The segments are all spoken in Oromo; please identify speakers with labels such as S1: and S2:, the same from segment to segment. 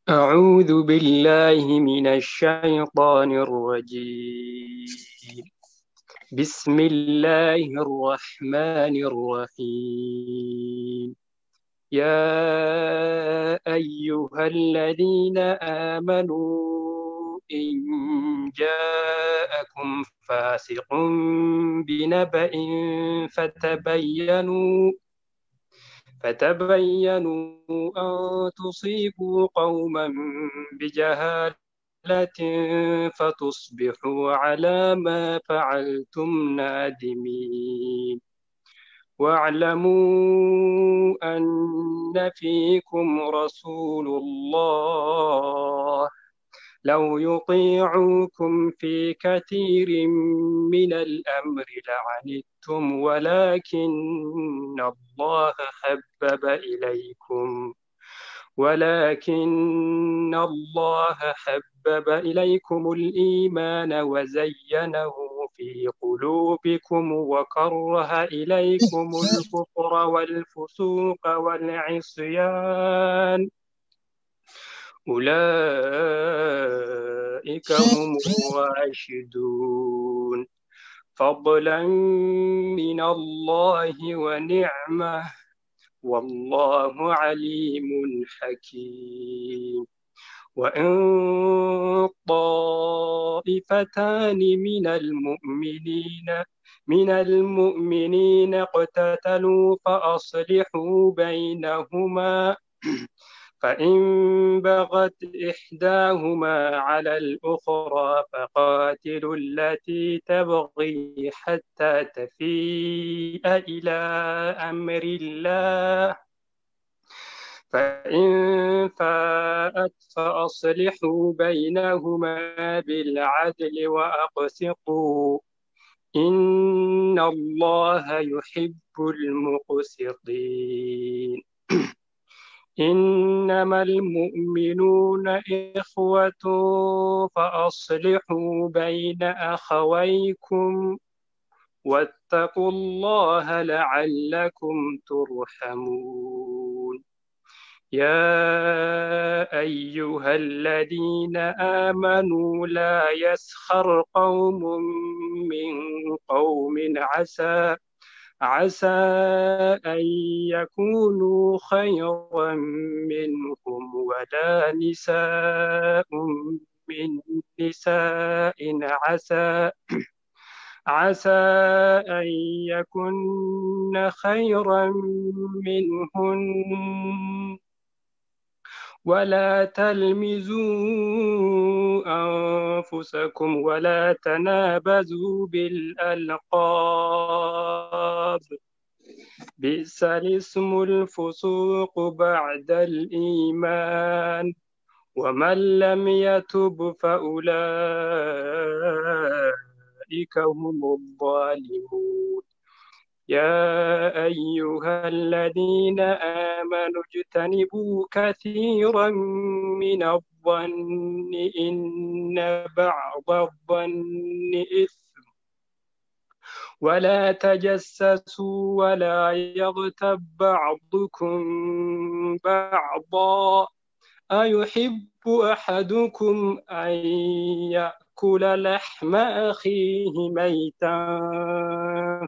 S1: أعوذ بالله من الشيطان الرجيم. بسم الله الرحمن الرحيم. يا أيها الذين آمنوا إن جاءكم فاسق بنبأ فتبينوا أن تصيبوا قوما بجهالة فتصبحوا على ما فعلتم نادمين. واعلموا أن فيكم رسول الله لو يطيعوكم في كثير من الأمر لعنتم ولكن الله حبب إليكم الإيمان وزينه في قلوبكم وكره إليكم الكفر والفسوق والعصيان أولئك هم الراشدون. فضلا من الله ونعمه والله عليم حكيم. وإن طائفتان من المؤمنين اقتتلوا فأصلحوا بينهما فإن بغت إحداهما على الأخرى فقاتلوا التي تبغي حتى تفيء إلى أمر الله فإن فاءت فأصلحوا بينهما بالعدل وأقسطوا إن الله يحب المقسطين. إنما المؤمنون إخوة فأصلحوا بين أخويكم واتقوا الله لعلكم ترحمون. يا أيها الذين آمنوا لا يسخر قوم من قوم عسى أن يكونوا خيرا منهم ولا نساء من نساء عسى أن يكن خيرا منهن. ولا تلمزوا أنفسكم ولا تنابزوا بالألقاب بئس الاسم الفسوق بعد الإيمان ومن لم يتب فأولئك هم الظالمون. يا أيها الذين آمنوا اجتنبوا كثيرا من الظن إن بعض الظن إثم ولا تجسسوا ولا يغتب بعضكم بعضا أيحب أحدكم أن يأكل لحم أخيه ميتا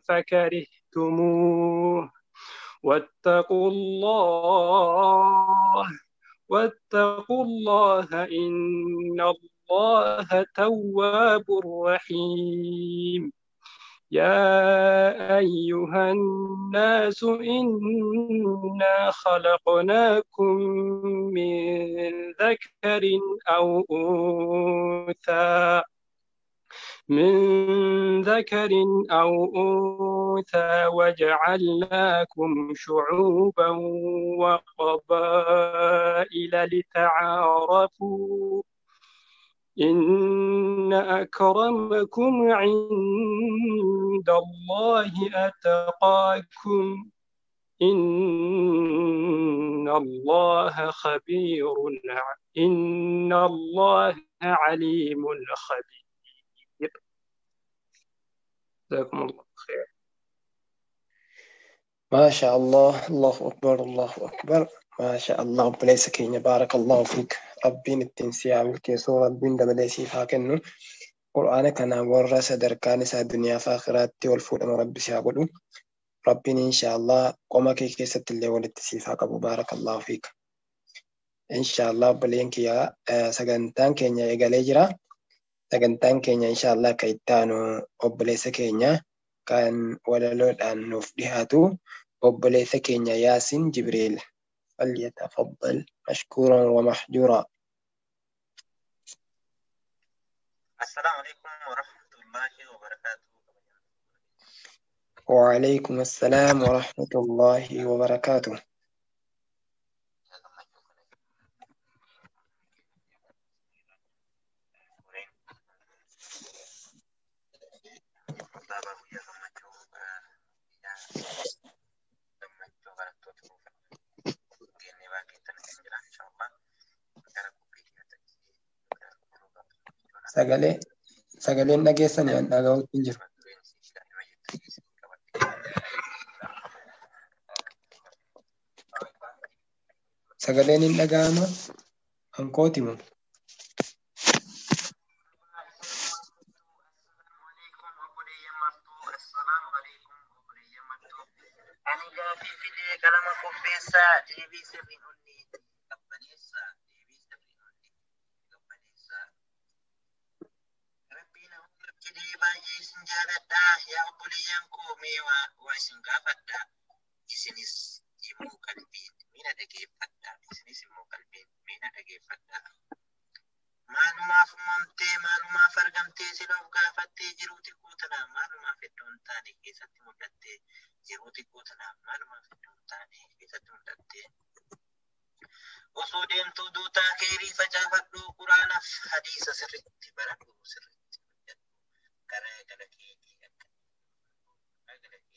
S1: فكرهتموه واتقوا الله إن الله تواب رحيم. يا أيها الناس إنا خلقناكم من ذكر أو أنثى وجعلناكم شعوبا وقبائل لتعارفوا إن أكرمكم عند الله أتقاكم إن الله خبير إن الله عليم خبير. جزاكم الله خير.
S2: ما شاء الله، الله أكبر الله أكبر. ما شاء الله، obboleessa keenya بارك الله فيك. Rabbiin ittiin si haa milkeessu, Rabbiin dabalee siif haa kennu. Qur'aana kana warra sadarkaan isaa duniyaa fi akhiraatti ol fuudhamu Rabbi si haa godhu. Rabbiin inshaallah qoma kee keessatti illee walitti siif haa qabu. Baarakallahu fiika. Inshaallah obboleen kiyyaa sagantaan keenya eegalee jira. Sagantaan keenya inshaallah akka itti aanu obboleessa keenya kan walaloodhaan nuuf dhiyaatu obboleessa keenya Yaasin Jibriil. فليتفضل مشكورا ومحجورا.
S3: السلام عليكم ورحمة الله وبركاته.
S2: وعليكم السلام ورحمة الله وبركاته. Sagaleen dhageessan yaan dhaga'uutti hin jiru. Sagaleen hin dhaga'ama hankooti moo?
S3: Maalumaaf uumamtee, maalumaaf argamtee, sila of gaafattee jiruu xiqqoo tanaaf maalumaaf iddoo hin taane keessatti mul'attee, jiruu xiqqoo tanaaf maalumaaf iddoo hin taane keessatti mul'attee. Osoo deemtuu duutaa keerii facaafadhu, quraanaaf hadiisa sirriitti baradhu, sirriitti hojjedhu. Gara gala keetii akka akkasiin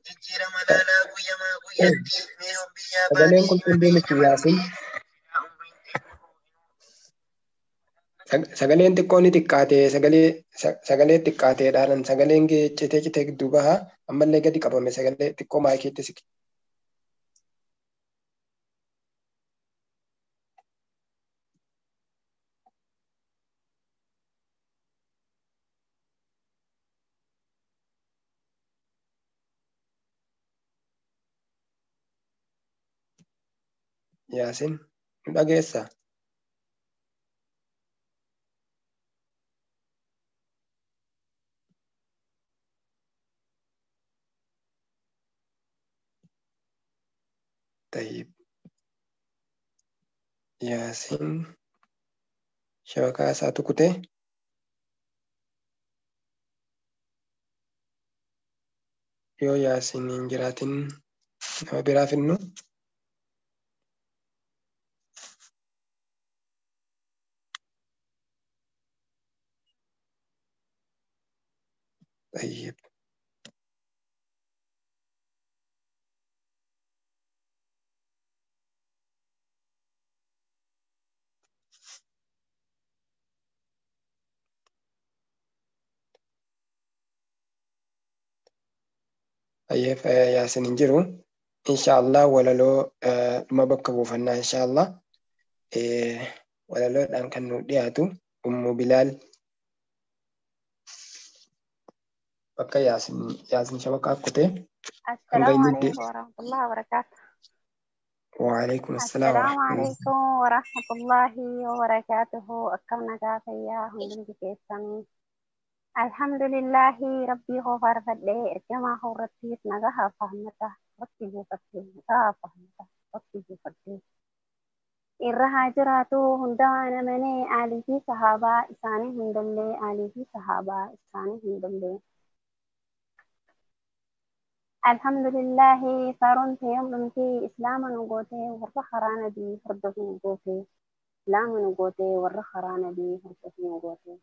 S3: jijjiirama laalaa guyyamaa guyyatti mee biyyaa
S2: Sagaleen qulqulluu miti Yaasin. Sagaleen xiqqoo ni xiqqaate, sagalee xiqqaateedhaan sagaleen citee citee gidduu baha, ammallee gadi qabame sagalee xiqqoo maayikiitti siqi. Yaasin, nu dhageessaa? طيب Yaasin shabakaa isaatu kutee. Yoo Yaasin hin jiraatin nama biraa finnu. طيب Ayyeef Yaasin hin jiru. Inshaallah walaloo dhuma bakka buufannaa inshaallah. Walaloodhaan kan nu dhiyaatu Ummu Bilaal bakka Yaasin shabakaa kutee hanga
S4: السلام
S2: inni
S4: عليكم ورحمة الله وبركاته.
S2: وعليكم السلام
S4: السلام
S2: ورحمة الله.
S4: عليكم ورحمة الله وبركاته. أكم نجا فيا هندم كيسان. الحمد لله ربي غفر فدي إرجما هورتي نجاها فهمته ربي جوفتي نجاها فهمته ربي جوفتي إرها جراتو هندوان مني آلي في صحابة إساني هندلي آلي في صحابة إساني هندلي. الحمد لله فارنت يوم في إسلام نقوتي ورخران بي فرده نقوتي إسلام نقوتي ورخران بي فرده نقوتي.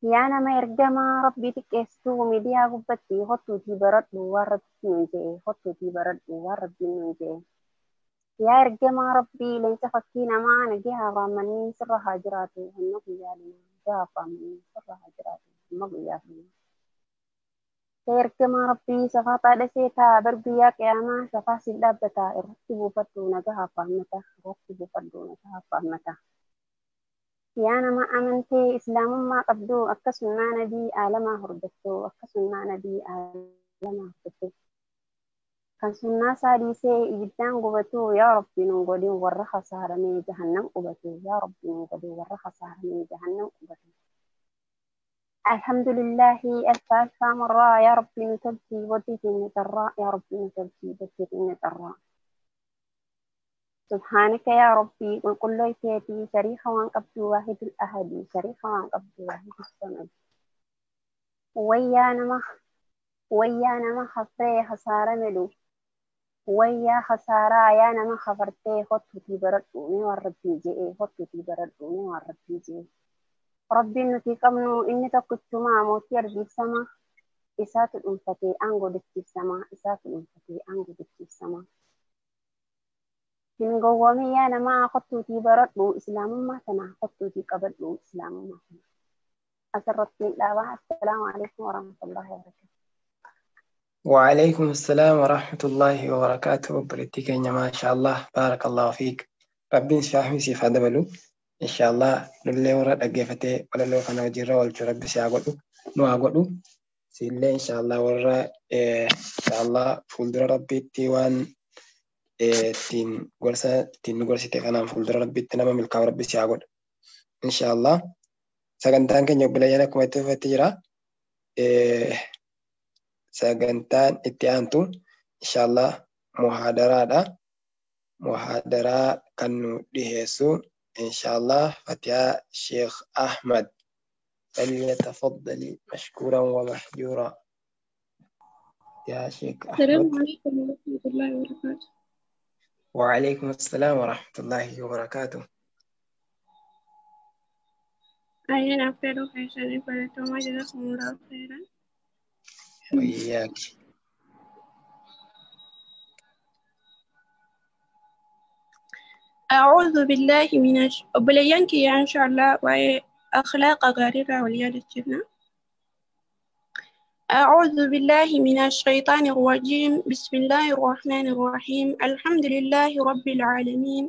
S4: يا نما إرجما ربي تكستو ميديا غبتي خطوتي برد ورد نجي خطوتي برد ورد نجي. يا إرجما ربي ليس فكينا ما نجيها رامني سرها جراتي هم قيالنا جها رامني سرها جراتي هم قيالنا. Ergamaa Rabbii safaaxaa dhaseetaa bar guyyaa qiyaamaa safaa siif dhaabbata irratti buufadhu nagaa fahmata irratti buufadhu nagaa fahmata. Yaa nama amantee islaamummaa qabdu akka sunnaa nabii aalamaa hordoftu akka sunnaa nabii aalamaa hordoftu. Kan sunnaa isaa dhiisee ibiddaan gubatu yaa Rabbi nu godhin warra khasaaramee jahannam qubatu yaa Rabbi nu godhin warra khasaaramee jahannam qubatu. الحمد لله ألف ألف مرة يا ربي نتبتي وديتي نتراء يا ربي نتبتي وديتي نتراء سبحانك يا ربي قل كل تيتي شريخ وانقبت واحد الأحد شريخ وانقبت واحد الصمد ويا نما ويا نما خفري خسارة ملو ويا خسارة يا نما خفرتي خطوتي برد أمي والربي جئي خطوتي برد أمي والربي جئي Rabbiin nuti qabnu inni tokkichumaa mootii argiifsamaa isaatu dhuunfatee aangoo dachifsamaa isaatu dhuunfatee aangoo dachifsamaa. Hin gowwoomin yaa namaa kottuutii baradhu islaamummaa tana kottuutii qabadhu islaamummaa tana. Asirratti hin dhaabaa. Assalaamu alaikum warahmatullahi wabarakatuh.
S2: وعليكم السلام ورحمة الله وبركاته بريتك ما شاء الله بارك الله فيك ربي سيحمي سيف هذا بلو إن شاء الله نلي ورا dhaggeeffatee walaloo kana hojiirra oolchu rabbi si haa godhu nu haa godhu siillee insha Allah warra insha Allah fuuldura rabbiitti waan ittiin gorsa ittiin nu gorsite kanaan fuuldura rabbiitti nama milkaa'u rabbi si haa godhu insha Allah sagantaan keenya obboleeyyan akkuma itti fufetti jira sagantaan itti aantu insha Allah muhaadaraadha muhaadaraa kan nu dhiheessu إن شاء الله فتيا شيخ أحمد فليتفضل مشكورا ومحجورا يا شيخ
S5: السلام
S2: أحمد.
S5: عليكم ورحمة الله وبركاته.
S2: وعليكم السلام ورحمة الله وبركاته.
S5: أهلا أفضل خيرا فلتوما جزاكم الله خيرا.
S2: وإياك.
S5: أعوذ بالله من أبليانك إن شاء الله وأخلاق غريرة واليد الجنة. أعوذ بالله من الشيطان الرجيم. بسم الله الرحمن الرحيم. الحمد لله رب العالمين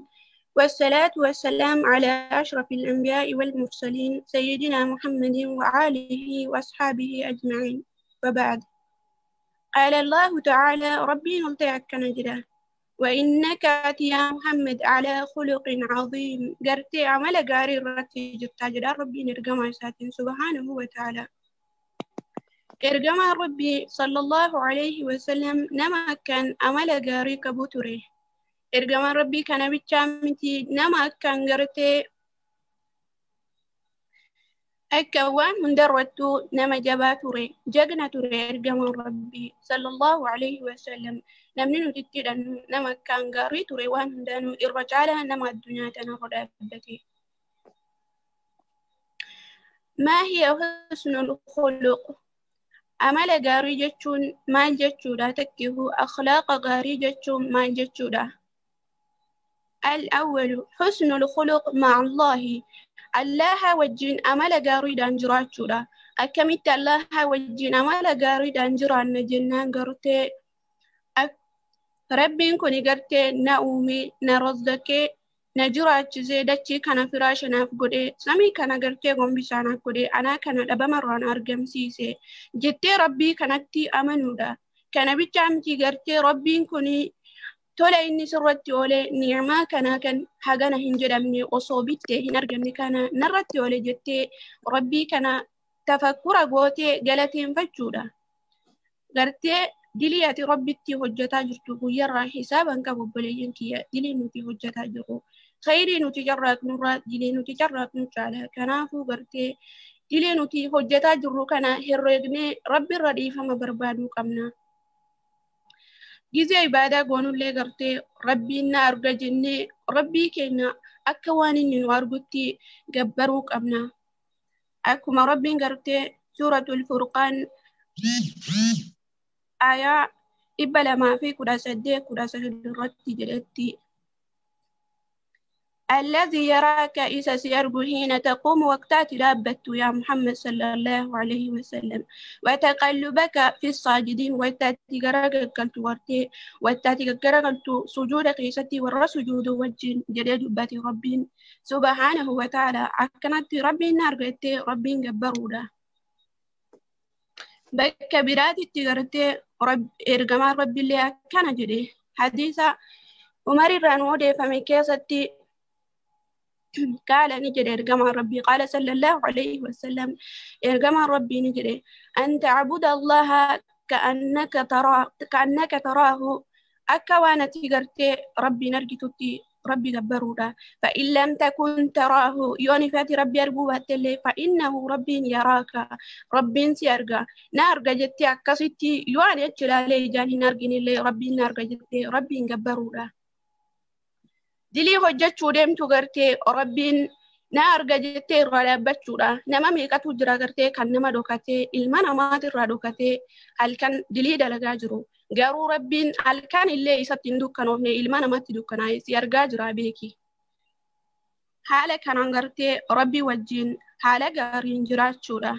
S5: والصلاة والسلام على أشرف الأنبياء والمرسلين سيدنا محمد وآله وأصحابه أجمعين وبعد. قال الله تعالى ربي نلتعك نجرة وإنك يا محمد على خلق عظيم قرتي عمل قاري رتي جرت ربي نرقم سبحانه وتعالى. إرجما ربي صلى الله عليه وسلم نما كان أمل غاري كبوتري. إرجما ربي كان بيتشامتي نما كان غرتي أكوان من دروتو نما جباتوري جغناتوري. إرجما ربي صلى الله عليه وسلم نمنو تتيرن نما كان غاري توري وان دانو إرجالا نما الدنيا تنغدا بتي. ما هي حسن الخلق؟ Amala gaarii jechuun maal jechuudha? Takkihu akhlaaqa gaarii jechuun maal jechuudha? Al-awwalu husnul khuluq ma'allahi. Allaha wajjin amala gaariidhaan jiraachuudha. Akkamitti Allaha wajjin amala gaariidhaan jiraanna jennaan gartee Rabbiin kun gartee na uume, na razzaqee, na jiraachisee, dachii kana firaasha naaf godhee, samii kana gartee gombisaa naaf godhee, anaa kana dhabamarraan argamsiise jettee Rabbii kanatti amanuudha. Kana bichaa miti gartee Rabbiin kun tola inni sirratti oolee ni'maa kana kan hagana hin jedhamne osoo bittee hin argamne kana narratti oole jettee Rabbii kana tafakkura gootee galateeffachuudha. Gartee dilii ati Rabbitti hojjetaa jirtu guyyaarraa hisaaban qabu obboleeyyan kiyya dilii nuti hojjetaa jirru. Khayrii nuti carraaqnurraa dilii nuti carraaqnu caala. Kanaafuu gartee dilii nuti hojjetaa jirru kana herreegnee Rabbirra dhiifama barbaaduu qabna. Gizee ibaadaa goonullee gartee Rabbiin na arga jennee Rabbii keenya akka waan inni nu argutti gabbaruu qabna. Akkuma Rabbiin gartee suuratul Furqaan آية 218-19 irratti jedhetti. الذي يراك إسا سيرجو حين تقوم وقتات رابت يا محمد صلى الله عليه وسلم وتقلبك في الساجدين وتاتي غرغلت ورتي وتاتي غرغلت سجود قيستي والرسجود وجه جديد باتي ربين سبحانه وتعالى أكنت ربي نارغتي ربي جبرودا بك براتي تغرتي رب إرجما ربي اللي أكن جدي حديثة عمر الرانودي فمكيستي قال نجد إرجما ربي قال صلى الله عليه وسلم إرجما ربي نجد أن تعبد الله كأنك تراه أكوانا تغرتي ربي نرجتي ربي جبرودا فإن لم تكن تراه يوني فاتي ربي أرجو فإنه ربي يراك ربي سيرجع نارجع جتي أكستي يوني أتشلالي جاني نارجني اللي ربي نارجع جتي ربي جبرودا دلي hojjechuu deemtu gartee rabbiin na arga jettee irraa dhaabbachuudha. Nama meeqatu jira gartee kan nama dhokatee ilma namaatirraa dhokatee halkan dilii dalagaa jiru. Garuu rabbiin halkan illee isatti hin dukkanoofne ilma namatti dukkanaa'e si argaa jira beeki. Haala kanaan gartee rabbii wajjin haala gaariin jiraachuudha.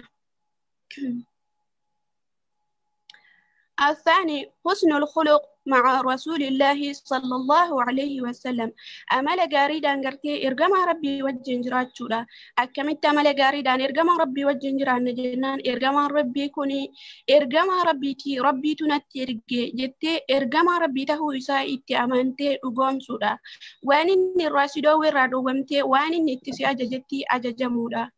S5: الثاني حسن الخلق مع رسول الله صلى الله عليه وسلم أمل غاريدان غرتي إرجما ربي وجين جراتشودا أكملت أمل غاريدان إرجما ربي وجين جران جنان إرجما ربي كوني إرجما ربي تي ربي تنتي إرجي جتي إرجما ربي تهو إساء إتي أمانتي أقوم سودا وان إني الراسدو ورادو وان إني إتسي أججتي أججمودا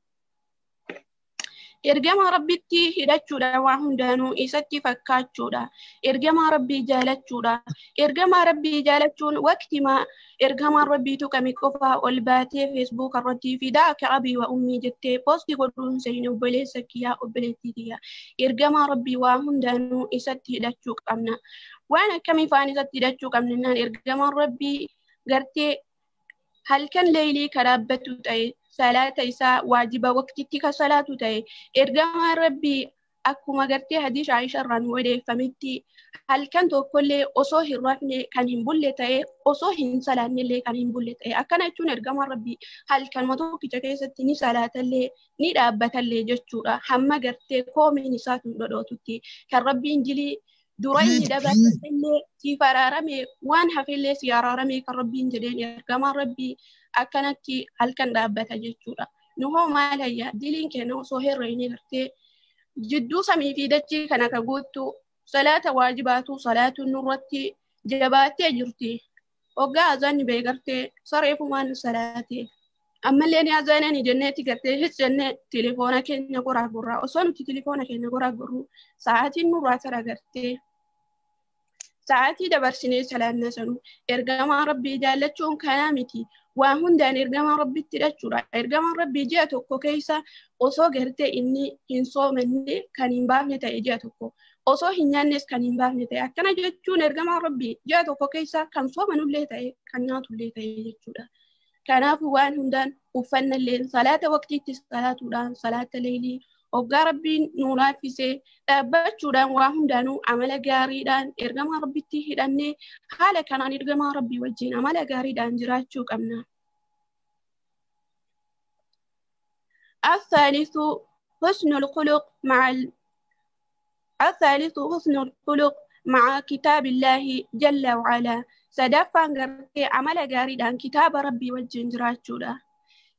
S5: Ergama Rabbitti hidhachuudha waa hundaanuu isatti fakkaachuudha. Ergama Rabbii jaalachuudha. Ergama Rabbii jaalachuun waqtima ergama Rabbii tuqame qofaa ol baatee feesbuuk irratti fidaa akka abii wa ummii jettee poostii godhuun seenuu obboleessa kiyyaa obboleettii kiyyaa. Ergama Rabbii waa hundaanuu isatti hidhachuu qabna. Waan akkamii faan isatti hidhachuu qabna jennaan ergama Rabbii gartee halkan leeylii kadhaabbatu ta'e salaata isaa waajiba waqtitti ka salaatu ta'e ergama rabbii akkuma gartee hadiisa Aisha irraa nu odeeffametti halkan tokkollee osoo hin rafne kan hin bulle ta'e osoo hin salaannellee kan hin bulle ta'e akkana jechuun ergama rabbii halkanuma tokkicha keessatti ni salaatallee ni dhaabbatallee jechuudha hamma gartee koomeen isaa tun dhodhootutti kan rabbiin jilii dura inni dabarsellee siif araarame waan hafellee si araarame kan rabbiin jedheen ergamaan rabbii akkanatti halkan dhaabbata jechuudha. Nu hoo maal hayya diliin keenya osoo herreeyne gartee jidduu samii fi dachii kana ka guuttu salaata waajibaatu salaatu nurratti jabaattee jirti. Hoggaa azaanni bee gartee sareefumaan salaate. Ammallee ni azaanani jenneetti gartee his jennee telefoona keenya goraa gurraa osoo nuti telefoona keenya goraa gurru sa'aatiin nurraa tara gartee sa'aatii dabarsinee salaanna sanu ergamaa rabbii jaallachuun kanaa miti waan hundaan ergamaa rabbitti hidhachuudha. Ergamaan rabbii ji'a tokko keessa osoo gartee inni hin soomanne kan hin baafne ta'e ji'a tokko osoo hin nyaannes kan hin baafne ta'e akkana jechuun ergamaan rabbii ji'a tokko keessa kan soomanullee ta'e kan nyaatullee ta'e jechuudha. Kanaafuu waan hundaan uffannallee salaata waqtiitti salaatuudhaan salaata leelii hoggaa rabbiin nu laaffisee dhaabbachuudhaan waa hundaanuu amala gaariidhaan ergamaa rabbitti hidhannee haala kanaan ergamaa rabbii wajjin amala gaariidhaan jiraachuu qabna. الثالث حسن الخلق مع الثالث حسن الخلق مع كتاب الله جل وعلا sadaffaan gartee amala gaariidhaan kitaaba rabbii wajjin jiraachuudha.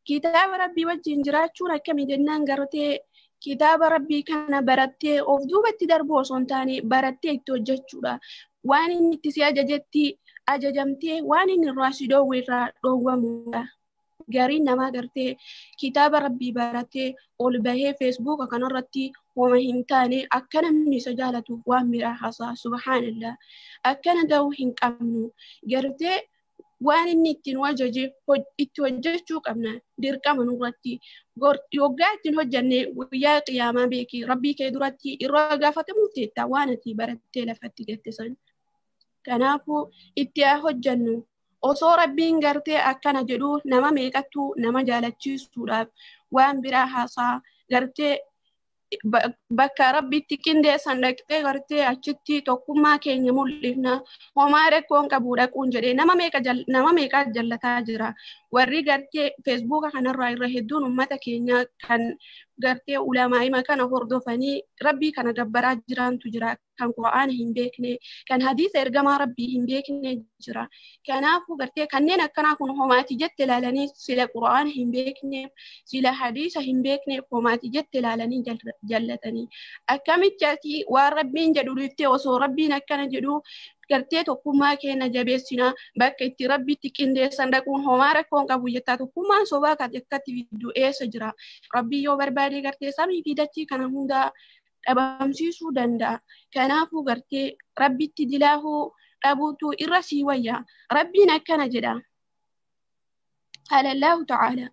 S5: Kitaaba rabbii wajjin jiraachuun akkami jennaan gartee kitaaba rabbii kana barattee of duubatti darbuu osoo hin taane barattee itti hojjechuudha. Waan inni itti si ajajetti ajajamtee waan inni irraa si dhoowwe irraa dhoowwamuudha. Gariin namaa gartee kitaaba rabbii barattee ol bahee feesbuuka kanarratti wama hin taane akka namni isa jaalatu waan biraa haasa'a subhaanallah akkana ta'uu hin qabnu gartee waan inni ittiin ajaje itti hojjechuu qabna dirqama nurratti yoggaa ittiin hojjenne guyyaa qiyaamaa beeki rabbii kee duratti irraa gaafatamuuf teetta waan ati barattee lafatti gatte san kanaafuu itti haa hojjennu osoo rabbiin gartee akkana jedhu nama meeqattu nama jaalachiisuudhaaf waan biraa haasaa gartee bakka rabbitti qindeessan dhaqxee gartee achitti tokkummaa keenya mul'ifna homaa rakkoon qabu dhaquun jedhee nama meeqa jallataa jira Warri gartee feesbuuka kanarraa irra hedduun uummata keenya kan gartee ulamaa'ima kana hordofanii rabbii kana gabbaraa jirantu jira. Kan qura'aana hin beekne, kan hadiisa ergamaa rabbii hin beekne jira. Kanaafuu gartee kanneen akkanaa kun homaati jette ilaalanii sila qura'aana hin beekne, sila hadiisa hin beekne homaati jette ilaalanii jallatanii. Akkamitti ati waan rabbiin jedhu dhiiftee osoo rabbiin akkana jedhu gartee tokkummaa keenya jabeessina bakka itti rabbitti qindeessan dhaquun homaa rakkoon qabu jettaa tokkummaan sobaa kan akkatti fiddu eessa jira. Rabbii yoo barbaade gartee samii fi dachii kana hundaa dhabamsiisuu danda'a. Kanaafuu gartee rabbitti dilaahuu dhabuutu irra sii wayya. Rabbiin akkana jedha. Qaala Allaahu ta'aalaa.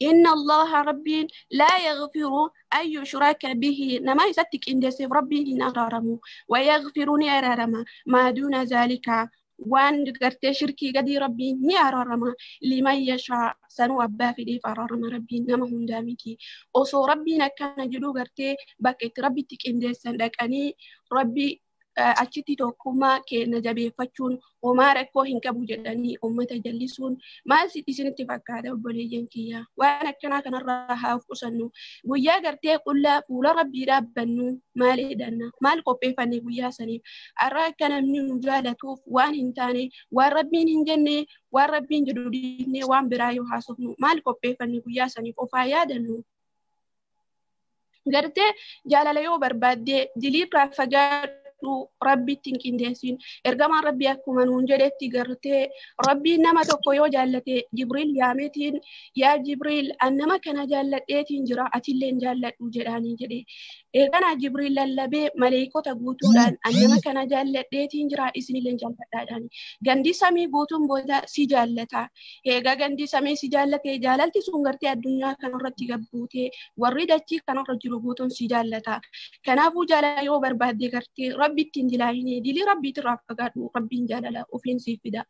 S5: إن الله ربي لا يغفر أن يشرك به نما يستك إن دسف ربي هن أرارمو ويغفرني أرارما ما دون ذلك وان قرتي شركي قدي ربي ني أرارما لمن يشاء سنو أبا في ديف أرارما ربي نما هم دامتي أصو ربي نكان جلو قرتي بكت ربي تك إن دسن لك أني ربي achitti tokkummaa keenya jabeeffachuun homaa rakkoo hin qabu jedhanii uummata jallisuun maal isinitti fakkaata obboleeyyan kiyya waan akkanaa kanarraa haa of qusannu guyyaa gartee qullaa fuula rabbii dhaabbannu maal jedhanna maal qopheeffanne guyyaa saniif har'a akka namni nu jaalatuuf waan hin taane waan rabbiin hin jenne waan rabbiin jedhu dhiifnee waan biraa yoo haasofnu maal qopheeffanne guyyaa saniif ofaa yaadannu. Gartee jaalala yoo barbaaddee diliirraa fagaadhu rabbitti hin qindeessin ergamaan rabbii akkuma nuun jedhetti gartee rabbiin nama tokko yoo jaallate Jibriil yaameetiin yaa Jibriil an nama kana jaalladheetiin jira atilleen jaalladhu jedhaanii jedhe. Eeganaa Jibriil lallabee maleekota guutuudhaan an nama kana jaalladheetiin jira isinilleen jaalladhaadhaani. Gandi samii guutuun booda si jaallata. Eegaa gandi samii si jaallate jaalalti sun gartee addunyaa kanarratti gabbuutee warri dachii kanarra jiru guutuun si jaallata. Kanaafuu jaalala yoo barbaadde gartee rabbitti hin dilaahini dilii rabbiitirraa fagaadhu rabbiin jaalala ofiin siif fida.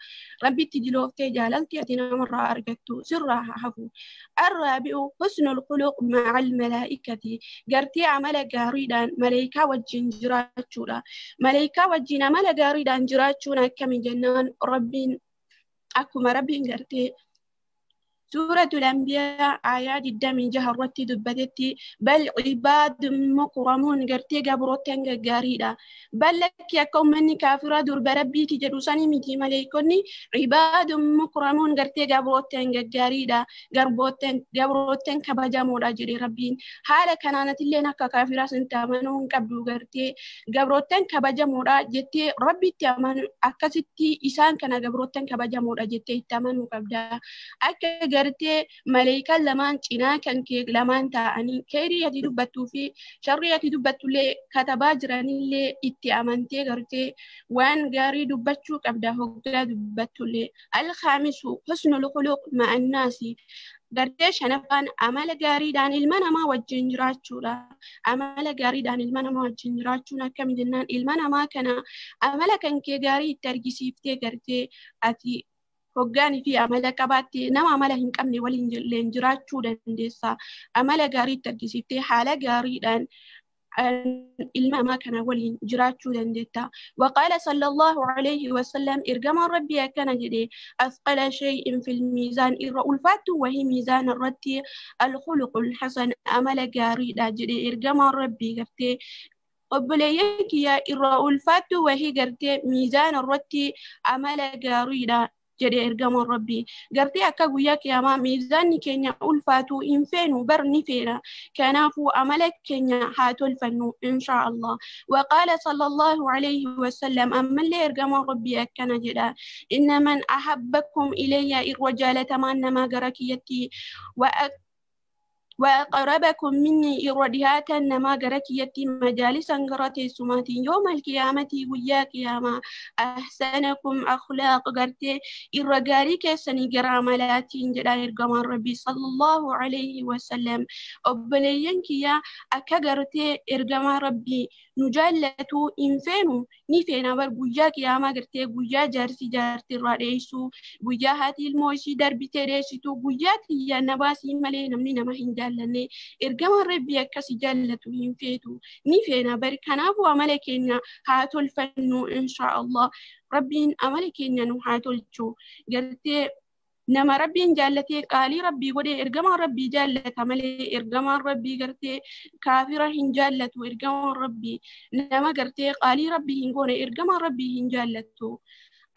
S5: Rabbitti dilooftee jaalalti ati namarraa argattu sirraa haa hafu. Arraabi'u husnul khuluq ma'al malaa'ikati gartee amala gaariidhaan maleekaa wajjin jiraachuudha. Maleekaa wajjin amala gaariidhaan jiraachuun akkami jennaan rabbiin akkuma rabbiin gartee سورة الأنبياء آيات الدم جهرت دبتتي بل عباد مكرمون قرتي قبروتن قاريدا بل لك يا قوم من كافرة در بربي تجلسني متي ملائكني عباد مكرمون قرتي قبروتن قاريدا قربوتن قبروتن كبجامو أجري ربين حالة كانت اللي نكا كافرة سنتامنون قبلو قرتي قبروتن كبجامو جتي ربي تامن أكستي إسان كان قبروتن كبجامو جتي تامنو قبدا أكا gartee maleekaan lamaan cinaa kan kee lamaan taa'anii keerii ati dubbattuu fi sharrii ati dubbattullee katabaa jiranillee itti amantee gartee waan gaarii dubbachuu qabda hoggaa dubbattullee. Alkhaamisu husnul khuluq ma'annaasi gartee shanaffaan amala gaariidhaan ilma namaa wajjin jiraachuudha. Amala gaariidhaan ilma namaa wajjin jiraachuun akkami jennaan ilma namaa kana amala kan kee gaarii itti argisiiftee gartee ati hoggaanii fi amala qabaattee nama amala hin qabne waliin illee jiraachuu dandeessa. Amala gaarii itti argisiiftee haala gaariidhaan ilma namaa kana waliin jiraachuu dandeetta. Waqaala sallallahu alayhi wasallam ergamaan rabbii akkana jedhe asqala shay'in fil miizaan irra ulfaattu wahii miizaan irratti alkhuluqul hasan amala gaariidha jedhe ergamaan rabbii gartee obboleeyyan kiyya irra ulfaattu wahii gartee miizaan irratti amala gaariidha jedhe ergamaan rabbii gartee akka guyyaa qiyaamaa miizaanni keenya ulfaatu hin feenu bar ni feena kanaafuu amala keenya haa tolfannu inshaa Allah waqaala sallallahu alayhi wasallam ammallee ergamaan rabbii akkana jedha inna man ahabbakum ilayya irra jaalatamaan namaa gara kiyyatti وأقربكم مني إردهاتا نما غركيتي مجالسا غرتي سماتي يوم القيامة ويا قيامة أحسنكم أخلاق غرتي إرغاري كسني غراملاتين جدا إرغمان ربي صلى الله عليه وسلم أبليين كيا أكا غرتي إرغمان ربي نجالتو إنفينو نفينا بر قويا قيامة غرتي قويا جارسي جارتي رئيسو قويا هاتي الموشي دربتي رئيسو قويا تيا نباسي ملي نمني نمهن jaallanne ergamaan rabbii akkasi jaallatu hin feetu ni feena bari kanaafuu amala keenya haa tolfannu inshaa Allah rabbiin amala keenya nu haa tolchu gartee Nama Rabbiin jaallatee qaalii Rabbii godhee ergamaan Rabbii jaallata malee ergamaan Rabbii gartee kaafira hin jaallatu. Ergamaan Rabbii nama gartee qaalii Rabbii hin goone ergamaan Rabbii hin jaallatu.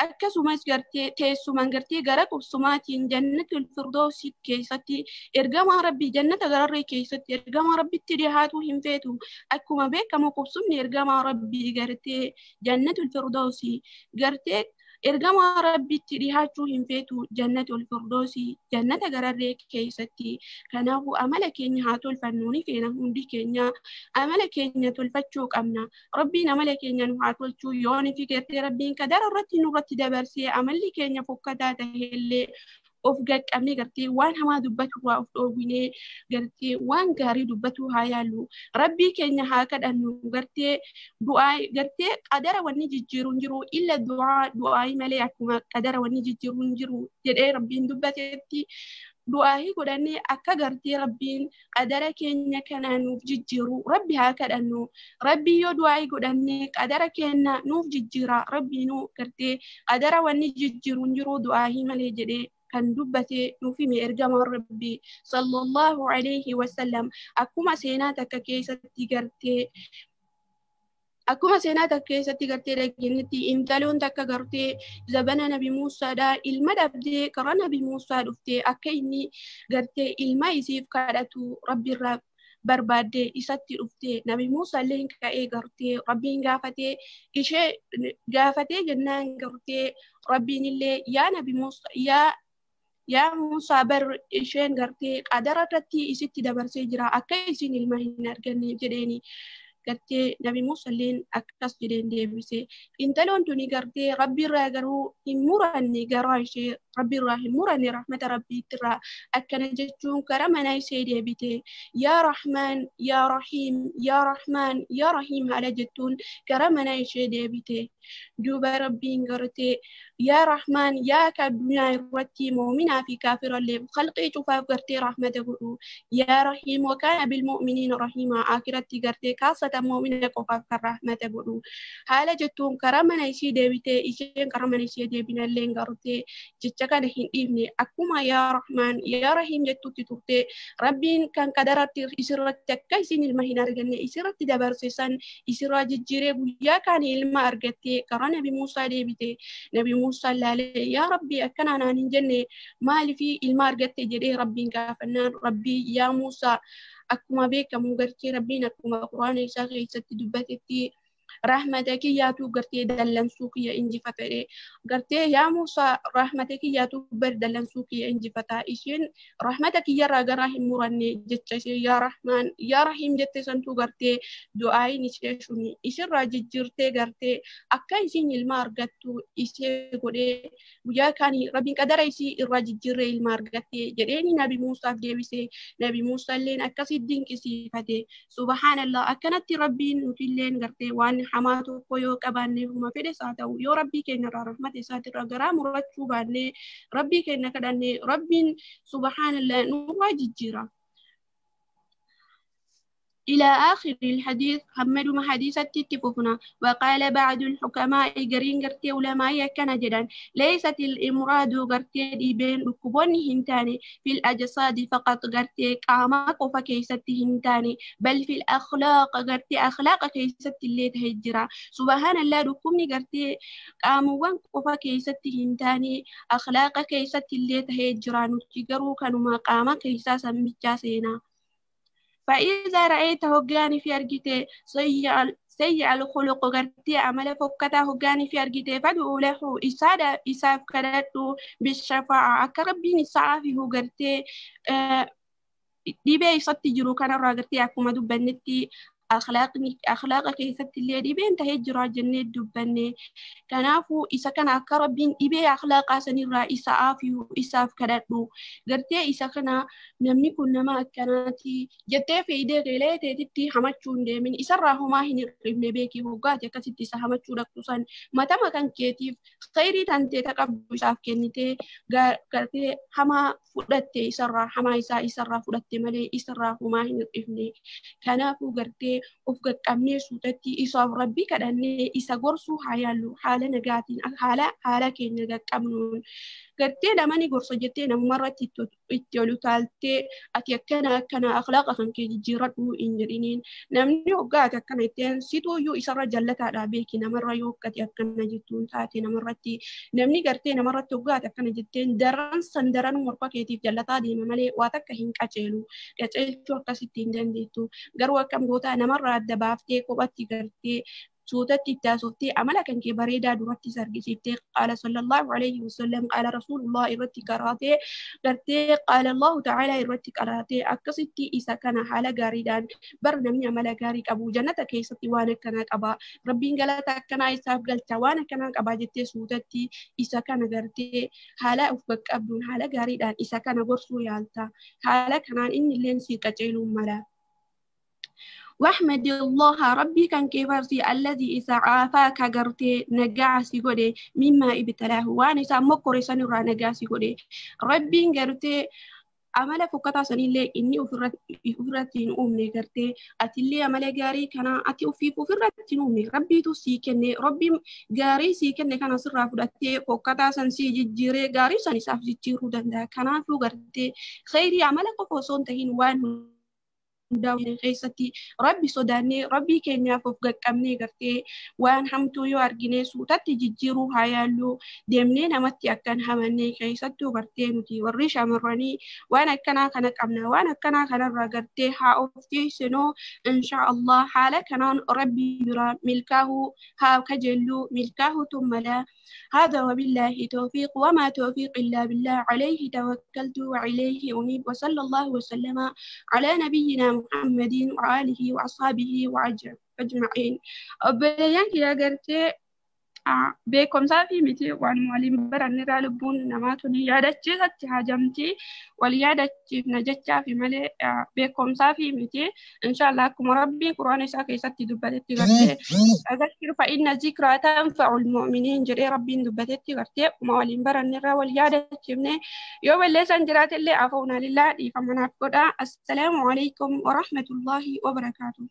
S5: Akkasumas gartee teessumaan gartee gara qubsumaatiin jannatul firdoosi keessatti ergamaa Rabbii jannata gararree keessatti ergamaa Rabbitti dhihaatu hin feetu. Akkuma beekamu qubsumni ergamaa Rabbii gartee jannatul firdoosi gartee ergamaa Rabbitti dhihaachuu hin feetu jannatul firdoosi jannata gararree keessatti. Kanaafuu amala keenya haa tolfannu, ni feena hundi keenya amala keenya tolfachuu qabna. Rabbiin amala keenya nu haa tolchuu. Yoo ni fi gartee Rabbiin qadara irratti nurratti dabarsee amalli keenya fokkataa tahellee of gaqqabnee gartee waan hamaa dubbatu irraa of dhoowwinee gartee waan gaarii dubbatu haa yaallu. Rabbii keenya haa kadhannu. Gartee du'aa gartee qadara wanni jijjiiru hin jiru illa du'aa malee akkuma qadara wanni jijjiiru hin jiru jedhee Rabbiin dubbatetti du'aahii godhannee akka gartee Rabbiin qadara keenya kana nuuf jijjiiru Rabbi haa kadhannu. Rabbii yoo du'aahii godhannee qadara keenya nuuf jijjiira. Rabbii nu gartee qadara wanni jijjiiru hin jiru du'aahii malee jedhee kan dubbate nuuf hime ergamaan Rabbii sallallahu alayhi wasallam. Akkuma seenaa takka keessatti gartee akkuma seenaa takka keessatti gartee dhageenyetti intaloon takka gartee zabana Nabi Muusaadhaa ilma dhabdee karaa Nabi Muusaa dhuftee akka inni gartee ilma isiif kadhatu Rabbiirraa barbaaddee isatti dhuftee Nabi Muusaa illee ka'ee gartee Rabbiin gaafatee ishee gaafatee jennaan gartee Rabbiin illee yaa Nabi Muusaa yaa Muusaa bar isheen gartee qadara irratti isitti dabarsee jira akka isin ilma hin arganne jedheeni. Gartee Nabi Muusaa illeen akkas jedheen deebise. Intaloon tuni gartee Rabbiirraa garuu hin muranne garaa ishee Rabbiirraa hin muranne rahmata Rabbiitirraa akkana jechuun gara mana ishee deebite. Yaa Rahmaan yaa Rahiim yaa Rahmaan yaa Rahiim haala jettuun gara mana ishee deebite. Duuba Rabbiin gartee yaa Rahmaan yaa akka addunyaa irratti moominaa fi kaafirallee khalqii cufaaf gartee rahmata godhu. Yaa Rahiim wakaana bilmu'miniina rahiima akiratti gartee kaasata moomina qofaaf kan rahmata godhu. Haala jettuun karaa mana ishee deebitee isheen karaa mana ishee deebinallee gartee jecha kana hin dhiifne akkuma yaa Rahmaan yaa Rahiim jettutti turte. Rabbiin kan qadaratti isirratti akka isin ilma hin arganne isirratti dabarse san isirraa jijjiiree guyyaa kaan ilma argattee karaa Nabi Muusaa deebite. Nabi Muusaa laalee yaa Rabbi akkana naan hin jenne maaliif ilma argatte jedhee Rabbiin gaafannaan Rabbii yaa Muusaa akkuma beekamu gartee Rabbiin akkuma Quraana isaa keessatti dubbatetti rahmata kiyyaatu gartee dallansuu kiyya injifatee gartee yaa Muusaa rahmata kiyyaatu bar dallansuu kiyya injifataa isheen rahmata kiyyarraa garaa hin muranne jecha ishee yaa Rahmaan yaa Rahiim jette santuu gartee du'aayin ishee shuni ishirraa jijjiirtee gartee akka isiin ilma argattu ishee godhee guyyaa kaanii Rabbiin qadara ishii irraa jijjiirree ilma argatte jedheeni Nabi Muusaaf deebise. Nabi Muusaa illeen akkasitti dinqisiifate. Subhaanallah akkanatti Rabbiin nutilleen gartee waan hamaa tokko yoo qabaanne huma fedhes haa ta'u yoo Rabbii keenya irraa rahmata isaatirraa garaa murachuu baanne Rabbii keenya kadhanne Rabbiin subhaanallah nurraa jijjiira. إلى آخر الحديث حمد ما حديث اتفقنا. وقال بعض الحكماء قرين قرتي علماء كان جدا ليست الإمراض قرتي ديبين ركبون هنتاني في الأجساد فقط قرتي قاما قفا كيست هنتاني بل في الأخلاق قرتي أخلاق كيست اللي تهجرا. سبحان الله ركبني قرتي قاموان قفا كيست هنتاني أخلاق كيست اللي تهجرا نتجرو كانوا ما قاما كيسا سمجاسينا. فإذا رأيت هجاني في أرجتي سيء الخلق غرتي عمل فكتا هجاني في أرجتي فادعو له إسادة إساف كدتو بالشفاعة أكربين إسعافه غرتي dhibee isatti jiru kanarraa gartee akkuma dubbannetti akhlaaqa keessatti illee dhibeen tahee jira jennee dubbanne. Kanaafuu isa kana akka Rabbiin dhibee akhlaaqaa sanirraa isa aafiyu isaaf kadhadhu. Gartee isa kana namni kun nama akkanaati jettee fe'idee qeelee teetitti hamachuu hin deemin isarraa homaa hin hirribne beekii hoggaati akkasitti isa hamachuu dhaqxu san matama kan keetiif khayrii tantee taqabdu isaaf kennitee gartee hamaa fudhatte isarraa hamaa isaa isarraa fudhatte malee isarraa homaa hin hirribne. Kanaafuu gartee gartee of qaqqabnee suutatti isaaf rabbii kadhannee isa gorsuu haa yaallu haala nagaatiin haala keenya qaqqabnuun gartee namani gorsa jettee namumarratti itti ol utaaltee ati akkana akkana akhlaaqa kan kee jijjiiradhu hin jedhiniin namni hoggaa ati akkana itteen situuyyuu isarra jallataadha beeki namarra yoo ati akkana jettuun taate namarratti namni gartee namarratti hoggaa ati akkana jetteen daran san daran morka keetiif jallataa deema malee waa takka hin qaceelu qaceelchuu akkasitti hin dandeettu garuu akkam gootaa namarraa adda baaftee kophatti gartee suutatti itti haasoftee amala kan kee bareedaa duratti argisiiftee qaala sallallahu alayhi wasallam qaala rasuulullah irratti qaraatee gartee qaala allahu ta'ala irratti qaraatee akkasitti isa kana haala gaariidhaan bar namni amala gaarii qabu jannata keessatti waan akkanaa qaba rabbiin galata akkanaa isaaf galcha waan akkanaa qaba jettee suutatti isa kana gartee haala of qaqqabduun haala gaariidhaan isa kana gorsuu yaalta haala kanaan inni illeen si qaceeluun mala. واحمد الله ربي كان كيفرسي الذي إذا عافاك قرتي نجاسي قدي مما ابتلاه وانا إذا مكري سنرى نجاسي قدي ربي قرتي amala fokkataa sanillee inni ofirratti hin uumne gartee atillee amala gaarii kana ati ofiif ofirratti hin uumne rabbiitu sii kenne rabbiin gaarii sii kenne kana sirraa fudhattee fokkataa san sii jijjiiree gaarii san isaaf jijjiiruu danda'a kanaafuu gartee khayrii amala qofa osoo hin tahin waan hundaa keessatti rabbi sodaannee rabbii keenyaaf of qaqqabnee gartee waan hamtuu yoo argine suutatti jijjiiruu haa yaallu deemnee namatti akkan hamanne keessattuu gartee nuti warri shamarranii waan akkanaa kana qabna waan akkanaa kanarraa gartee haa of tiisinuu insha Allah haala kanaan rabbii biraa milkaahuu haa kajeelluu milkaahuutu mala. هذا وبالله توفيق وما توفيق إلا بالله عليه توكلت وعليه أنيب وصلى الله وسلم على نبينا محمد وآله وأصحابه وأجمعين. أبليان كي أغرتي beekumsaa fi miti waan waliin baranirraa lubbuun namaa tuni yaadachiisatti hajamti wal yaadachiifna jechaa fi malee beekumsaa fi miti inshaallah akkuma rabbiin quraana isaa keessatti dubbatetti gartee agarsiisu fa'inna zikraa tanfa'ul mu'miniin jedhee rabbiin dubbatetti gartee akkuma waliin barannirraa wal yaadachiifne yoo balleessan jiraatillee afuuna lillaa dhiifama naaf godha. Assalaamu alaikum warahmatullaahi wabarakaatuh.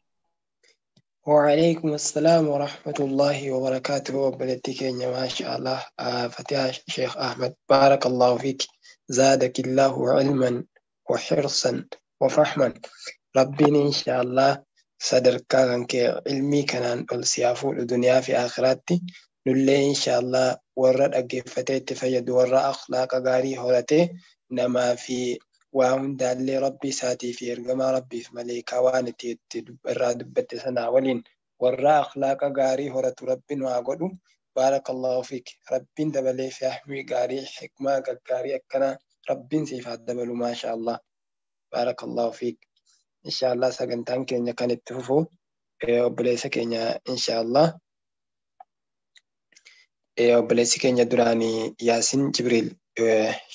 S2: وعليكم السلام ورحمة الله وبركاته. وبلدتك ما شاء الله فتاة شيخ أحمد، بارك الله فيك، زادك الله علما وحرصا وفهما. ربنا إن شاء الله صدرك كانك علمي كان السيافو الدنيا في آخرتي نلي إن شاء الله ورد أجفتي تفيد ورا أخلاق غاري هولتي نما في waan hundaallee rabbii isaatii fi ergamaa rabbiif maleekaa waan itti irraa dubbatte sanaa waliin warra akhlaaqa gaarii horatu rabbiin haa godhu. Baarakallahu fiik. Rabbiin dabalee fahmii gaarii hikmaa gaggaarii akkanaa rabbiin siif haa dabalu maasha Allah. Baarakallahu fiik. Inshaallah sagantaan keenya kan itti fufu obboleessa keenya inshaallah. Obboleessi keenya duraanii Yaasin Jibriil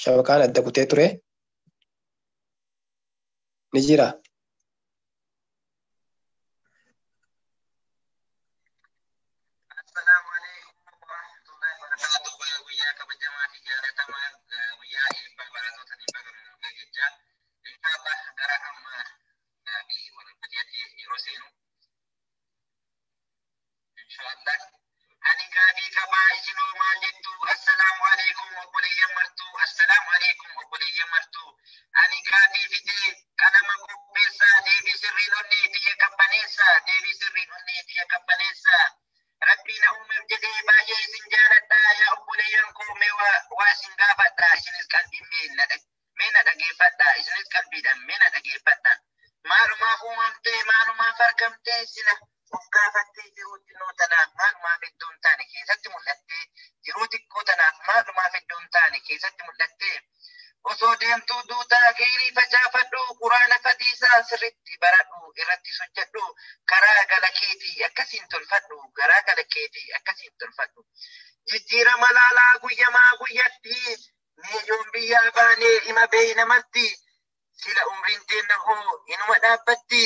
S2: shabakaan adda kutee ture. Ni jira.
S3: Assalaamu alaikum warahmatullahi wabarakatuh. Guyyaa kabajamaa fi jaalatamaa guyyaa eebbaa barattoota dhibbaa garaa jecha inshaallah gara amma fi walabatiyaatti yeroo seenu inshaallah ani gaabii qabaa isinoo maal jettu? Assalaamu alaikum obboleeyyan martuu. Assalaamu alaikum obboleeyyan martuu. Ani gaabii fidee qalama qopheessaa deebii sirriin onnee tiyya qabbaneessa deebii sirriin onnee tiyya qabbaneessa. Rabbii na uumeef jedhee baay'ee isin jaaladha yaa obboleeyyan koo mee waa isin gaafadha isinis qalbiin mee na dhageeffadha isinis qalbiidhaan mee na dhageeffadha. Maalumaaf uumamtee maalumaaf argamtee sila of gaafattee jiruu xinnoo tanaaf maalumaaf iddoo hin taane keessatti mul'attee jiruu xiqqoo tanaaf maalumaaf iddoo hin taane keessatti mul'attee osoo deemtuu duutaa keerii facaafadhu quraana fadiisaa sirritti baradhu irratti hojjedhu karaa gala keetii akkasiin tolfadhu garaa gala keetii akkasiin tolfadhu. Jijjiirama laalaa guyyamaa guyyatti meejoon biyyaa baanee ima beeynamatti sila umriin teenna hoo inuma dhaabbatti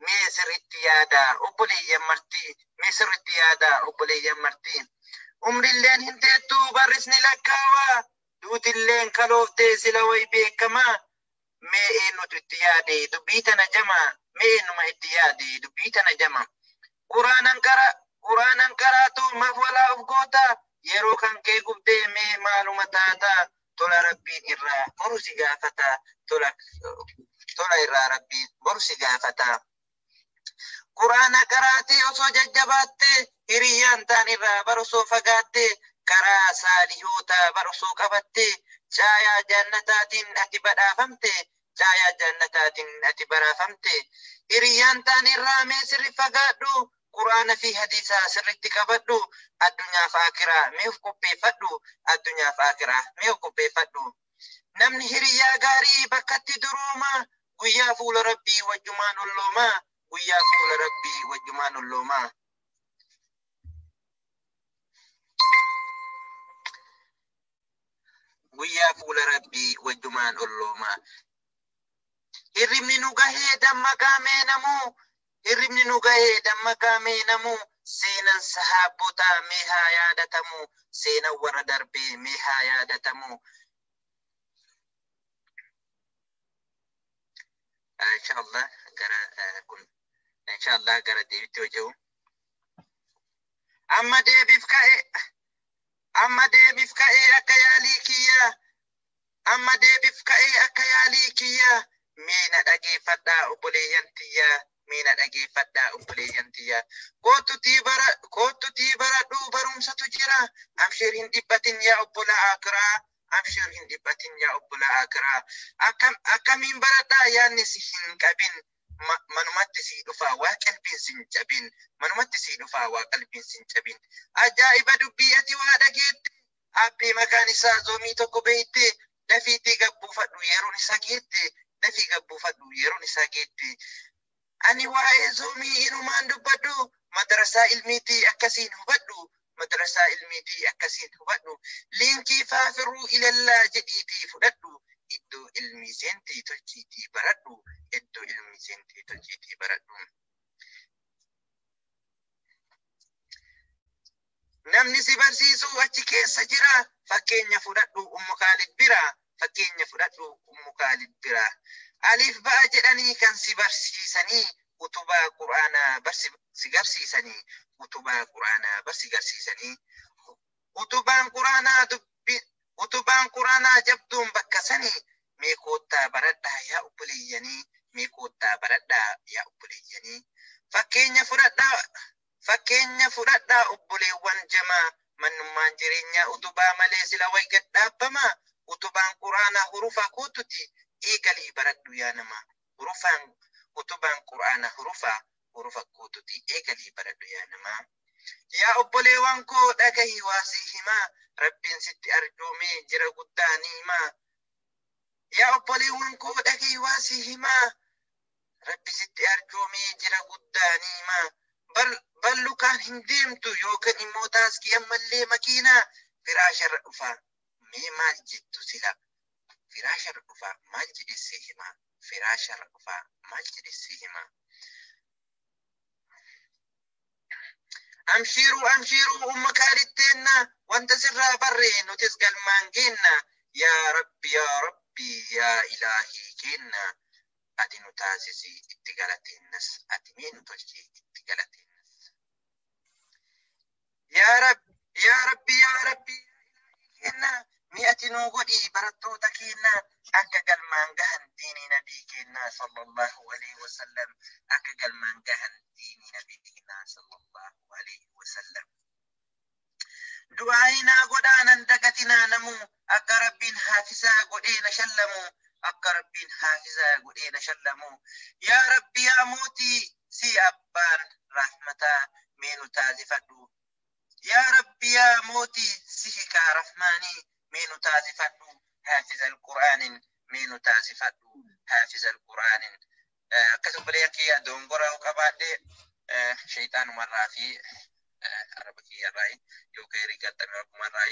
S3: mee sirritti yaada obboleeyyan marti mee sirritti yaada obboleeyyan marti. Umrilleen hin teettu barrisni lakkaawaa. Duutilleen kalooftee sila wayi beekamaa mee eenyutu itti yaade dubbii tana jamaa Mee numa itti yaadi dubbii tana jama. Quraanan qara Quraanan qaraatu maaf walaa of goota yeroo kan kee gubdee mee maaluma taata tola rabbiin irraa boru si gaafata tola tola irraa rabbiin boru si gaafata. Quraana qaraatee osoo jajjabaatte hiriyyaan taan irraa bar osoo fagaatte karaa saalihoota bar osoo qabatte caayaa jannataatiin ati badhaafamte caayaa jannataatiin ati baraafamte hiriyyaan taan irraa mee sirri fagaadhu quraana fi hadiisaa sirritti qabadhu addunyaaf akiraa mee of qopheeffadhu addunyaaf akiraa mee of qopheeffadhu. Namni hiriyyaa gaarii bakkatti durooma guyyaa fuula rabbii wajjumaan ollooma guyyaa fuula rabbii wajjumaan ollooma. Guyyaa fuula rabbii wajjumaan ollooma. Hirribni nu gahee dammaqaa mee namuu hirribni nu gahee dammaqaa mee namuu seenan sahaabotaa mee haa yaadatamu seenan warra darbee mee haa yaadatamu. Inshallah gara kun inshallah gara deebitti hojjetu. Amma deebiif ka'e amma deebiif ka'e akka yaalii kiyyaa amma deebiif ka'e akka yaalii kiyyaa mee na dhageeffadhaa obboleeyyan tiyyaa mee na dhageeffadhaa obboleeyyan tiyyaa koottutii bara koottutii baradhuu barumsatu jira amshir hin dhibbatin yaa obbola akiraa amshir hin dhibbatin yaa obbola akiraa akkam akkamiin baradhaa yaadni si hin qabin manumatti si dhufaa waa qalbiin sin cabin manumatti si dhufaa waa qalbiin sin cabin ajaa'iba dubbii ati waa dhageette aappii maqaan isaa zoomii tokko beeyte dafiitii gabbuufadhu yeroon isaa geette dafii gabbuufadhu yeroon isaa geette ani waa'ee zoomii inumaan dubbadhu madrasaa ilmiitii akkasiin hubadhu madrasaa ilmiitii akkasiin hubadhu liinkii faafiruu ilallaa jedhiitii fudhadhu iddoo ilmii seentii tolchiitii baradhu iddoo ilmii seentii tolchiitii baradhu. Namni si barsiisu achi keessa jira fakkeenya fudhadhu Ummu Kaalid bira fakkeenya fudhadhu Ummu Kaalid bira. Aliif ba'a jedhanii kan si barsiisanii utubaa quraanaa si garsiisanii utubaa quraanaa barsi garsiisanii utubaan quraanaa dubbi utubaan quraanaa jabduun bakka sanii mee koottaa baradhaa yaa obboleeyyanii mee koottaa baradhaa yaa obboleeyyanii fakkeenya fudhadhaa fakkeenya fudhadhaa obboleewwan jamaa mannummaan jireenyaa utubaa malee sila wayi gad dhaabbamaa utubaan quraanaa hurufa kootuti eegalii baradhu yaa nama hurufaan utubaan quraanaa hurufa hurufa kootuti eegalii baradhu yaa nama. Yaa obboleewwan koo dhagahi waa sii himaa rabbiin sitti arjoomee jira guddaa ni himaa. Yaa obboleewwan koo dhagahi waa sii himaa rabbi sitti arjoomee jira guddaa ni himaa. Ballu kaan hin deemtu yookaan immoo taaskii ammallee makiinaa firaasharra dhufaa mee maal jettu sila firaasharra dhufaa maal jedhe sii himaa firaasharra dhufaa maal jedhe sii himaa. Amshiiruu amshiiruu umma kaalitteenna wanta sirraa barree nutis galmaan geenna yaa rabbi yaa rabbi yaa ilaahii kenna ati nu taasisi itti galateennas ati mee nu tolchi itti galateennas. Yaa rabbi yaa rabbi yaa rabbi kenna mi'ati nuu godhi barattoota kenna akka galmaan gahan diinii nabii kenna sallallahu alaihi wasallam akka galmaan gahan diinii nabii kenna sallallahu alaihi wasallam. Du'aayinaa godhaanan dagatinaa namuu akka rabbiin haafisaa godhee na shallamu akka rabbiin haafisaa godhee na shallamu yaa rabbi yaa mootii si abbaan rahmataa mee nu taasifadhu yaa rabbi yaa mootii si hikaa rahmaanii mee nu taasifadhu haafiza alqur'aanin mee nu taasifadhu haafiza alqur'aanin akkasuma bilee kiyya dongora qabaadhee shayxaanumarraa fi araba kiyyarraa yookaan rigaxxame akkumarraa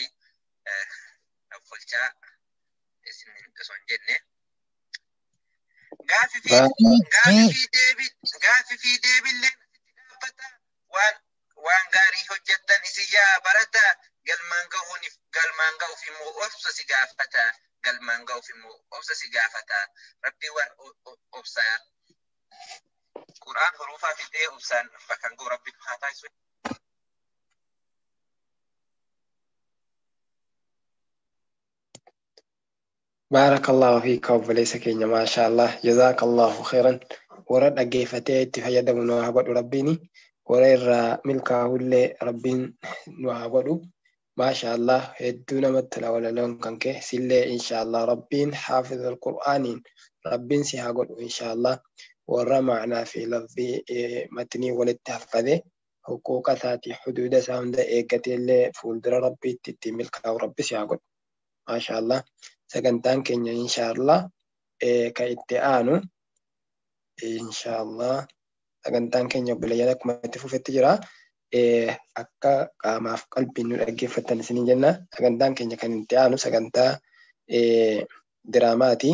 S3: folchaa isin osoo hin jenne. Gaaffii fi deebiillee asitti dhaabbata waan gaarii hojjettan isin yaa barata galmaan gahuuf galmaan gahuuf immoo obsa si gaafata galmaan gahuuf immoo obsa si gaafata rabbii waan obsaa Qur'aan huruufaa fidee obsaan bakka ga'u rabbi haa taasisu.
S2: Baarakallahu fiika obboleessa keenya maasha Allah jazaakallahu khairan warra dhaggeeffatee itti fayyadamu nu haa godhu rabbiini warra irraa milkaa'ullee rabbiin nu haa godhu maasha Allah hedduu namatti tola walaloon kan kee sillee insha Allah rabbiin haafizul qur'aaniin rabbiin si haa godhu insha Allah warra ma'anaa fi lafzii matnii walitti haffate huquuqa isaatii huduuda isaa hunda eeggateellee fuuldura rabbiitti ittiin milkaa'u rabbi si haa godhu maasha Allah. Sagantaan keenya inshaallah kan itti aanu inshaallah sagantaan keenya obboleeyyan akkuma itti fufetti jira. Akka qaamaaf qalbiin nu dhaggeeffattan isiniin jenna. Sagantaan keenya kan itti aanu sagantaa diraamaati.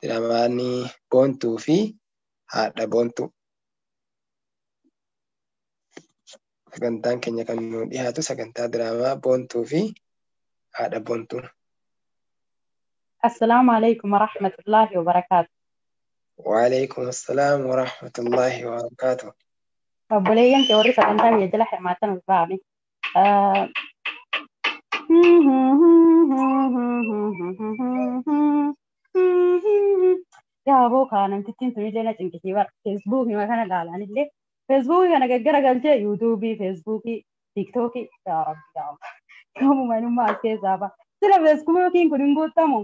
S2: Diraamaan boontuu fi haadha boontuu. Sagantaan keenya kan nu dhiyaatu sagantaa diraamaa boontuu fi haadha boontuu.
S6: السلام عليكم ورحمة الله وبركاته.
S2: وعليكم السلام ورحمة الله وبركاته.
S6: Obboleeyyan kee warri sagantaa biyya jala hirmaatan ol ba'ame. Yaa bookaa namtittiin sunillee na cinqisii bara feesbuukii kana ilaalanillee feesbuukii kana gaggara galchee yuutuubii feesbuukii tiiktookii yaa rabbi yaa Allah yoomumanummaa as keessaa ba'a. Sila feesbuukiin kun hin guutamu.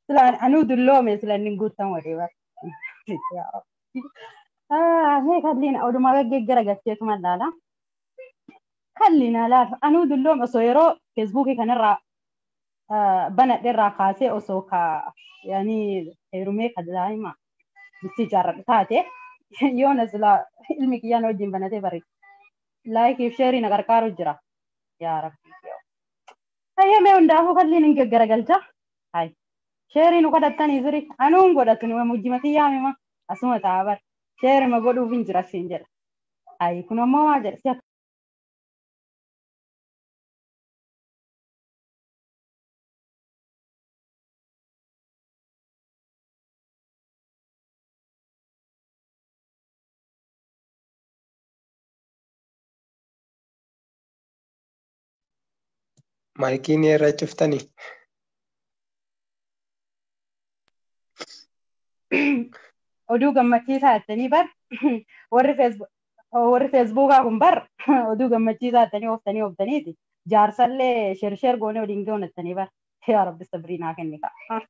S6: Sila anuu dulloome sila inni hin guutamu jedhee bara. Yaa rabbi. Mee kalliin odumaa gaggara galcheetuma ilaala. Kalliin alaaf anuu dulloome osoo yeroo feesbuukii kanarraa banadheerraa kaasee osoo ka yaani heerumee ka daa'ima bultii ijaarradhu taate yoona sila ilmi kiyyaan wajjin banatee bareeda. Laayikiif sheerii na gargaaru jira. Yaa rabbi. Hayyee mee hundaafuu kalliin hin gaggaragalcha. Hay sheerii nu kadhattanii siri anuu hin godhatu nu mujjima kiyyaa mima asuma ta'a bara. Sheerima godhuuf hin jira siin jedha. Hay kun ammoo maal jedha si
S2: Maayikiin irra cuftanii.
S6: Oduu gammachiisaa jettanii bar warri feesbuukaa kun bar oduu gammachiisaa jettanii ooftanii ooftaniiti jaarsallee sheer goonee waliin ga'uun jettanii bar yaa rabbi sabrii naa kenni ka'a.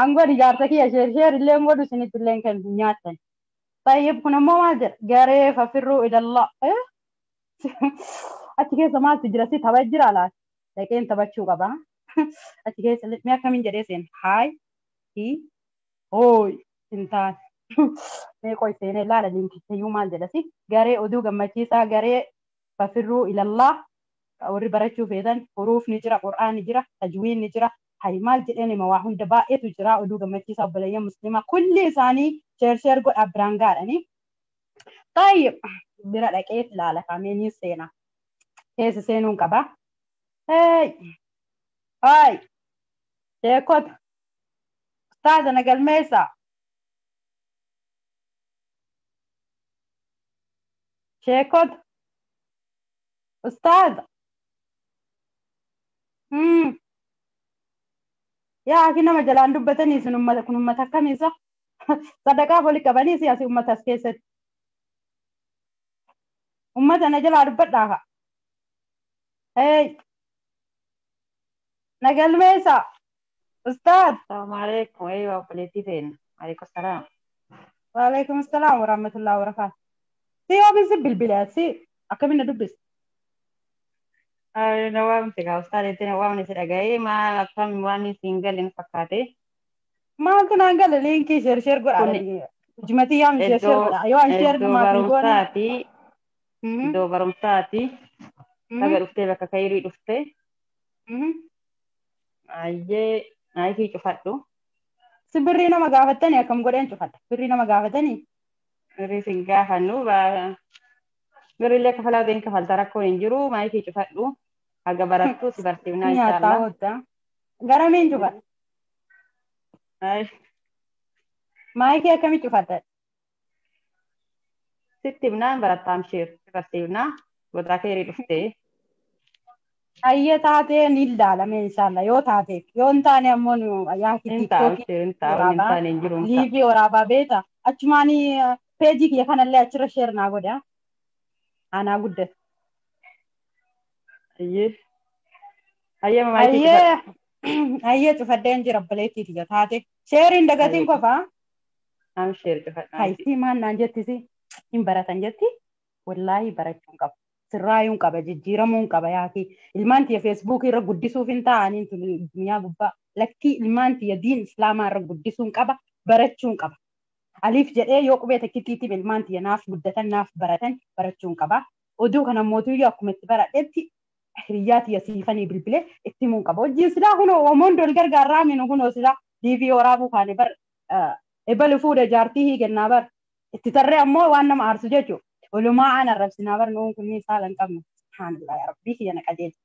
S6: Angoon ijaarsa kiyya sheer illee godhu isinitti illee kan nyaattan. Tayyib kun ammoo maal jedha garee fafirruu ilallaa. Achi keessa maaltu jira si tapha jira laata? Dhaqeen taphachuu qaba. Achi keessa mee akkamiin jedhee seen haay hi hooy hin taane. Mee qoy seenee laala liinkichayyuu maal jedha si garee oduu gammachiisaa garee fafirruu ilallaa warri barachuu feetan huruufni jira qur'aanni jira tajwiinni jira hay maal jedheen hima waa hunda baay'eetu jira oduu gammachiisaa obboleeyyan musliimaa kulli isaanii sheer sheer godhaa biraan gaadhanii. Tayyib bira dhaqee laala kaamee ni seena. Keessa seenuun qaba. Hey! Hay! Sheekota! Ustaaza na galmeessaa! Sheekota! Ustaaza! Yaa aki nama jalaan dubbatanii sun ummata kun ummata akkamiisa? Sadaqaaf oli qabanii si asii ummata as keessatti. Ummata na jalaa dubbadhaa kaa. Hey! Na galmeessaa! Ustaaz!
S7: Assalamu alaikum. Eeyyuu obboleettii teenya. Alaikum salaam.
S6: Waalaikum salaam warahmatullahi wabarakatuh. Si yoomiin si bilbila si akkamiin na dubbisa?
S7: Na waamte kaa ustaadeetti na waamne si dhaga'ee maal akkam waan siin galle na fakkaate.
S6: Maaltu naan gale liinkii sheer sheer godhaa.
S7: Kun
S6: Jimatii yaam sheer sheer
S7: iddoo
S6: godhaa. Yoo an sheer
S7: iddoo
S6: namaaf hin goone.
S7: barumsaati. Iddoo barumsaati. Baga dhuftee bakka kayirii dhuftee. Ayyee maayikii cufadhu.
S6: Si birrii nama gaafattanii akkam godheen cufadha. Birrii nama gaafatanii.
S7: Birrii sin gaafannu birriillee kafalaa ta'een kafalta rakkoon hin jiru maayikii cufadhu. Haga barattu si barsiifnaa
S6: Nyaataa
S7: inshaallah.
S6: oolta. Garamiin cufadha.
S7: Ay
S6: Maayikii akkamii cufadha?
S7: Sitti himnaan barattaa amsheer si barsiifnaa gotaa keerii dhuftee.
S6: Hayyee taatee ni ilaalame inshallah yoo taate yoo hin taane ammoo nu yaaki
S7: Hin ta'a
S6: tiktookii
S7: amsheer hin ta'a wanni hin
S6: waraabaa
S7: taane hin jiru hin ta'a.
S6: liivii waraabaa beeta achumaan peejii kiyya kanallee achirra sheer naa godha anaa guddate.
S7: Hayyee hayyee maayikii cufadhu.
S6: Hayyee hayyee cufadheen jira obboleettii tiyya taate sheeriin dagatiin
S7: Hayyee
S6: qofaa
S7: amsheer cufadhu maayikii.
S6: haysii maan naan jettisi hin baratan jetti wallaahi barachuun qaba. Sirraayuun qaba jijjiiramuun qaba yaaki ilmaan tiyya feesbuukii irra guddisuuf hin ta'aniin tun duniyaa gubbaa lakkii ilmaan tiyya diin islaamaa irra guddisuun qaba barachuun qaba. Aliif jedhee yoo qubee takkittiitiin ilmaan tiyya naaf guddatan naaf baratan barachuun qaba. Oduu kana mootuyyuu akkuma itti baradhetti hiriyyaa tiyya siifanii bilbilee itti himuun qaba. Hojiin silaa kunoo omoon dol gargaarraa minu kunoo silaa diivii waraabuu kaane bar ebalu fuudha jaartii hiikennaa bar itti tarree ammoo waan nama aarsu jechuudha. Olumaa aan arrabsinaa bar nuun kunniin saala hin qabnu. Subhaanallah yaa rabbii kiyya na qajeelcha.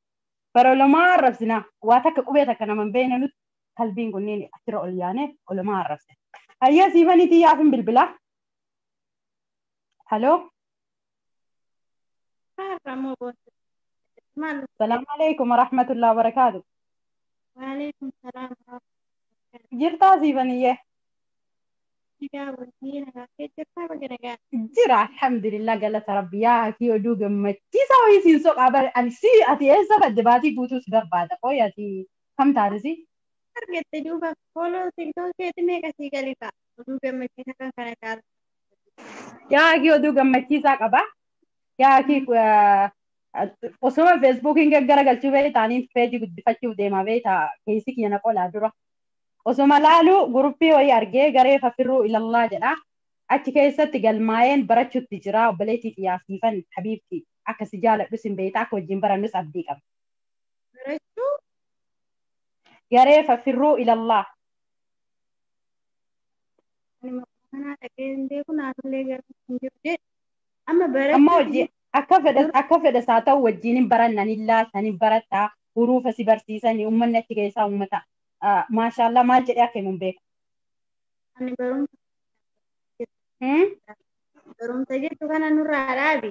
S6: Bara olumaa arrabsinaa waa takka qubee takka nama hin beekne nuti kalbiin kunniin achirra ol yaane olumaa arrabsina. Hayyee siifanii tiyyaaf hin bilbilaa. Haloo.
S8: Maal
S6: Salaamu alaikum warahmatullahi wabarakaatu.
S8: waalaikum salaam warahmatullahi.
S6: Jirtaa siifaniyyee.
S8: Nagaa bultii nagaa kee jirtaa baga nagaa.
S6: Jira alhamdulillah galata rabbi yaa kii oduu gammachiisaa wayii siin soqaa bare ani si ati eessa badde baatii guutuus barbaada qoy ati kam taatisi?
S8: Argatte duuba fooloo tiktook keetti meeqa sii gali ta'a? Oduu gammachiisaa kan kana caalu.
S6: Yaa kii oduu gammachiisaa qaba. Yaa kii osuma feesbuukiin gaggaragalchuu bee taaniin peejii guddifachuuf deemaa bee taa keessi kiyya na qolaa dura. Osuma laaluu guruppii wayii argee garee fafirruu ilallaa jedha. Achi keessatti galmaa'een barachuutti jira obboleettii xiyyaasiifan habiibti akka si jaaladhus hin beekta akka wajjin barannus abdii qaba.
S8: Barachuu
S6: Garee fafirruu ilallaa.
S8: ani maqaa kanaa dhaga'ee hin beeku naafillee garuu hin jiru jedhe. Amma
S6: Amma
S8: barachuutti
S6: hojii akka fedhas haa ta'u wajjin hin barannan illaa san hin barattaa hurufa si barsiisanii uummanni achi keessaa uummata maashaallah maal jedhee akka himu hin beeku.
S8: ani barumsa barumsa jettu kana nurraa dhaabi.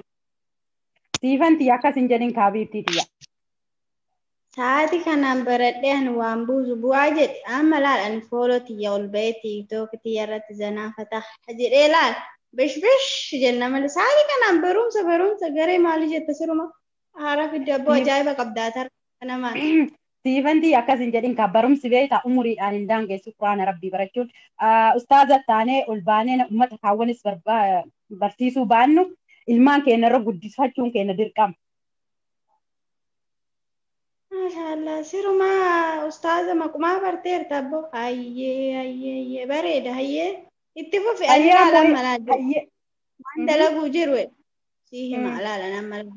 S6: Siifan tiyya akkas hin jedhin kaabiibtii tiyya.
S8: Sa'aatii kanaan baradhee ani waan buusu bu'aa jedhe amma laal ani fooloo tiyya ol ba'ee tiiktook tiyya irratti zanaafataa jedhee laal bish bish jenna malee sa'aatii kanaan barumsa barumsa garee maalii jetta siruma haaraa fidde abboo ajaa'iba qabdaa tarra namaan.
S6: Siifan tiyya akkas hin jedhin kaa barumsi beektaa umuriidhaan hin daangessu quraana rabbii barachuun ustaaza taanee ol baanee uummata kaawwanis barsiisuu baannu ilmaan keenya irra guddifachuun keenya dirqama.
S8: Maashaallah sirumaa ustaaza maqumaa barteerta abboo ayyee ayyee ayyee bareeda ayyee itti fufi ani
S6: Ayyee
S8: laal
S6: ammoo
S8: amma laal jedhe.
S6: ayyee.
S8: Waan dalaguu jiru si hima laala nama laala.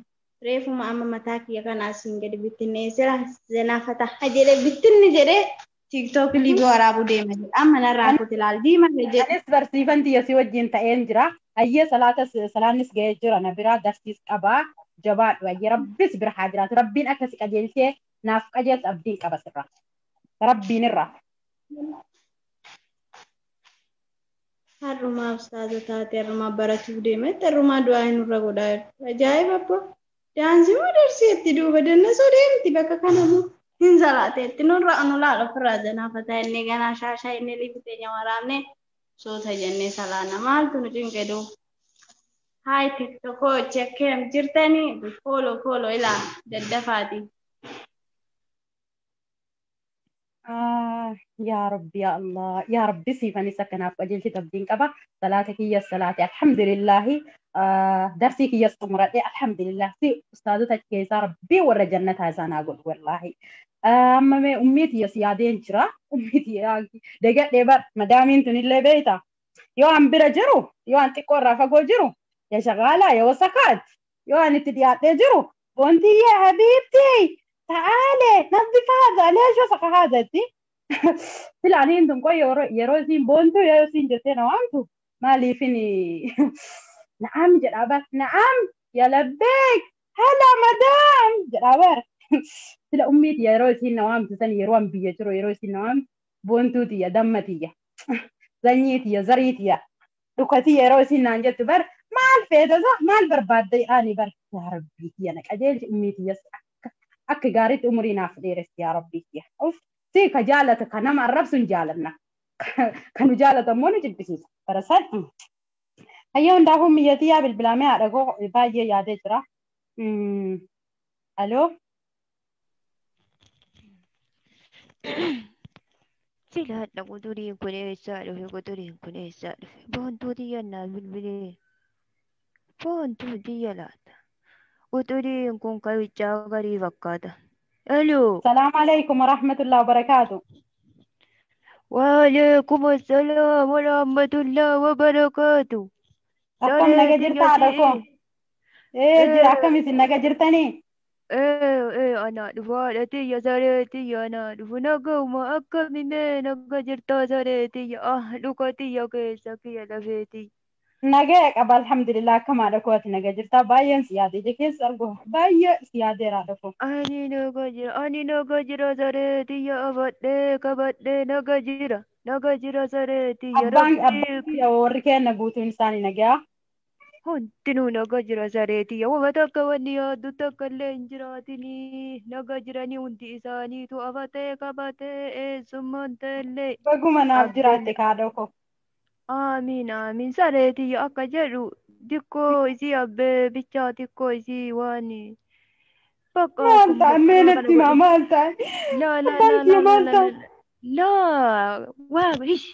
S8: Reefuma amma mataa kiyya kana asiin gadi bittinneessira zanaafata jedhe bittinni jedhee tiiktook liivii waraabuu deema jedhe amma narraa kuti laal diima jedhe.
S6: Anis barsiifan tiyya si wajjin ta'een jira. Ayyee salaatas salaannis ga'ee jira na biraa darsiis qabaa jabaadhu ayyee rabbis bira haa jiraatu rabbiin akka si qajeelchee naaf qajeelcha abdiin qaba sirraa rabbiin irraa.
S8: Har'umaa ustaaza taate har'umaa barachuuf deemetti har'umaa du'aa hin nurra godhaa jirtu. Ajaa'iba abboo. Daansii moo darseetti duuba dannasoo deemti bakka kanamoo hin salaateetti nurra nu laal ofirraa zanaafataa inni ganaa shaashaa inni liifi teenya waraabne soota jennee salaana maaltu nu cinqe duuba. Haay tiktokoo chekkeem jirtanii fooloo fooloo ilaa daddafaati.
S6: Yaa Rabbi yaa Allah yaa Rabbi siifanis akkanaaf qajeelchite abdiin qaba salaata kiyyas salaate alhamdulillahi darsii kiyyas xumuradhe alhamdulillah si ustaazota achi keessaa rabbii warra jannataa isaan haa godhu wallaahi. Amma mee ummii tiyya si yaadeen jira ummii tiyya degadhee bar madaamiin tunillee beeyta yoo an bira jiru yoo an xiqqoo irraa fagoo jiru ya shaqaalaa ya wasakaat yoo an itti dhiyaadhee jiru bontiyye habiibtii ta'aale نظف هذا ليش وسخ هذا انت Filaaniin tun qoy yeroo isiin boontu yeroo isiin jettee na waamtu maaliifini na'am jedhaa bar na'am ya labbeek hala madaam jedhaa bar sila ummiiti yeroo isiin na waamtu san yeroo an biyya jiru yeroo isiin na waamtu boontuu tiyya damma tiyya sanyii tiyya zarii tiyya dhukatii yeroo isiin naan jettu bar Maal feetasa maal barbaadde ani bar yaa rabbii kiyya na qajeelchi ummii tiyyas akka gaariitti umurii naaf dheeressi yaa rabbii kiyya. Uff si ka jaalata ka nama arrabsu hin jaalanna. Kan nu jaalatan immoo nu jibbisiisa. Barasan hayyoo hundaafuu miyyatii yaa bilbilamee haadha koo baay'ee yaadee jira. Aloo.
S9: Silaadha quturiin kun eessaa dhufe quturiin kun eessaa dhufe boontuu xiyya naa bilbilee boontuu xiyya laata quturiin kun kawichaa garii fakkaata. Aloo.
S6: Salaam alaikum warahmatullahi wabarakaatu.
S9: Waalaikum assalaam warahmatullahi wabarakaatu.
S6: Akkam naga jirta haadha koo? Ee jira akkam isin naga jirtanii?
S9: Ana dhufu haadha tiyya saree tiyya ana dhufu naguma akkami mee naga jirtaa saree tiyya ah luka tiyya keessa kiyya lafee tiyya.
S6: Nagaya qaba alhamdulillah akkam haadha koo ati naga jirtaa baay'een si yaade ija keessa argu baay'ee si yaadeera haadha koo.
S9: Ani naga jira ani naga jira saree tiyya abadhee kabadhee naga jira naga jira saree tiyya
S6: Abbaan abbaan
S9: rabbii
S6: kiyya warri keenya guutuun isaanii nagayaa.
S9: Hundinuu naga jira saree tiyya wama takka wanni yaaddu takka illee hin jiraatinii naga jiranii hundi isaaniitu afatee qabatee eessummaan ta'ellee
S6: Baguma naaf
S9: abbeen
S6: jiraatte haadha koo.
S9: Amiin amiin saree tiyya akka jedhu xiqqoo isii abbee bichaa xiqqoo isii waan bakka
S6: Maal
S9: akkuma
S6: ta'e mee
S9: kana
S6: natti himaa
S9: godhe
S6: maal ta'e?
S9: laa laa
S6: Abbaan
S9: laa
S6: kiyya
S9: laa laa
S6: maal
S9: laa
S6: ta'e?
S9: laa waa hish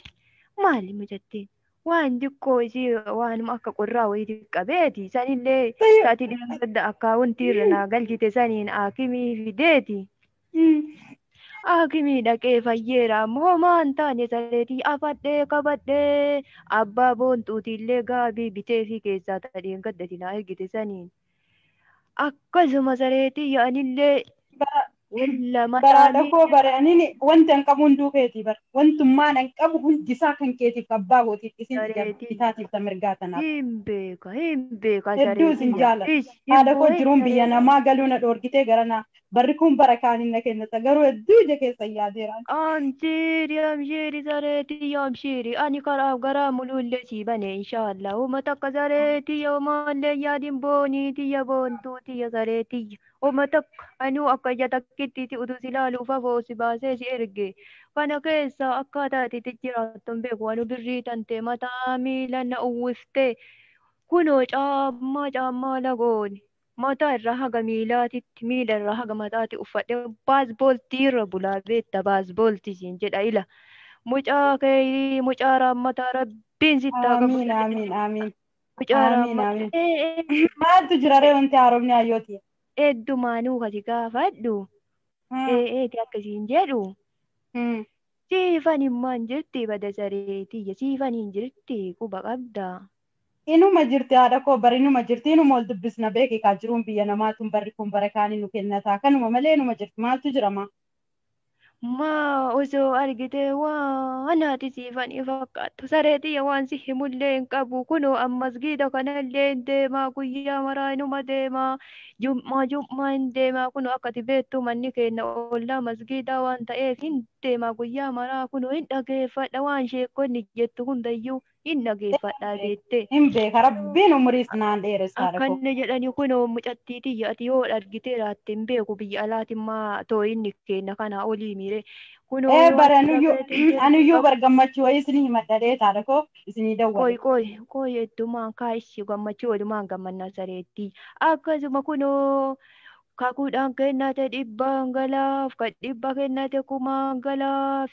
S9: maali mucattiin waan xiqqoo isii waanuma akka qorraa wayii qabeeti sanillee
S6: Tayyoo.
S9: sa'aatii dheengadda akkaawuntii irra naa galchite saniin haakimii fideeti. Haakimii dhaqee fayyeera ammoo homaa hin taane sareetii afadhee qabadhee abbaa boontuutiillee gaabii bitee fi keessaa tadheen gaddati naa ergite saniin. Akkasuma sareetii yaa'anillee walla
S6: Baraadha
S9: mataanii
S6: koo bare anini wanti an qabu hunduu keetii bara wantummaan an qabu hundisaa kan keetiif abbaa kootiif isin
S9: sareetii
S6: bitaatiif ta mirgaa tanaaf.
S9: hin beeka hin beeka
S6: Hedduu isin
S9: sareetii
S6: jaaladha.
S9: ish hin
S6: Haadha koo
S9: boo'in
S6: jiruun biyya
S9: sareetii.
S6: namaa galuu na dhoorgitee gara naa barri kun bara kaaniin na kennata garuu hedduu ija keessa yaadeera.
S9: Amshiiri amshiiri sareetii amshiiri ani karaaf garaa muluullee sii bane inshaallah uma takka sareetii homaallee yaadin boonii tiyya boontuu tiyya sareetii uma takka anuu akka ija takkittiiti utuu si laaluuf afoo si baasee si erge kana keessa akkaataa ati itti jiraattu hin beeku anu birrii tante mataa miila na uwwiftee kunoo caammaa caammaa lagoon mataa irraa haga miilaatitti miila irraa haga mataatti uffadhe baasbooltii irra bulaa beekta baasbooltii siin jedha ila mucaa kee mucaa raammataa rabbiin sitti haa qabu
S6: Aamiin aamiin aamiin
S9: mucaa
S6: aamiin
S9: raammataa
S6: aamiin. Maaltu jira ree wanti haaromni hayyooti?
S9: Heddumaanuu kasi gaafadhu eeti akkasiin jedhu siifan himmaan jirti bada sareetiyya siifan hin jirti quba qabda.
S6: Inuma jirti haadha koo bari inuma jirti inuma ol dubbisna beeki kaa jiruun biyya namaatuun barri kun bara kaanii nu kennataa kanuma malee inuma jirti maaltu jira maa?
S9: Maa osoo argite waan ati siifanii fakkaattu sareetiyya waan si himullee hin qabu kunoo ammas giida kanallee hin deemaa guyyaa maraa inuma deemaa jum'aa jum'aa hin deemaa kunoo akka ati beektu manni keenya ollaa masgiidaa waan ta'eef hin deemaa guyyaa maraa kunoo hin dhageeffadha waan sheekonni jettu hundayyuu hin dhageeffadha beettee.
S6: Hin beeka rabbiin umurii sanaan dheeressa haadha koo.
S9: Akkanni jedhani kunoo mucattii tiyya ati yoo argitee raatte hin beeku biyya alaatiin maa too'inni kenna kana olii miire kunoo
S6: Ee
S9: yoo
S6: bara
S9: ati lafeetiin jirtu
S6: anuyyuu bar gammachuu wayii isinii himadha dheeta haadha koo isinii
S9: qoy
S6: dawwale.
S9: qoy qoy heddumaan kaa'ishi gammachuu walumaan gammannaa sareetti akkasuma kunoo kakuudhaan kennate dhibbaan galaaf ka dhibba kennate kumaan galaaf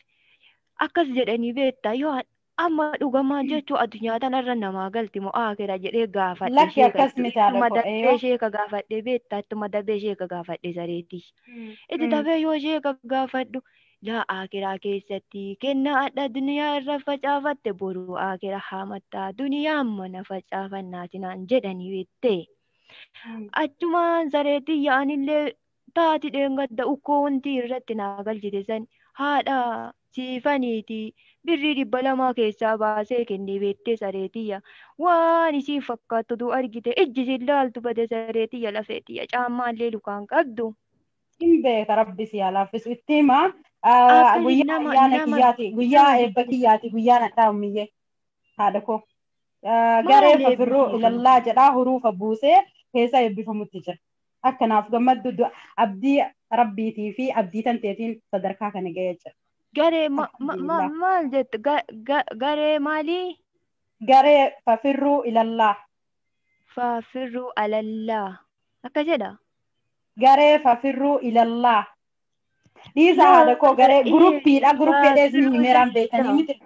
S9: akkas jedhanii beektaa yoo amma dhugamaan jechuu addunyaa tanarra namaa galti moo aakira jedhee gaafadhe
S6: Lakki
S9: sheeka
S6: akkas miti haadha
S9: ittuma
S6: koo
S9: dabee
S6: eeyyoo.
S9: sheeka gaafadhe beektaa ittuma dabee sheeka gaafadhe sareetti itti dabee yoo sheeka gaafadhu laa aakiraa keessatti kennaa adda duniyaa irra facaafatte boru aakira haamattaa duniyaan mana facaafannaati naan jedhanii beektee. Achumaan sareetti yaa'anillee taati dheengadda ukkoo wanti irratti naa galchite san haadha siifaniiti birrii 200 keessaa baasee kennee beektee sareetiyya waan isiin fakkaattutu argite ijji isin laaltu bade sareetiyya lafeetiyya caammaallee lukaan qabdu.
S6: Hin beeka rabbi si haa laaffisu itti himaa
S9: Akkasi
S6: guyyaa
S9: nama
S6: ayyaana
S9: nama
S6: kiyyaati guyyaa
S9: nama
S6: eebba kiyyaati guyyaa nadhaa ummiyyee haadha koo. Garee
S9: Maal
S6: fafirruu
S9: eebbisiisu?
S6: ilallaa jedhaa huruufa buusee keessa eebbifamutti jira. Akkanaaf gammaddu abdii rabbiitii fi abdii tanteetiin sadarkaa kana ga'ee jira.
S9: Garee
S6: Alhamdulillah.
S9: maal jettu? Garee maalii?
S6: Garee fafirruu ilallaa.
S9: Faafirruu alallaa. Akka jedha.
S6: Garee fafirruu ilallaa. Dhiisa haadha koo garee guruppiidha. Guruppiidha isin himeeraan beekanii miti.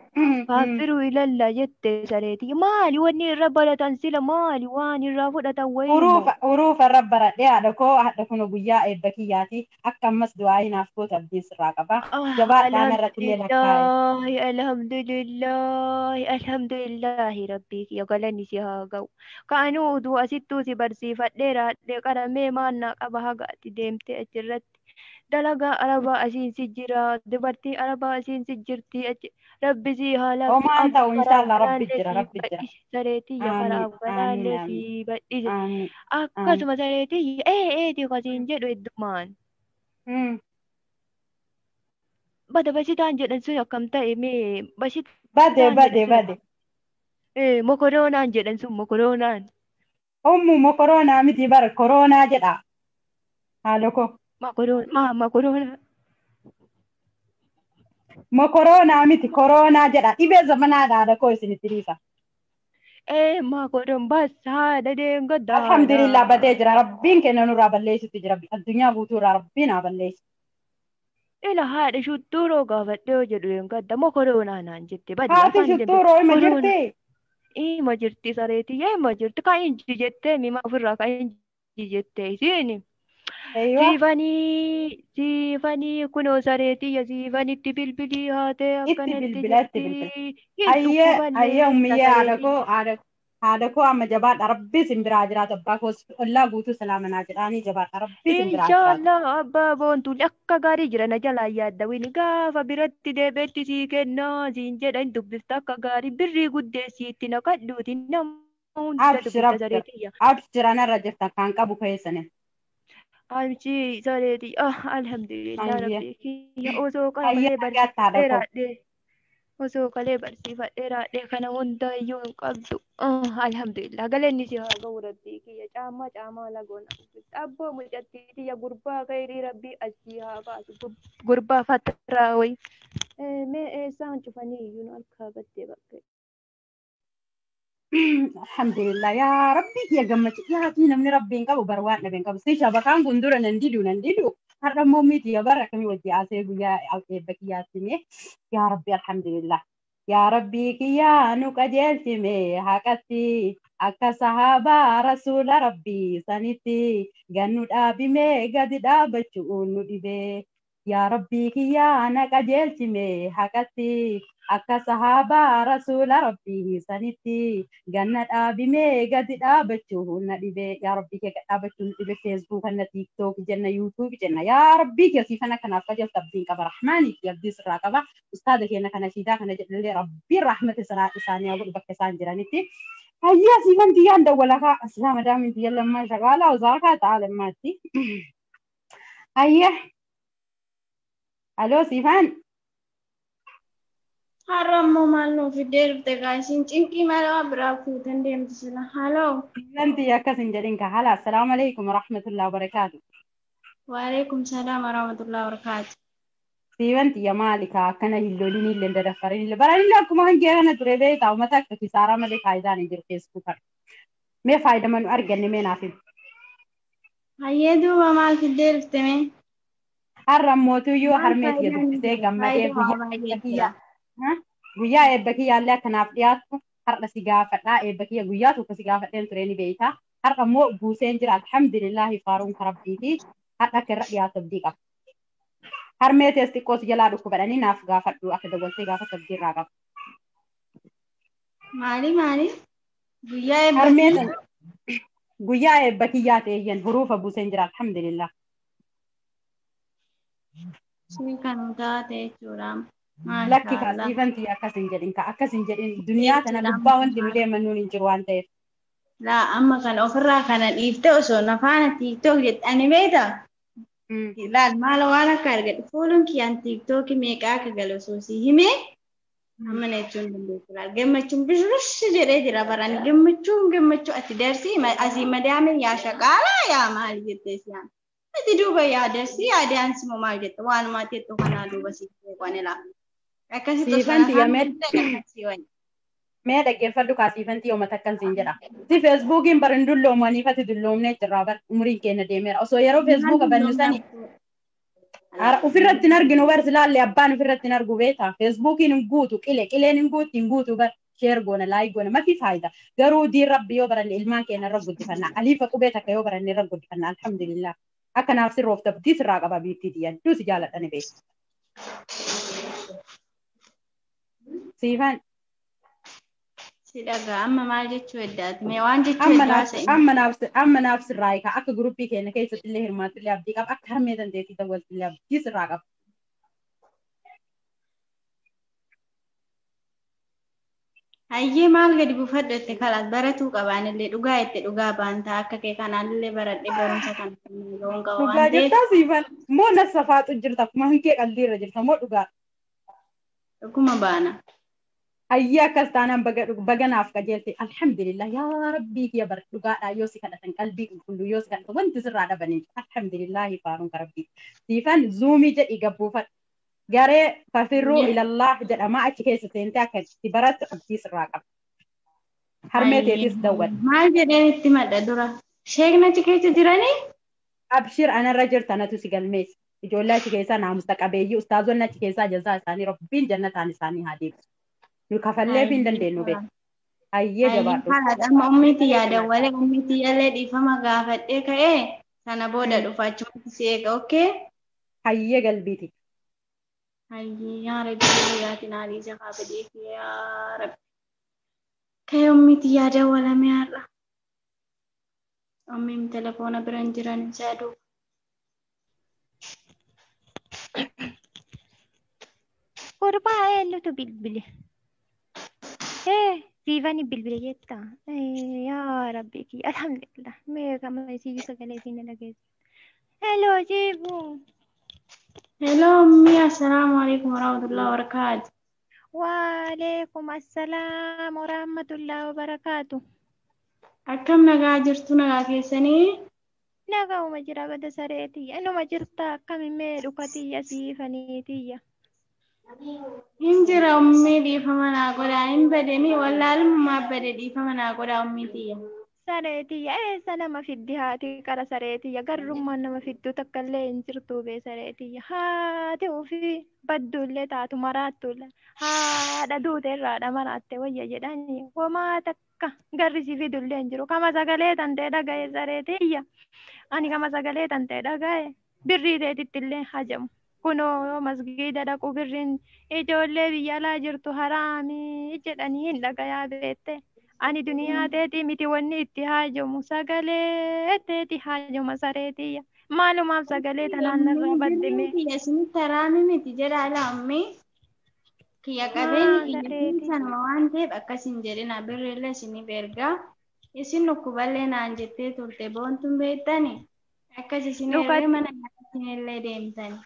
S9: Faafiruu ilallaa jette sareetii. Maali wanni irra baratan sila maali waan irraa fudhatan wayii moo?
S6: Huruufa irra baradhee haadha koo haadha kun guyyaa eebba kiyyaati. Akka ammas du'aa hinaaf goota abdiin sirraa qaba. Jabaadhaan irratti illee lakkaa'e.
S9: Alhamdulillahi, alhamdulillahi, alhamdulillahi rabbii kiyya galanni si haa ga'u. Kaanuu utuu asittuu si barsiifadhee raadhee qaramee maannaa qaba haga ati deemtee achirratti. Dalagaa arabaa asiin si jira, dubartii arabaa asiin si jirti achi. Rabbi si haa laaffisu.
S6: Homaan ta'u
S9: Abba karaa
S6: inshaallah rabbi
S9: kanaallee
S6: jira
S9: si
S6: rabbi jira.
S9: badhise sareetiyya karaa
S6: Amiin amiin
S9: kanaallee
S6: amiin
S9: si badhise.
S6: amiin amiin.
S9: Akkasuma sareetiyya ee eeti kasiin jedhu heddumaan. Bada bashitaan jedhan sun akkam ta'e mee
S6: Bade
S9: bashitaan jedhan
S6: bade
S9: sun
S6: bade.
S9: Mokoroonaan jedhan sun mokoroonaan.
S6: Ummu mokoroonaa miti bara koroonaa jedha. Haadha koo.
S9: Mokoroonaa mokoroonaa.
S6: Mokoroonaa miti koroonaa jedha. Dhibee zamanaadha haadha koo isinitti dhiisa.
S9: Mokoroon bas haadha deengadaadha.
S6: Alhamdulillah badee jira. Rabbiin kenna nurraa balleessutti jira. Addunyaa guutuurraa rabbiin haa balleessu.
S9: Ila haadha shuttuuroo gaafadhee yoo jedhu deengadda mokoroonaa naan jette badi
S6: Haati
S9: afaan dembe
S6: shuttuuroo ima
S9: koroonaa.
S6: jirti.
S9: Ima jirti sareetii ima jirti kan inji jettee mima ofirraa kan inji jettee isiin.
S6: Eeywa.
S9: Siifanii siifanii kunoo sareetiyya siifanitti bilbilii haatee
S6: Itti
S9: akkanatti
S6: bilbila itti bilbila.
S9: jirti hin
S6: Ayyee ayyee
S9: dhukkubanne
S6: ummiyyee haadha
S9: sareetii.
S6: koo haadha koo amma jabaadha rabbi isin biraa jiraatu abbaa koos ollaa guutuu salaamanaa jedhaanii jabaadha rabbi isin biraa jiraatu.
S9: Inshaallah abbaa boontuu akka gaarii jira na jalaa yaaddawin gaafa biratti deebiitti sii kennaa siin jedha hin dubbifta akka gaarii birrii guddeessiitti naqadhuuti nama hunda
S6: Abshir
S9: dubbifta
S6: abshir
S9: sareetiyya.
S6: abshir anarra jirta kan qabu keessani.
S9: Amchi sareetii ah alhamdulillah
S6: Ayyee
S9: rabbii kiyya osoo
S6: ayyee
S9: qabalee
S6: nagaatti haadha
S9: barsiifadhee
S6: koo.
S9: raadhee osoo kalee barsiifadhee raadhee kana hunda iyyuu hin qabdu. Alhamdulillah galanni si haa ga'u rabbii kiyya caamaa caamaa lagoon abboo mucattii tiyya gurbaa khayrii rabbii asii haa baasu gurbaa fatraa wayi. Mee eessaan cufanii iyyuu nu harkaa battee bakka.
S6: Alhamdulillah yaa rabbi kiyya gammachi dhiyaatii namni rabbiin qabu bar waan dhabeen qabu si shabakaan kun dura nan didu nan didu har'a immoo miti ya bara akkamii wajji asee guyyaa eebba kiyyaatti mee yaa rabbi alhamdulillah yaa rabbii kiyyaa nu qajeelchime haqatti akka sahaabaa rasuula rabbii sanitti gannu dhaabime gadi dhaabachuu nu dhibe yaa rabbii kiyyaa na qajeelchime haqatti akka sahaabaa rasuula rabbii sanitti ganna dhaabimee gadi dhaabachuu na dhibe yaa rabbii kee gad dhaabachuu nu dhibe feesbuuk na tiiktook jenna yuutuub jenna yaa rabbii kee siifana kanaaf qajeelta abdiin qaba rahmaanii fi abdii sirraa qaba ustaada keenya kana shiidaa kana jedhallee rabbiin rahmata isaanii haa godhu bakka isaan jiranitti hayyaa siifan tiyyaan dawwalakaa aslaa madaamin tiyyan lammaa shagaalaa osaakaa ta'a lammaatti hayyaa aloo siifaan
S8: Har'a immoo maal nuuf fiddee dhufte gaa isin cinqii maal waan biraa fuutan deemtu sila. Haloo.
S6: siifan tiyya akkas hin jedhin ka hala assalaamu alaikum warahmatullahi wabarakaatu
S8: Waalaikum salaam warahmatullahi wabarakaatu.
S6: Siiban xiyya maali kaa akkana hin lolin illee hin dadaffarin illee baranillee akkuma hangee kana ture beektaa uummata akka kisaaraa malee faayidaan hin jiru feesbuukan. Mee faayidama nu arganne mee naaf himi.
S8: Hayyee duuba maal fiddee dhufte mee?
S6: Har'a mootuyyuu
S8: Maal
S6: harmee tiyya
S8: faayidaan hin
S6: dubbisee
S8: jiru?
S6: gammadee
S8: Faayidaa
S6: guyyaa
S8: waa
S6: eebba
S8: baay'ee
S6: kiyya
S8: jira.
S6: guyyaa eebba kiyyaallee akkanaaf dhiyaattu har'a si gaafadhaa eebba kiyya guyyaa tokko si gaafadheen ture ni beektaa. Har'a immoo buuseen jira alhamdulillaahi faaruun karabbiiti har'a akka irra dhiyaatu abdii qaba. Harmee tees xiqqoo si jalaa dhukkubadhanii naaf gaafadhu akka dawwaltee gaafa abdii irraa qaba.
S8: Maali maali? Guyyaa eebba
S6: Harmee
S8: kiyya?
S6: tan guyyaa eebba kiyyaa ta'eeyyan huruufa buuseen jira alhamdulillah.
S8: Sun kan taate jechuudha.
S6: Lakki
S8: Maashaallah.
S6: kaasiifan tiyya akkas hin jedhin ka akkas hin jedhin duniyaa tana
S8: Jechuudha.
S6: gubbaa wanti nu deemannuun hin jiru waan ta'eef.
S8: Laa amma kana ofirraa kana dhiiftee osoo nafaana tiiktook jedhani beektaa? Laal maal waan akka argadhu fuuluun kiyyaan tiiktookii meeqa akka galu osoo si himee Amma na jechuun dandeessu laal. Gammachuun bishbish jedhee jira baran. Gammachuun gammachuu ati darsii asii madaame yaa shaqaalaa yaa maal jettee siyaan. Ati duuba yaa darsii yaa daansii moo maal jette waanuma teettu kanaa duuba si qone laa. Akkasitti osoo
S6: Siifanti
S8: afaan
S6: yamee
S8: akkasii wayya.
S6: Mee dhaggeeffadhu kaa siifanti yooma takkan siin jedha. Si feesbuukiin bar hin dulloomaniif ati dulloomnee jirraa bar umriin keenya deemeera. Osoo yeroo
S8: Maal
S6: feesbuuka bannu
S8: dulloomnaa?
S6: sani ofirratti hin arginu bar silaallee abbaan ofirratti hin argu beeta. Feesbuukiin hin guutu qile qileen hin guutu hin guutu bar sheer goona laayik goona mafi faayida. Garuu diin rabbi yoo baranne ilmaan keenya irra guddifanna. Aliifa qubee takka yoo baranne irra guddifanna alhamdulillah. Akka naaf sirroofta abdii sirraa qaba biittii xiyyan. Duusi jaaladhani beeku. Siifan
S8: Si dhagaa amma maal jechuu heddaati? Mee waan jechuu
S6: amma
S8: hedduu
S6: naaf
S8: haasa'e.
S6: amma naaf amma naaf sirraa hiika akka guruppii keenya keessatti illee hirmaattu illee abdii qaba akka harmee dandeettii dawwaltu illee abdii sirraa qaba.
S8: Hayyee maal gadi buufadhu itti kalaas baratuu qabaanillee dhugaa itti dhugaa baantaa akka kee kanaallee baradhee barumsa kana ga'uun qaba
S6: Dhugaa
S8: waan ta'eef
S6: jirtaa siifan moo na safaaxu jirta akkuma hankee qalbiirra jirta moo dhugaa
S8: dhuguma baana.
S6: Hayyee akkas taanaan baga baga naaf qajeelte alhamdulillah yaa rabbii kiyya bar dhugaadhaa yoo si kadhatan qalbii qulqulluu yoo si kadhatan wanti sirraa dhabanii alhamdulillah faaruun karabbii siifan zuumii jedhii gabbuufadhu garee fafirruu ilallah jedhamaa achi keessa seentee akka itti barattu abdii sirraa qaba. Harmee teetis dawwadhu.
S8: Maal jedheen itti madda dura? Sheekna achi keessa jiranii?
S6: Abshir anarra jirta natu si galmeessa. Ijoollee achi keessaa naamusa qabeeyyii ustaazonni achi keessaa jazaa isaanii rabbiin jannataan isaanii haa deebisu. Nu kafalleef hin dandeenyu beeku. Hayyee jabaadhu.
S8: Haadha amma ummiitti yaadawwalee ummiitti yaalee dhiifama gaafadhee ka'ee sana booda dhufa achumatti si eega okkee.
S6: Hayyee galbiiti.
S8: Hayyee yaa rabbi yaatiin haadhi jafaa badee yaa rabbi. Ka'ee ummiitti yaadawwalame har'a. Ummiin telefoona bira hin jiran hin saaduu.
S9: Gurbaa eenyutu bilbile? Siifani bilbile jetta. Yaa rabbi kiyya alhamdulillah. Mee kama isii sagalee isiin dhageessu. Hello Siifu.
S8: Hello ummi assalaamu alaikum warahmatullahi wabarakaatu.
S9: Waalaikum assalaam warahmatullahi wabarakaatu.
S8: Akkam nagaa jirtu nagaa keessanii?
S9: Nagauma jira bada saree tiyya. Inuma jirta akkami mee dhuka tiyya siifanii tiyya.
S8: Hin jira ummii dhiifama naa godhaa hin badanii wallaalummaa bade dhiifama naa godhaa ummii tiyya.
S9: Saree tiyya eessa nama fiddi haati qara saree tiyya garrummaan nama fiddu takka illee hin jirtu bee saree tiyya haati ofii badduullee taatu maraattuullee haadha duute irraadha maraatte wayya jedhani homaa takka garri si fidullee hin jiru kama sagalee tan ta'e dhaga'e saree tiyya ani kama sagalee tan ta'e dhaga'e birrii teetitti illee hajamu. Kunoo yoo masgiida dhaqu birriin ijoollee biyya alaa jirtu haraamii jedhanii hin dhagayaa beette. Ani duniyaa teetii miti wanni itti haajamu sagalee teeti haajama sareetiyya. Maalumaaf sagalee tanaan narraa baddime.
S8: Kiyya isinitti haraami miti jedha alaa ummii. Kiyya qabeenyi kiyya sanuma waan ta'eef akkas hin jedhina birriillee isiniif ergaa. Isin dhukkuballee naan jettee turte boontuun beektani. Akkas isin ergee mana nyaataa deemtani.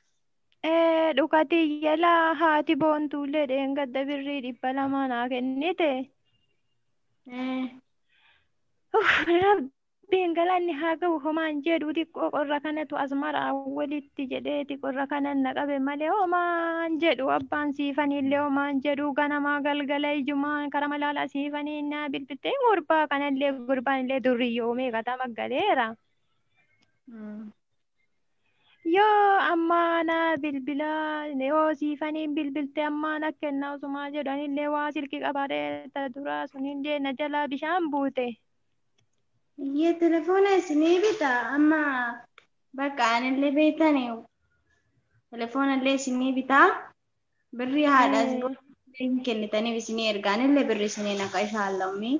S9: Dhukatiyya laa haati boontuullee dheengadda birrii 200 naa kennite. Rabbiin galanni haa ga'u homaan jedhu xiqqoo qorra kanatu as maraa walitti jedheeti qorra kanan na qabe malee homaan jedhu abbaan siifanillee homaan jedhu ganamaa galgala ijumaan kara malaalaa siifanii naa bilbiltee gurbaa kanallee gurbaan illee durriyyoomee katama galeera. Yoo ammaa na bilbilaa yoo siifaniin bilbilte ammaa na kennaa osumaa jedhanillee waa silkii qabaatee ta duraa sunillee na jalaa bishaan buute.
S8: Iyyee telefoona isinii bita amma bakka anillee beektani telefoona illee isinii bita birrii haadhaas hin kennitaniif isinii ergaa anillee birrii isinii naqa inshaalla ummii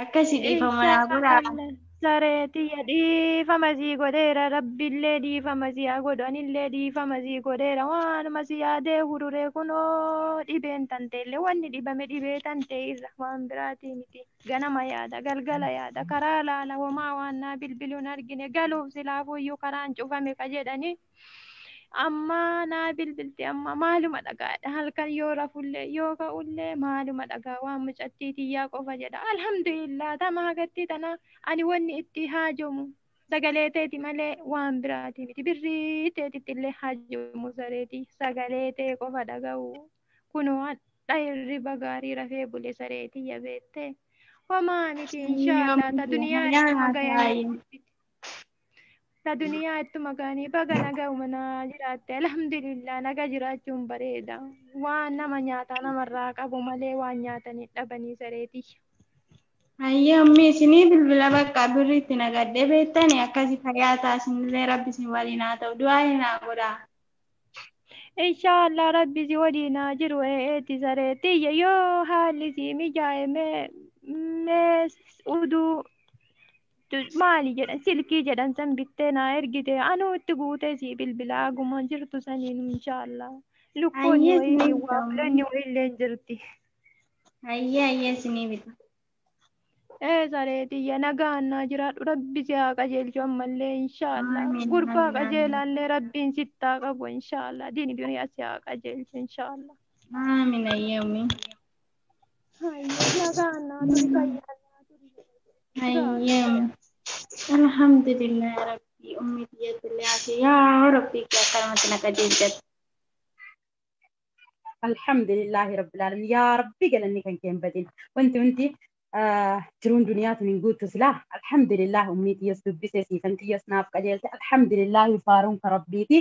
S8: akkasii dhiifama naa godhaa.
S9: Saree tiyya dhiifama sii godheera rabbillee dhiifama sii haa godhu anillee dhiifama sii godheera waanuma si yaadee hururee kunoo dhibeen tanteellee wanni dhibame dhibee tantee irra waan biraatii miti ganama yaada galgala yaada karaa laala homaa waan naa bilbiluun argine galuuf silaafuyyuu karaan cufame ka jedhani Amma naa bilbilte amma maaluma dhagaadha halkan yoo rafullee yoo ka'ullee maaluma dhagaa waan mucattii tiyyaa qofa jedha. Alhamdulillah tama hagatti tana ani wanni itti haajomu sagalee teeti malee waan biraati miti. Birrii teetitti illee haajomu sareeti sagalee tee qofa dhaga'u. Kunoo hadha hirriba gaarii rafee bule sareeti yabeette. Homaa miti inshaallah ta duniyaa ittuma gayanii ta duniyaa ittuma gayanii baga naga umanaa jiraatte alhamdulillah naga jiraachuun bareeda. Waan nama nyaataa namarraa qabu malee waan nyaatanii dhabanii sareeti.
S8: Hayyee ummi isinii bilbila bakka birri itti nagadhee beektani akkasi fayyaa ta'a isinillee rabbi isin waliin haa ta'u du'aa naa godhaa.
S9: Inshaallah rabbi si waliin haa jiru eeti sareetiyya yoo haalli si mijaa'e mee uduu maali jedhan silkii jedhan san bittee naa ergite anuu itti guutee si bilbila aguma jirtu saniin inshaallah. Lukkoonni
S8: Hayyee
S9: wayii
S8: isinii bita
S9: waa
S8: ummi.
S9: fulanni wayii illee jirti.
S8: Hayyee hayyee isinii bita.
S9: Ee sareetiyya nagaan naa jiraadhu rabbi si haa qajeelchu ammallee inshaallah.
S8: Amiin
S9: Gurbaa
S8: amiin amiin.
S9: qajeelaallee rabbiin sittaa qabu inshaallah. Diini duniyaa si haa qajeelchu inshaallah.
S8: Amiin hayyee ummi.
S9: Hayyee nagaan naa turi fayyaa naa turi.
S8: Hayyee ummi. Alhamdulillah rabbi ummi tiyyattillee haasee yaa rabbi akkanumatti na qajeelchatte.
S6: Alhamdulillahi rabbil alamin. Yaa rabbi galanni kan kee hin badin. Wanti wanti jiruun duniyaa tun hin guuttu silaa. Alhamdulillah ummii tiyyas dubbise siifan tiyyas naaf qajeelte. Alhamdulillah faaruun ka rabbiiti.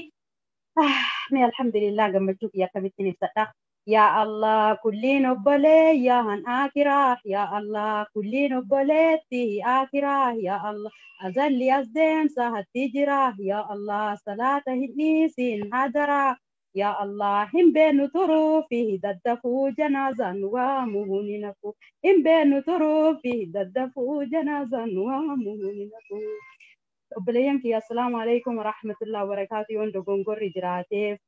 S6: Mee alhamdulillah gammachuu kiyya akkamittiin ibsadha. Yaa Allah kulliin obboleeyyan akiraa. Yaa Allah kulliin obboleetti akiraa. Yaa Allah azalli as deemsa hatti jira. Yaa Allah salaata hin dhiisin hadaraa. Yaa Allah hin beenu turuu fi daddafuu janaazaan waamuhu ni nafu. Hin beenu turuu fi daddafuu janaazaan waamuhu ni nafu. Obboleeyyan kiyya assalaamu alaikum warahmatullahi wabarakaatu yoon dogongorri jiraateef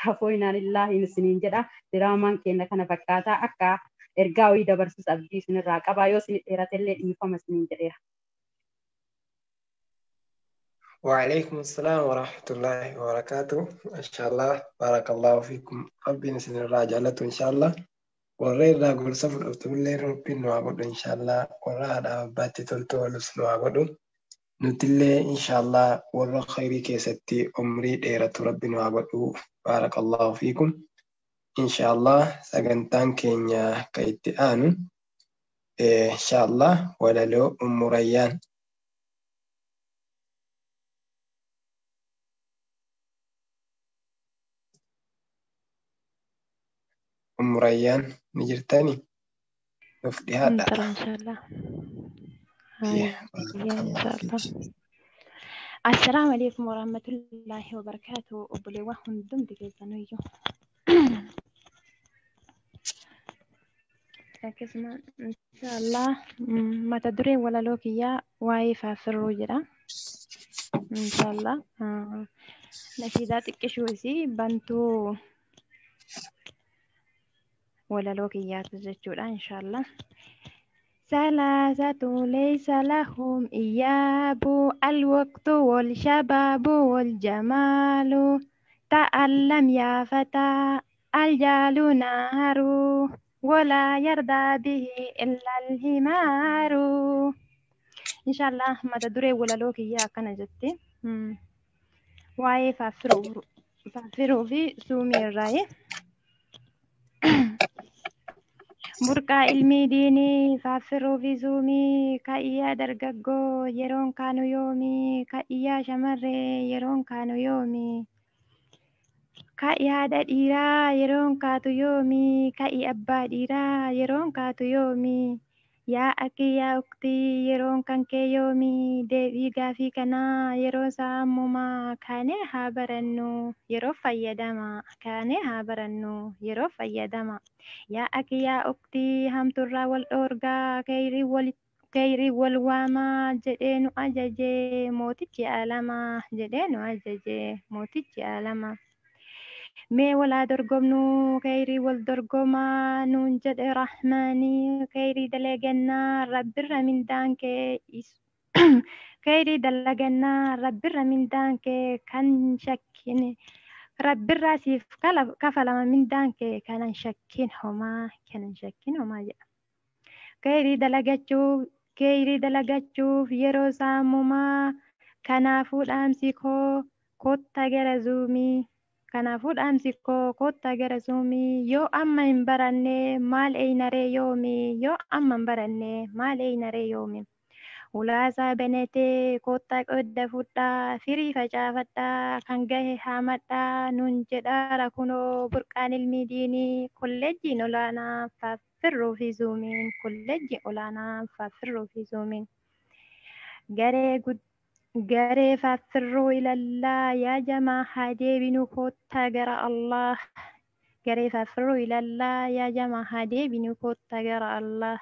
S6: hafooyinaan illaahi isiniin jedha. Diraamaan keenya kana fakkaataa akka ergaa wayii dabarsus abdii isinirraa qabaa yoo isin dheeratellee dhiifama isiniin jedheera.
S2: وعليكم السلام ورحمة الله وبركاته. إن شاء الله بارك الله فيكم. ربي نسن الراجع إن شاء الله. warra irraa gorsa fudhatullee rabbiin nu haa godhu inshaallah. Warra haadha abbaatti toltu oolus nu haa godhu. Nutillee inshaallah warra khayrii keessatti umrii dheeratu rabbi nu haa godhu. Baarakallahu fiikum. Inshaallah sagantaan keenya ka itti aanu inshaallah walaloo Ummu Rayyaan. Ummu Rayyaan ni jirtani? Nuuf dhiyaadha.
S9: Intala inshaallah.
S2: Yeah,
S9: Hayya
S2: barakallahu
S9: inshaallah.
S2: fiik.
S10: Assalaamu alaikum warahmatullaahi wabarakaatu. Obboleewwan hundumti keessaniyyuu.
S9: Akkasuma inshaallah mata dureen walaloo kiyyaa waa'ee faafirruu jedha. Inshaallah nashiidaa xiqqishuu isii bantuu walaloo kiyyaatu jechuudha inshaallah. ثلاثة ليس لهم إياب الوقت والشباب والجمال تعلم يا فتى الجال نار ولا يرضى به إلا الحمار إن شاء الله ما تدري ولا لوك يا كان جتي واي فافرو فافرو في سومي الراي Burqaa ilmi diinii faaffiruu fi zuumii ka'iyyaa dargaggoo yeroon kaanu yoomii ka'iyyaa shamarree yeroon kaanu yoomii ka'i haadha dhiiraa yeroon kaatu yoomii ka'i abbaa dhiiraa yeroon kaatu yoomii yaa akki yaa uktii yeroon kan kee yoomii deebii gaafii kanaa yeroo isaa ammumaa kaanee haa barannu yeroo fayyadama kaanee haa barannu yeroo fayyadama. Yaa akki yaa uktii hamturraa wal dhoorgaa kayrii wal waamaa jedhee nu ajaje mootichi alamaa jedhee nu ajaje mootichi alamaa. Mee walaa dorgomnu kayrii wal dorgomaa nuun jedhe rahmaanii kayrii dalagannaa rabbirra mindaan kee kayrii dalagannaa rabbirra mindaan kee kan shakkine
S10: Rabbirraa siif kafalama mindaan kee kanan shakkiin homaa kanan shakkiin homaa jedha. Keeyrii dalagachuuf yeroo saamumaa kanaafuu dhaamsi koo kottaa gara zuumii. Kanaafuu dhaamsi koo kottaa gara zuumii yoo amma hin baranne maal eeynaree yoomi yoo amma hin baranne maal eeynaree yoomi. Ulaasaa banatee kottaa qooda fudhaa firii facaafadhaa kan gahe haamadhaa nuun jedhaara kunoo burqaan ilmi diinii kolleejjiin olaanaa faaffirruu fi zuumiin kolleejjiin olaanaa faaffirruu fi zuumiin. Garee faaffirruu ilallaa yaa jamaa haa deebinu kottaa gara Allah. Garee faaffirruu ilallaa yaa jamaa haa deebinu kottaa gara Allah.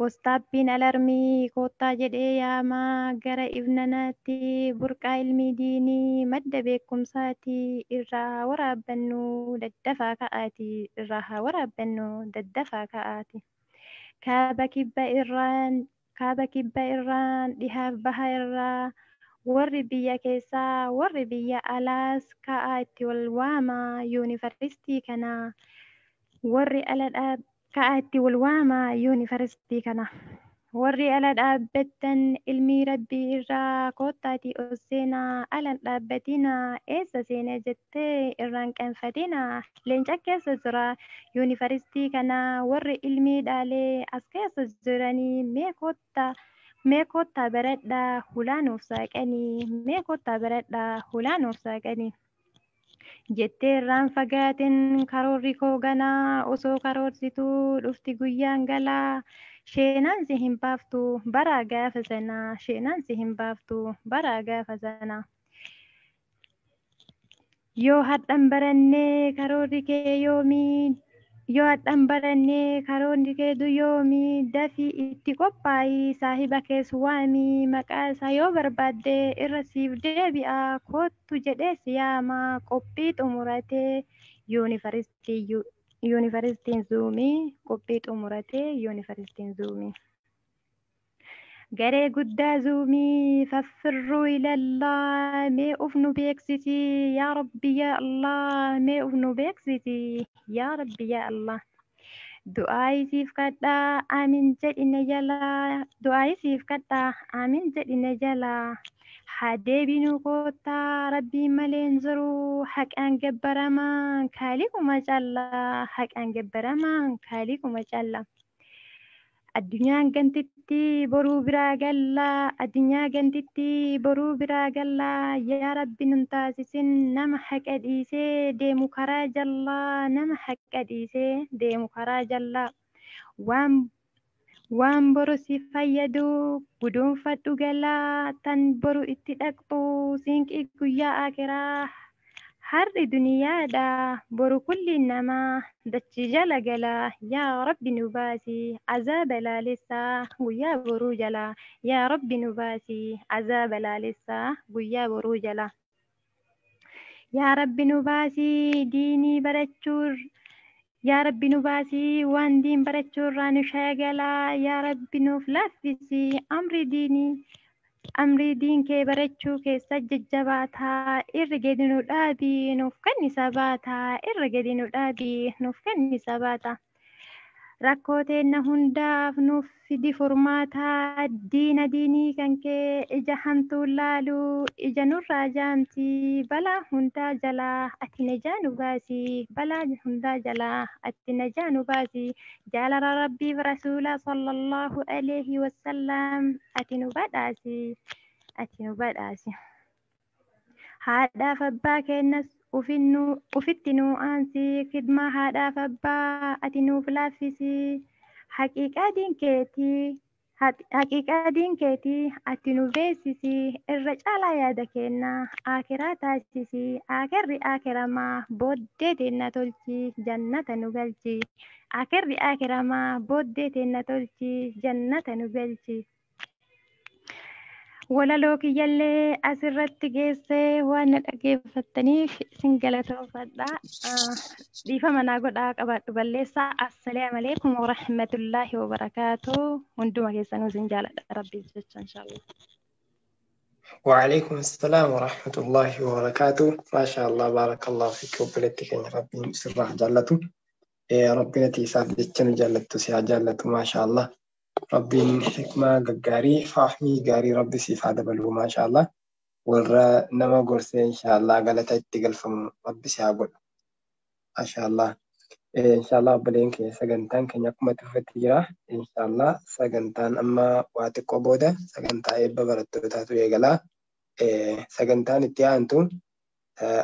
S10: Wostaappiin alarmii kottaa jedhee yaamaa gara ibnanaatti burqaa ilmi diinii madda beekumsaati irraa waraabbannu daddafaa ka'aati irraa haa waraabbannu daddafaa ka'aati. Kaaba kibba irraan dhihaaf baha irraa warri biyya keessaa warri biyya alaas ka'aa itti wal waamaa yuunivarsiitii kana warri ala ka'aa itti wal waamaa yuunivarsiitii kana warri ala dhaabbattan ilmii rabbii irraa kottaatii ol seenaa alan dhaabbatinaa eessa seenee jettee irraan qanfatinaa leenca keessa jira yuunivarsiitii kana warri ilmii dhaalee as keessa jiranii mee kottaa baradhaa hulaa nuuf saaqanii mee kottaa baradhaa hulaa nuuf saaqanii. Jettee irraan fagaatin karoorri koo ganaa osoo karoorsituu dhufti guyyaan galaa sheenaan si hin baaftu baraa gaafa sanaa sheenaan si hin baaftu baraa gaafa sanaa. Yoo hadhan barannee karoorri kee yoomii yoo hadhan barannee karoorri kee yoomii dafii itti qophaa'ii saahiba kees waamii maqaa isaa yoo barbaadde irra siif deebi'a kottu jedhee si yaama qophii xumuratee yuunivarsiitiin zuumii qophii xumuratee yuunivarsiitiin zuumii. Garee guddaa zuumii faffirruu ilallaa mee of nu beeksisi yaa rabbi yaa Allah mee of nu beeksisi yaa rabbi yaa Allah. Du'aa isiif kadhaa aamin jedhine jalaa du'aa isiif kadhaa aamin jedhine jalaa haa deebinu kottaa rabbiin malee hin jiru haqaan gabbaramaan kaaliquma callaa haqaan gabbaramaan kaaliquma callaa. Addunyaan gantitti boruu biraa gallaa addunyaa gantitti boruu biraa gallaa yaa rabbi nun taasisin nama haqa dhiisee deemu karaa jallaa nama haqa dhiisee deemu karaa jallaa waan boru si fayyadu guduunfadhu galaa tan boru itti dhaqxu siinqii guyyaa akiraa har'i duniyaadha boru kulli namaa dachii jala galaa yaa rabbi nu baasi azaaba laalessaa guyyaa boruu jalaa yaa rabbi nu baasi azaaba laalessaa guyyaa boruu jalaa yaa rabbi nu baasi diinii barachuu yaa rabbi nu baasi waan diin barachuu irraa nu shaagalaa yaa rabbi nuuf laaffisi amri diinii amrii diin kee barachuu keessa jajjabaataa irra gadi nu dhaabii nuuf kennisa baataa irra gadi nu dhaabii nuuf kennisa baataa. Rakkoo teenna hundaaf nuuf fidi furmaataa diina diinii kan kee ija hamtuu laalu ija nurraa jaamti balaa hundaa jalaa ati najaa nu baasi balaa hundaa jalaa ati najaa nu baasi jaalala rabbiif rasuula sallallahu alaihi wasallam ati nu badhaasi ati nu badhaasi. Haadhaaf abbaa keenyas ufitti nu aansi khidmaa haadhaaf abbaa ati nuuf laaffisi haqiiqaa diin keetii ati nu beeksisi irra caalaa yaada keenna akiraa taasisi akirri akiramaa booddee teenna tolchi jannata nu galchi akirri akiramaa booddee teenna tolchi jannata nu galchi. Walaloo kiyyallee asirratti geessee waan na dhaggeeffattaniif isin galatoofadha. Dhiifama naa godhaa qabaadhu balleessaa. Assalaamu alaikum warahmatullaahi wabarakaatu. Hunduma keessanuu isin jaaladha rabbiif jecha inshaallah.
S2: وعليكم السلام ورحمة الله وبركاته. ما شاء الله، بارك الله فيك. وبلتك يا ربي سرح جالته. ربنا تيساف جتشن جالته سيا جالته. ما شاء الله، ربي حكمة قاري فاحمي قاري ربي سيف هذا بلو. ما شاء الله، ورا نما قرسي إن شاء الله قالت اتقل ربي سيقول ما شاء الله. إن شاء الله بلين كي سجنتان كن يقوم تفتيرا إن شاء الله سجنتان أما واتقو بودا سجنتا إبا برتو تاتو يغلا سجنتان اتيانتو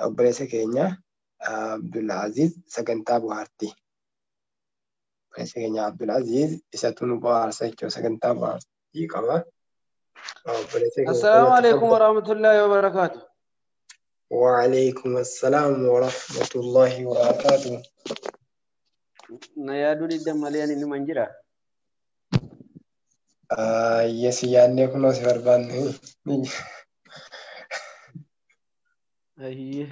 S2: أبريسة كينيا عبد العزيز سجنتا بوهارتي. أبريسة كينيا عبد العزيز إساتون بوهارسة كيو سجنتا بوهارتي كما أبريسة كينيا.
S11: السلام عليكم ورحمة الله وبركاته.
S2: وعليكم السلام ورحمة الله وبركاته.
S11: Na yaaduu diddan malee ani numa hin jira.
S2: Yes, yaadnee kunoo si barbaanne.
S11: Ayyee.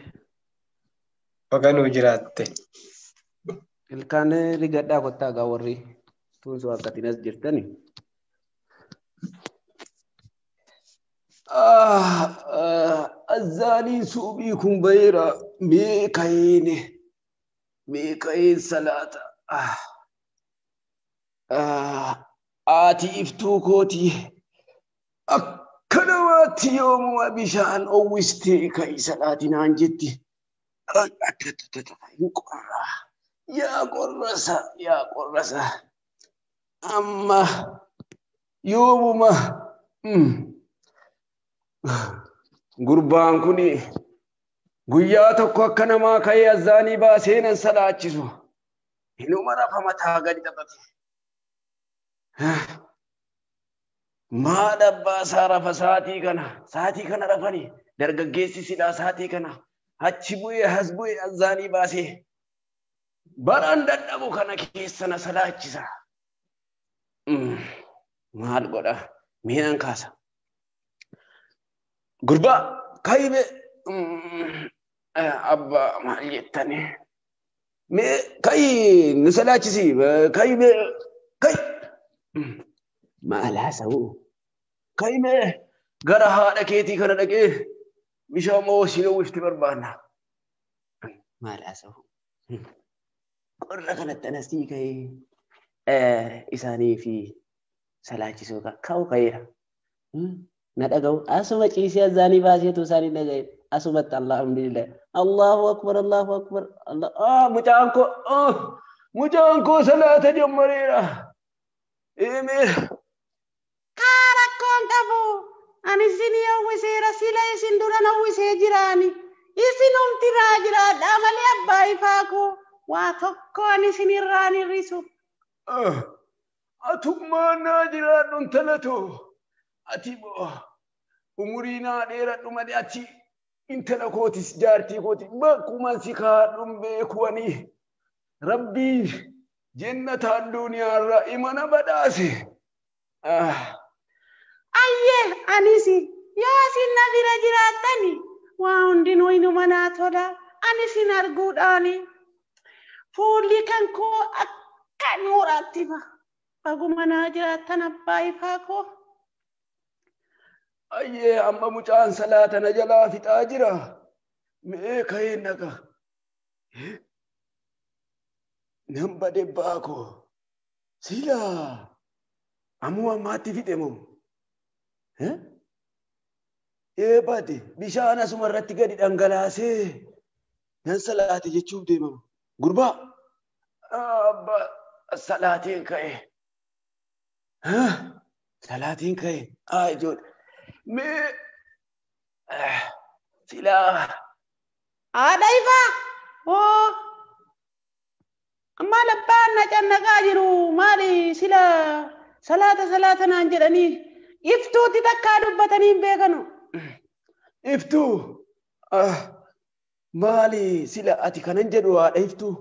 S2: Baga nuu jiraatte.
S11: Ilkaan rigadhaa kottaa gaa warri tuunsoo akkatiin as jirtani. Azzaaniin suubii kun baheera mee ka'eene mee ka'een salaata. Haati iftuu kootii akka namaatti yoomuma bishaan owwistee ka'i salaatii naan jetti. Hin qorraa. Yaa qorrasa, yaa qorrasa. Amma yoomuma gurbaan kun guyyaa tokko akka namaa ka'ee azzaanii baasee nan salaachisu. Inuma rafa mataa gadi taphate. Maal abbaa isaa rafa sa'aatii kana? Sa'aatii kana rafani. Dargaggeessi silaa sa'aatii kana. Achi bu'ee as bu'ee azzaanii baasee. Baraan dadhabu kana keessa na salaachisa. Maal godha? Mee nan kaasa. Gurbaa ka'ibe abbaa maal jettani? Mee ka'i nu salaachisi. Ka'i mee ka'i. Maal haasa'u? Ka'i mee gara haadha keetii kana dhaqee bishaan moosii uwwifti barbaanna. Maal haasa'u? Qorra kanatti anasii ka'ee isaanii fi salaachisuu ka'u ka'eera. Na dhaga'u asuma ciisee azzaanii baaseetu isaanii dhaga'e. Asumatti alhamdulillah. Allahu akbar, Allahu akbar. Mucaan koo mucaan koo salaata jammareera. Eemee.
S8: Kaa rakkoon qabu ani isinii hawwiseera sila isin duran hawwisee jiraani. Isin humtiraa jiraadhaa malee abbaa ifaa koo waa tokko ani isinirraa hin hir'isu.
S11: Atummaan naa jiraadhu intala too. Ati boo umurii naa dheeradhu malee ati intala kootis jaartii kooti bakkuma si kaadhuun beeku ani rabbii jennata addunyaarra imana badhaase.
S8: Ayyee anis yoo isin na bira jiraattani waa hundinuu inuma naa tola ani isin arguudhaani fuulli kan koo akka nuuraatti ba'a. Baguma naa jiraattan abbaa ifaa koo.
S11: Ayyee amma mucaan salaata na jalaa fixaa jira. Mee ka'ee naqa. Nan bade baakoo. Silaa ammoo ammaatti fixe moo? Ee bade bishaan asuma irratti gadi dhangalaasee nan salaate jechuuf deemamu. Gurbaa abba salaatiin ka'e. Salaatiin ka'e. Haa ijoollee. Mee silaa.
S8: Haadha ifaa. Oo. Amma labbaan na cannaqaa jiru maali sila salaata salaata naan jedhanii iftuutti takkaa dubbatanii hin beekanu.
S11: Iftuu maali sila ati kanan jedhu haadha iftuu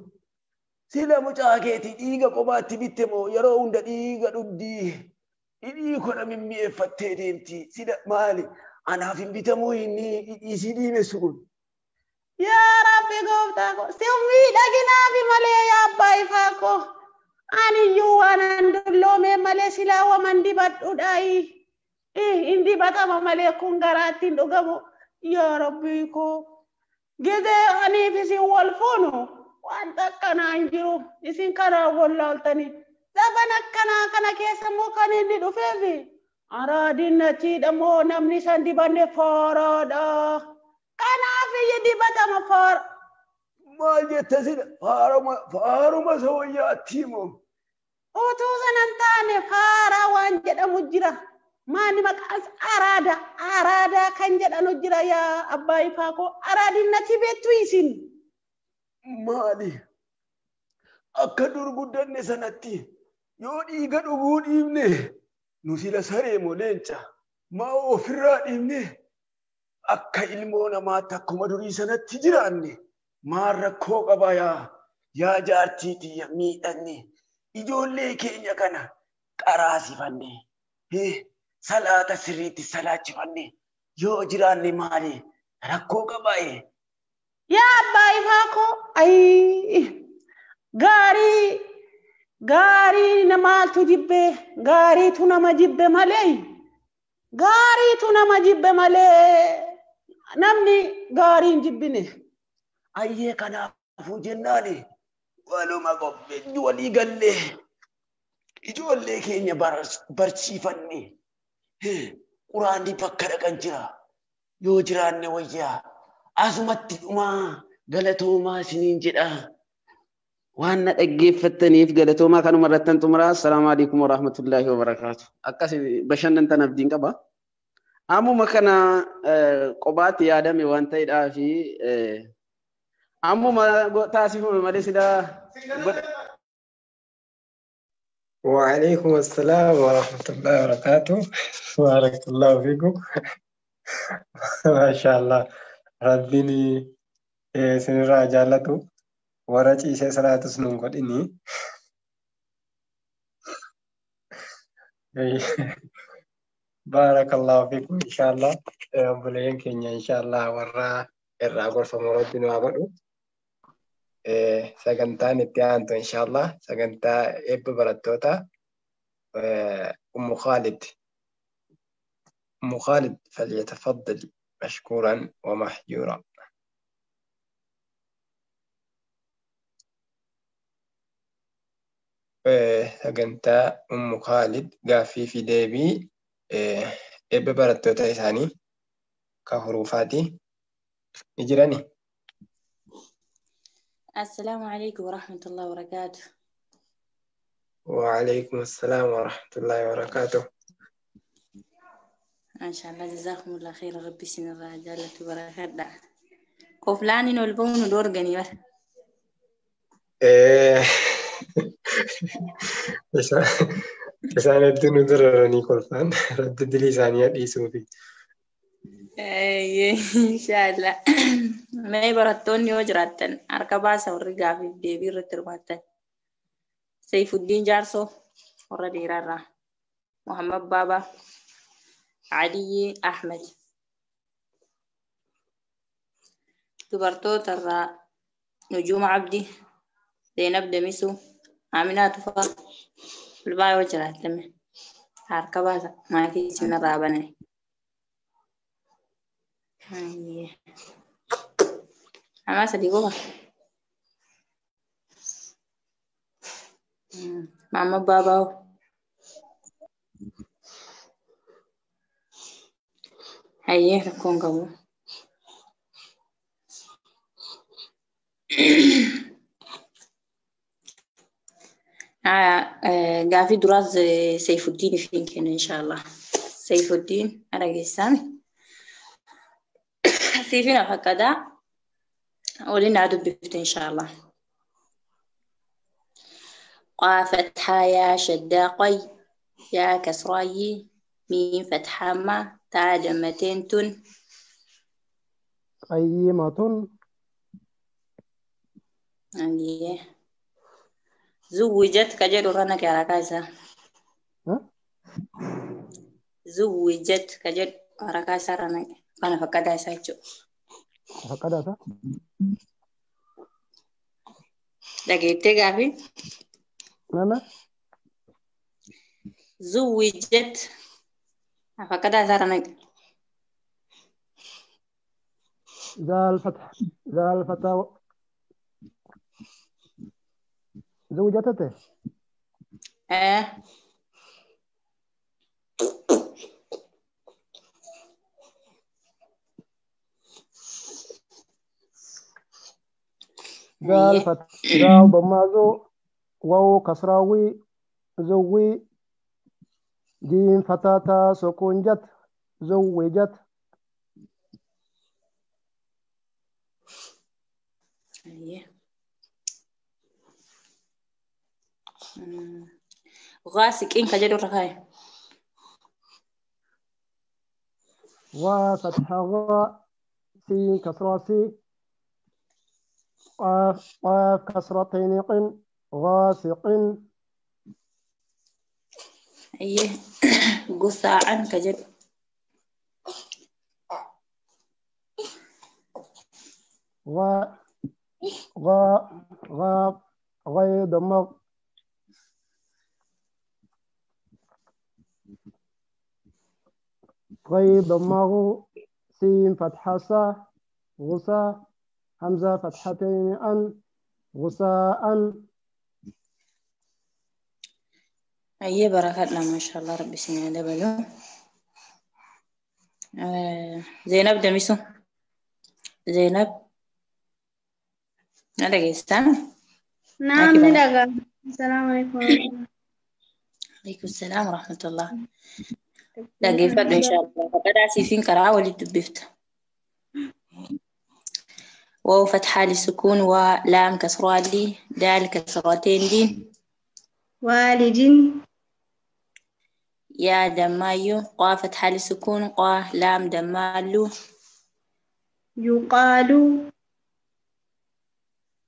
S11: sila mucaa keetii dhiiga qobaatti bitte moo yeroo hunda dhiiga dhugdii dhidhii kona mimmi'eeffattee deemti sila maali anaaf hin bitamuu inni dhidhii si dhiimessu kun.
S8: Yaa Rabbi gooftaa koo si miidhaginaafi malee yaa abbaa ifaa koo ani iyyuu waan an dulloome malee silaa waman dibadhuudhaayi.
S12: Hin dibatama malee kun garaatti hin dhugamu. Yaa Rabbii koo. Gizee aniif isin wal fuunu wanta akkanaa hin jiru. Isin kanaa wallaaltanii. Zaban akkanaa kana keessa immoo kan inni dhufeefi. Araadinnachiidha moo namni isaan dibanne faaraadha. Kanaaf iyya dibatama faara.
S11: Maal jette sila faaruma soyyaatti moo.
S12: Utuu sanan taane faaraa waan jedhamu jira. Maani maqaan araada. Araada kan jedhanu jira yaa abbaa ifaa koo. Araadinnati beektu isin.
S11: Maali? Akka dur guddanne sanatti yoo dhiiga dhuguu dhiibne nu sila saree moo leenca maa ofirraa dhiibne akka ilmoo namaatti akkuma durii sanatti jiraanne maal rakkoo qaba yaa jaartii tiyya miidhanne ijoollee keenya kana qaraasifanne salaata sirriitti salaachifanne yoo jiraanne maali rakkoo qabaa.
S12: Yaa abbaa ifaa koo ayii gaarii gaarii namaatu jibbe gaariitu nama jibbe malee gaariitu nama jibbe malee namni gaarii hin jibbine.
S11: Ayyee kanaafuu jennaani waluma qophii walii gallee ijoollee keenya barsiifanne quraanni bakka dhaqan jira yoo jiraanne wayyaa asumatti dhumaa galatoomaa isiniin jedha. Waan na dhaggeeffattaniif galatoomaa kanuma irrattan xumuraa. Assalaamu alaikum warahmatullaahi wabarakaatu. Akkas bashannantan abdiin qaba. Ammuma kana qobaatti yaadame waan ta'eedhaa fi ammuma taasifame malee silaa.
S2: وعليكم السلام ورحمة الله وبركاته. بارك الله فيكم. ما شاء الله ربني سنرى جالته warra ciisee salaatus nun godhini. Baarakallahu fiikum inshaallah. Obboleeyyan keenya inshaallah warra irraa gorfamu rabbi nu haa godhu. Sagantaan itti aantu inshaallah sagantaa eebba barattoota Ummu Khalid. Ummu Khalid falyatafaddal mashkuuran wa mahjuura. Sagantaa Ummu Khalid gaaffii fi deebii eebba barattoota isaanii ka hurufaati ni jirani.
S13: Assalaamu alaikum warahmatullahi wabarakaatu.
S2: Waalaikum assalaam warahmatullahi wabarakaatu.
S13: Maashaallah jazakumullah khayra rabbi isinirraa jaallatu barakadha. Koflaaniin ol ba'uun nu dhoorganii bara.
S2: Isaan hedduu nu dararanii kolfaan rabbi dilii isaanii dhiisuufi.
S13: Inshaallah. Mee barattoonni yoo jiraattan harka baasa warri gaaffiif deebii irratti hirmaattan. Saifuddin Jaarsoo warra dhiiraarraa. Muhammad Baabaa. Aliyyi Ahmed. Dubartoota irraa Nujuuma Abdii. Zainab Damisuu. Aminaa Tufaa. Ulbaa yoo jiraattan harka baasa maatii isinirraa banani. Nama sadii qofa. Mama Baabaa. Hayyee rakkoon qabu. Gaaffii duraas Saifuddin ifiin kenna inshaallah. Saifuddin dhageessaami. Siifin afakkadaa waliin naa dubbifte inshaallah. قا فتحة يا شدة قي يا كسرة يي ميم فتحة ما تا جمتين تن
S14: قيمة.
S13: أيه زوجت كجل رنا كراكاسا. زوجت كجل راكاسا رنا أنا فكدا سايتشو
S14: فكدا سا
S13: دقيقتي قافي
S14: لا
S13: زوجت Fakkaataa isaarra naqi.
S14: ذال فتح ذال فتح زوجته
S13: Ee.
S14: ذال
S13: Hayyee.
S14: فتح ذال ضمة ذو واو كسراوي زوي جيم فتاة سكون جت زوجت
S13: Hayyee. Ghaasiqiin ka jedhu irra kaa'i.
S14: وفتح غاء سين كسرة سي قاف قاف كسرتين قن غاسق
S13: Hayyee. Gusaa'an ka jedhu.
S14: غاء غاء غاء غي ضمة غي ضمه سين فتحة سا غسا همزة فتحتين أن غساء
S13: Hayyee barakadha maashaallah rabbi isin haa dabalu. Zeenab Damisu. Zeenab. Na dhageessaa?
S8: نعم
S13: Maayikii bana.
S8: ندقى السلام عليكم ورحمة الله.
S13: Alaikum salaam warahmatullah. Dhaggeeffadhu inshaallah. Faqadaa siifin karaa walitti dubbifta. واو فتحة للسكون ولام كسرة لي دال كسرتين دي
S8: والد
S13: يا دمايو قا فتحة للسكون قا لام دمالو
S8: يقال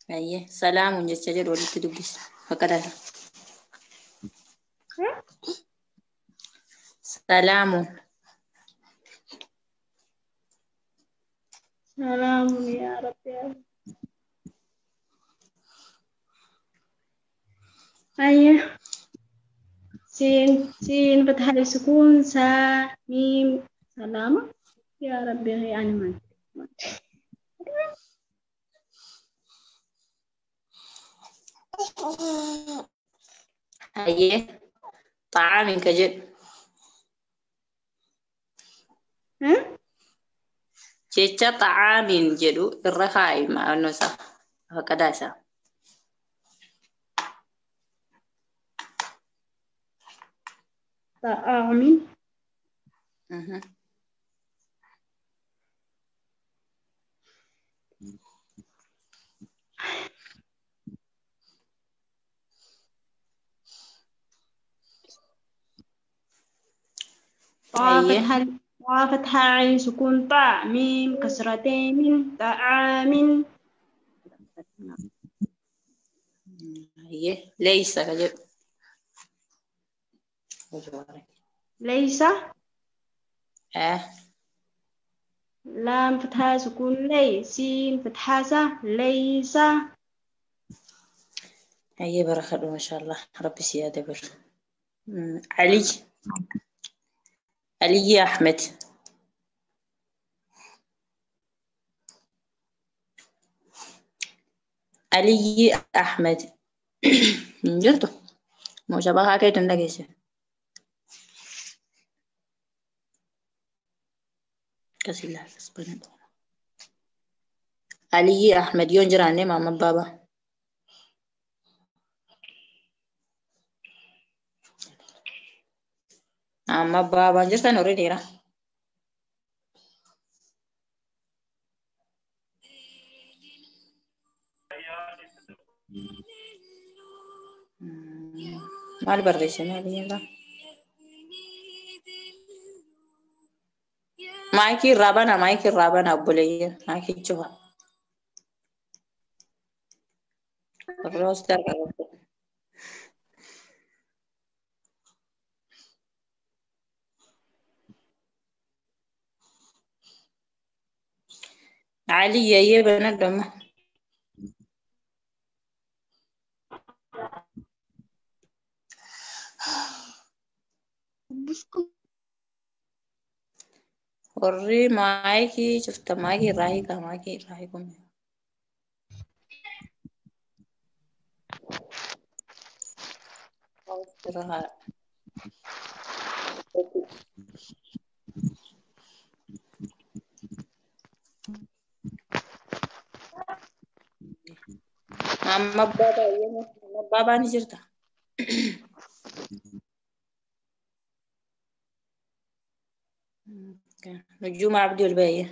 S13: أيه سلام جتجر ولدت دبس فكذا سلام
S8: سلام يا رب يا رب. أيه سين سين فتحة السكون سا ميم سلامة يا ربي يعني ما
S13: أيه طعام كجد
S8: ها
S13: jecha xacaamiin jedhu irra kaa'i ma'annoo isaa faqadaa isaa.
S8: طعام طا
S13: Hayyee.
S8: فتحة طا فتحة عين سكون طا ميم كسرتين طعام
S13: Hayyee. Leeysa ka jedhu.
S8: ليس
S13: Eh.
S8: لام فتحة سكون لي سين فتحة سا ليس
S13: Hayyee barakadhu maashaallah rabbi si haa dabalu. Ali. Ali Ahmed. Ali Ahmed. Hin jirtu. Moo shabahaa keetu hin dhageesse. Akkas ilaallas banadhu. Aliyyi Ahmed yoon jiraanne maama baaba. Amma baabaan jirtan horii dhiira. Maal barreessame Aliyyiin Maayikii irraa banaa maayikii irraa banaa obboleeyyan maayikii cufa. Rooster qabatu. Ali yayyee banadhu amma. Warri maayikii cufta maayikii irraa hiikaa maayikii irraa hiikuun. Amma abbaa baay'ee amma abbaa baani jirta. Nujuma Abdii ol baay'ee.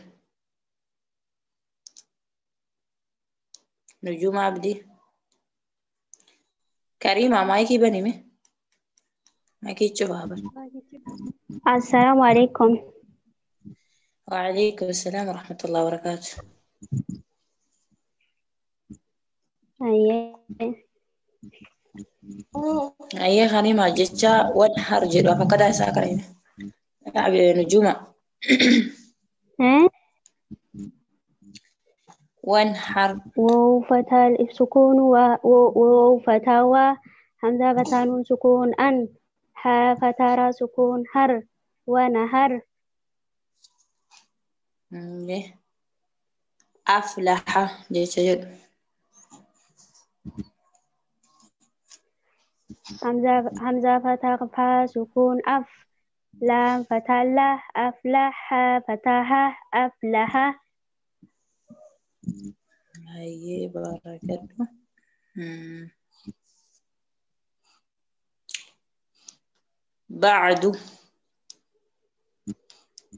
S13: Nujuma Abdii. Kariima maayikii banime. Maayikii cufaa bari.
S4: السلام عليكم.
S13: وعليكم السلام ورحمة الله وبركاته.
S4: أيه.
S13: Ayyee Kariima jecha wanhar jedhu afakkataa isaa karime. Nujuma.
S4: ها؟
S13: Wanhar.
S4: واو فتى السكون واو فتى و همزة فتى نون سكون أن ها فتى را سكون هر ونهر.
S13: Aflaha jecha jedhu.
S4: همزة فتى فا سكون أف لام فتى لا أفلح فتى أفلح.
S13: Ayyee barakadhu. Bacdu.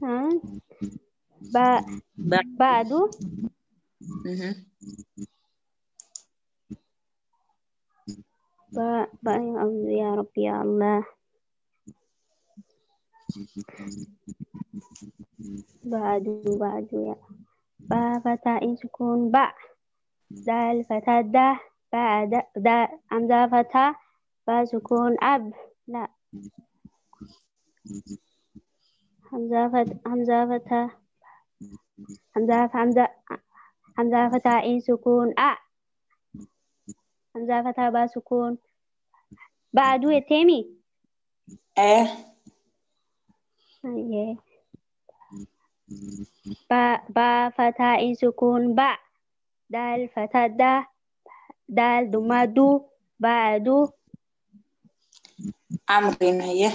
S4: ها؟ با بعد. با با يا رب يا الله بعد بعد يا با فتى سكون با دال فتى ده بعد دا همزة فتى با سكون أب لا همزة فت همزة فتى همزة همزة همزة فتى عين سكون أ همزة فتى با سكون بعد يتيمي.
S13: Eh.
S4: أيه. با با فتى عين سكون با دال فتى دا دال دما دو بعد.
S13: Amrin ayyee.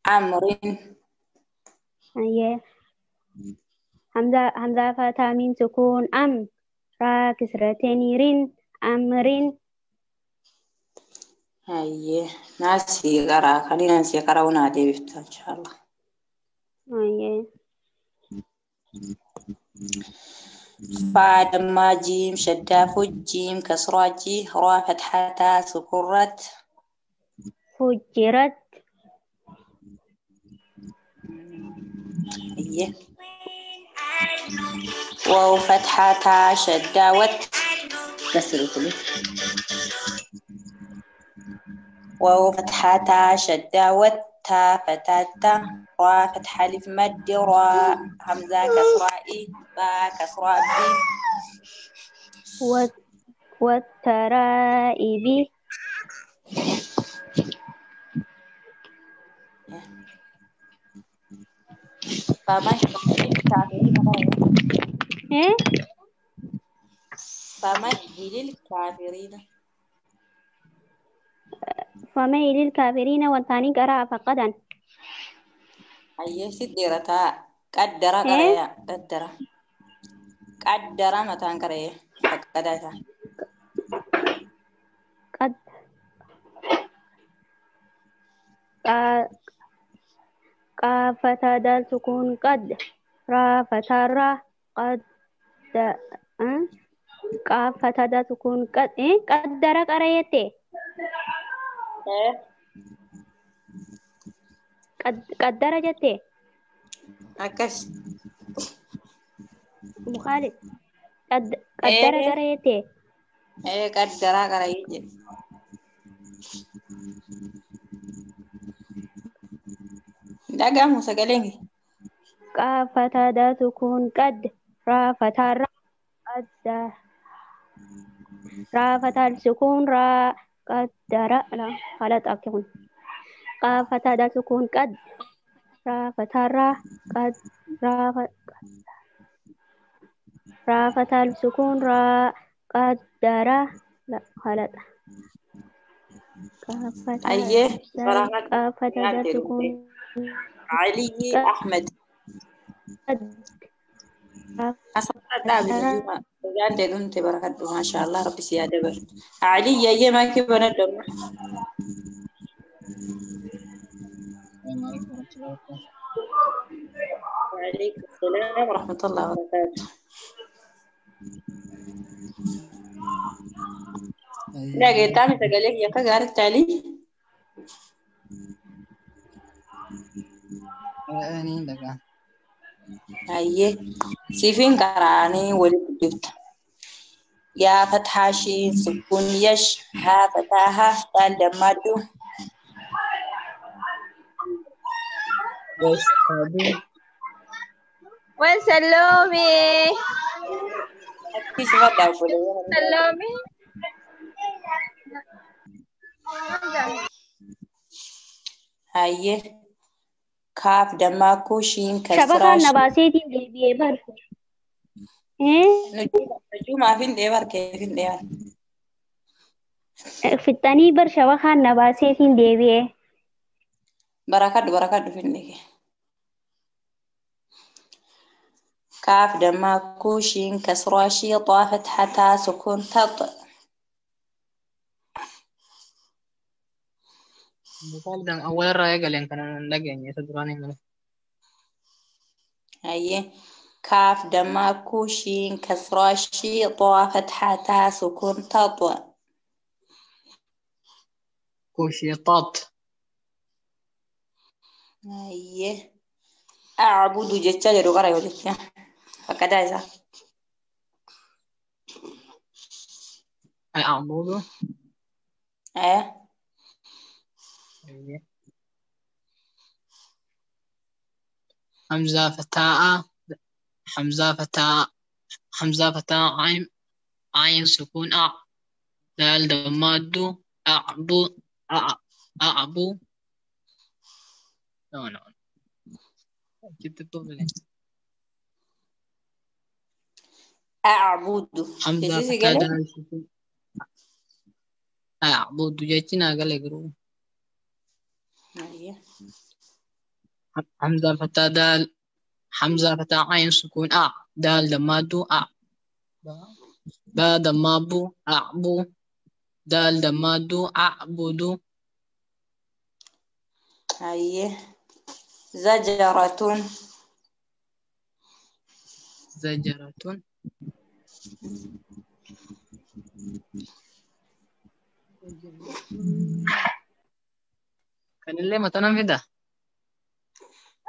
S13: Amrin.
S4: أيه. همزة همزة فتى ميم سكون أم را كسرتين رين أمرين.
S13: Ayyee. Naasii qaraa kan naasii qaraa naa deebifta inshaallah.
S4: أيه.
S13: Faa dammaa jiim shaddaa fujjiim kasraa ji raa fathataa sukurrat.
S4: فجرت.
S13: Ayyee. Waaw fathataa shaddaa wat. Kasirutuli. واو فتحة شدة والتا فتاة را فتحة ألف مد را همزة كسرة إي با كسرة بي.
S4: والترائب.
S13: فمهل الكافرين.
S4: إيه؟
S13: فمهل الكافرين.
S4: فميل الكافرين والثاني قرأ فقدا.
S13: أيه سديرتا قدر
S4: إيه؟
S13: قرية قدر قدر متان قرية فقدا.
S4: قد قا دال سكون قد را فتى را قد أه؟ قا دال سكون قد إيه؟ قدر قريته.
S13: إيه.
S4: قد قدر جته.
S13: أكش.
S4: مخالف قد قدر
S13: إيه.
S4: قريته.
S13: إيه قدر قرية. Dhagahamu sagaleen kee.
S4: قا دال سكون قد را فتى را قد را فتى السكون را قدر لا غلط أكون قا فتى دال سكون قد
S15: را فتحة را قد را را فتحة ألف سكون را قدر لا غلط قاف فتحة
S13: Ayyee
S15: دال
S13: barakat
S15: قاف فتحة دال
S13: nyaatte dhumte.
S15: سكون
S13: Aliyyi Ahmed.
S15: قد قاف
S13: Asirraa dhaabi
S15: فتحة
S13: nujuuma. Nyaatte dhumte barakadhu maashaallah rabbi si haa dabalu. Aliyyi ayyee maakii banadhu amma.
S16: السلام عليكم ورحمة الله وبركاته.
S13: وعليكم السلام ورحمة الله وبركاته.
S16: أيوة.
S13: Dhageettaa sagalee kiyya akka gaariitti Alii?
S16: Ani dhagaa.
S13: Ayyee siifin qaraanii walitti dubbifta. Yaa fathaa shiin sukkuun yash haa fataa haa daal dammaaddu.
S16: Yashhadu
S17: وين سلومي؟
S13: Akkii sifadhaa obboleeyyan.
S17: سلومي
S13: Ayyee kaaf dammaakuu shiin kasraa
S15: Shabakaan na
S13: shiin.
S15: baaseetiin deebi'ee bar.
S13: Nujuumaaf hin dheebar keef hin dheebar.
S15: Fixanii bar shabakaan na baaseetiin deebi'ee.
S13: Barakadhu barakadhu finne kee. Kaaf dammaakuu shiin kasraa shii xaa fathaa taa sukuun tax.
S16: Muqaddam awwal irraa eegaleen kana hin dhageenye isa duraan hin galee.
S13: Ayyee kaaf dammaakuu shiin kasraa shii xaa fathaa taa sukuun tax.
S16: Kushiitaat.
S13: Ayyee acbudu jecha jedhu qara yoo jecha fakkataa isaa.
S16: A'budu.
S13: Ee
S16: Ayyee. Hamzaa fataa Hamzaa fataa Hamzaa fataa ayn ayn sukuun a daal dammaaddu a'bu a'bu no no جبت الطفل
S13: acbudu
S16: حمزة
S13: jechi si
S16: فتاة
S13: galee.
S16: دال سكون أعبد جتنا قال يقرو
S13: Ayyee
S16: حمزة فتاة دال حمزة فتاة عين سكون أ دال دمادو أ با دمابو أعبو دال دمادو أعبد
S13: Ayyee zajaratun
S16: زجرة كان اللي ما تنام في ده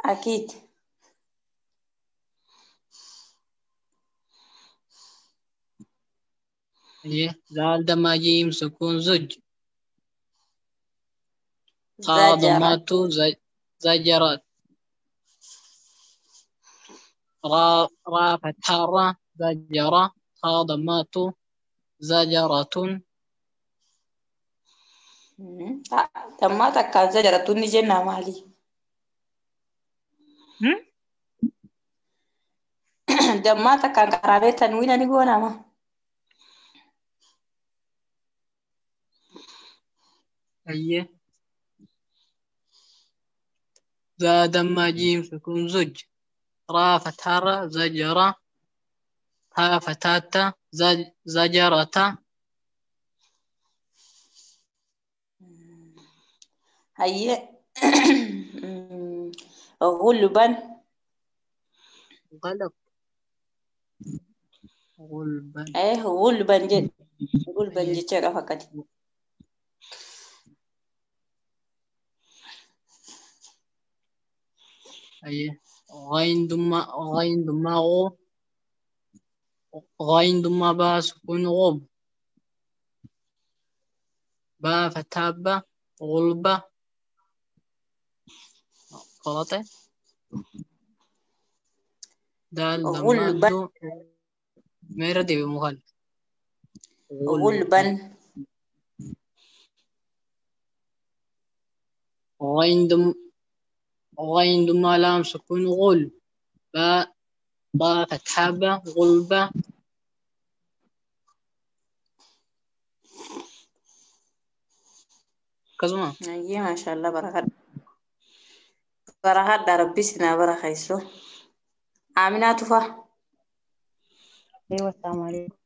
S13: akiid.
S16: إيه دال دما جيم سكون زج طا
S13: Zajarat
S16: ضماتو زجرت را را فتحة را زجرة طا ضماتو زجرة
S13: Dammaa takkaan zajaratun ni jennaa maali? Dammaa takkaan qaraabee tanwiina ni goonaama.
S16: أيه ذا دم جيم سكون زج را فتحة را زجرة تا فتاة زجرة
S13: Hayyee غلبا
S16: غلب غلبا
S13: ee غلبا jedhe غلبا
S16: أيه
S13: jechaadha fakkati.
S16: أيه غين دم غين دم غو غين دم با سكون غب با فتاة با غلبة غلطة دال
S13: غلبا
S16: دمادو ميردي بمغل غلبا
S13: غلبا
S16: غين دم غين ضمة لام سكون غل، باء باء فتحة باء غلبة. كزما
S13: Ayyee maashaallah barakadha. Barakadha rabbi sinaa barakaysu. Aaminaa Tufaa.
S6: أيوة السلام عليكم.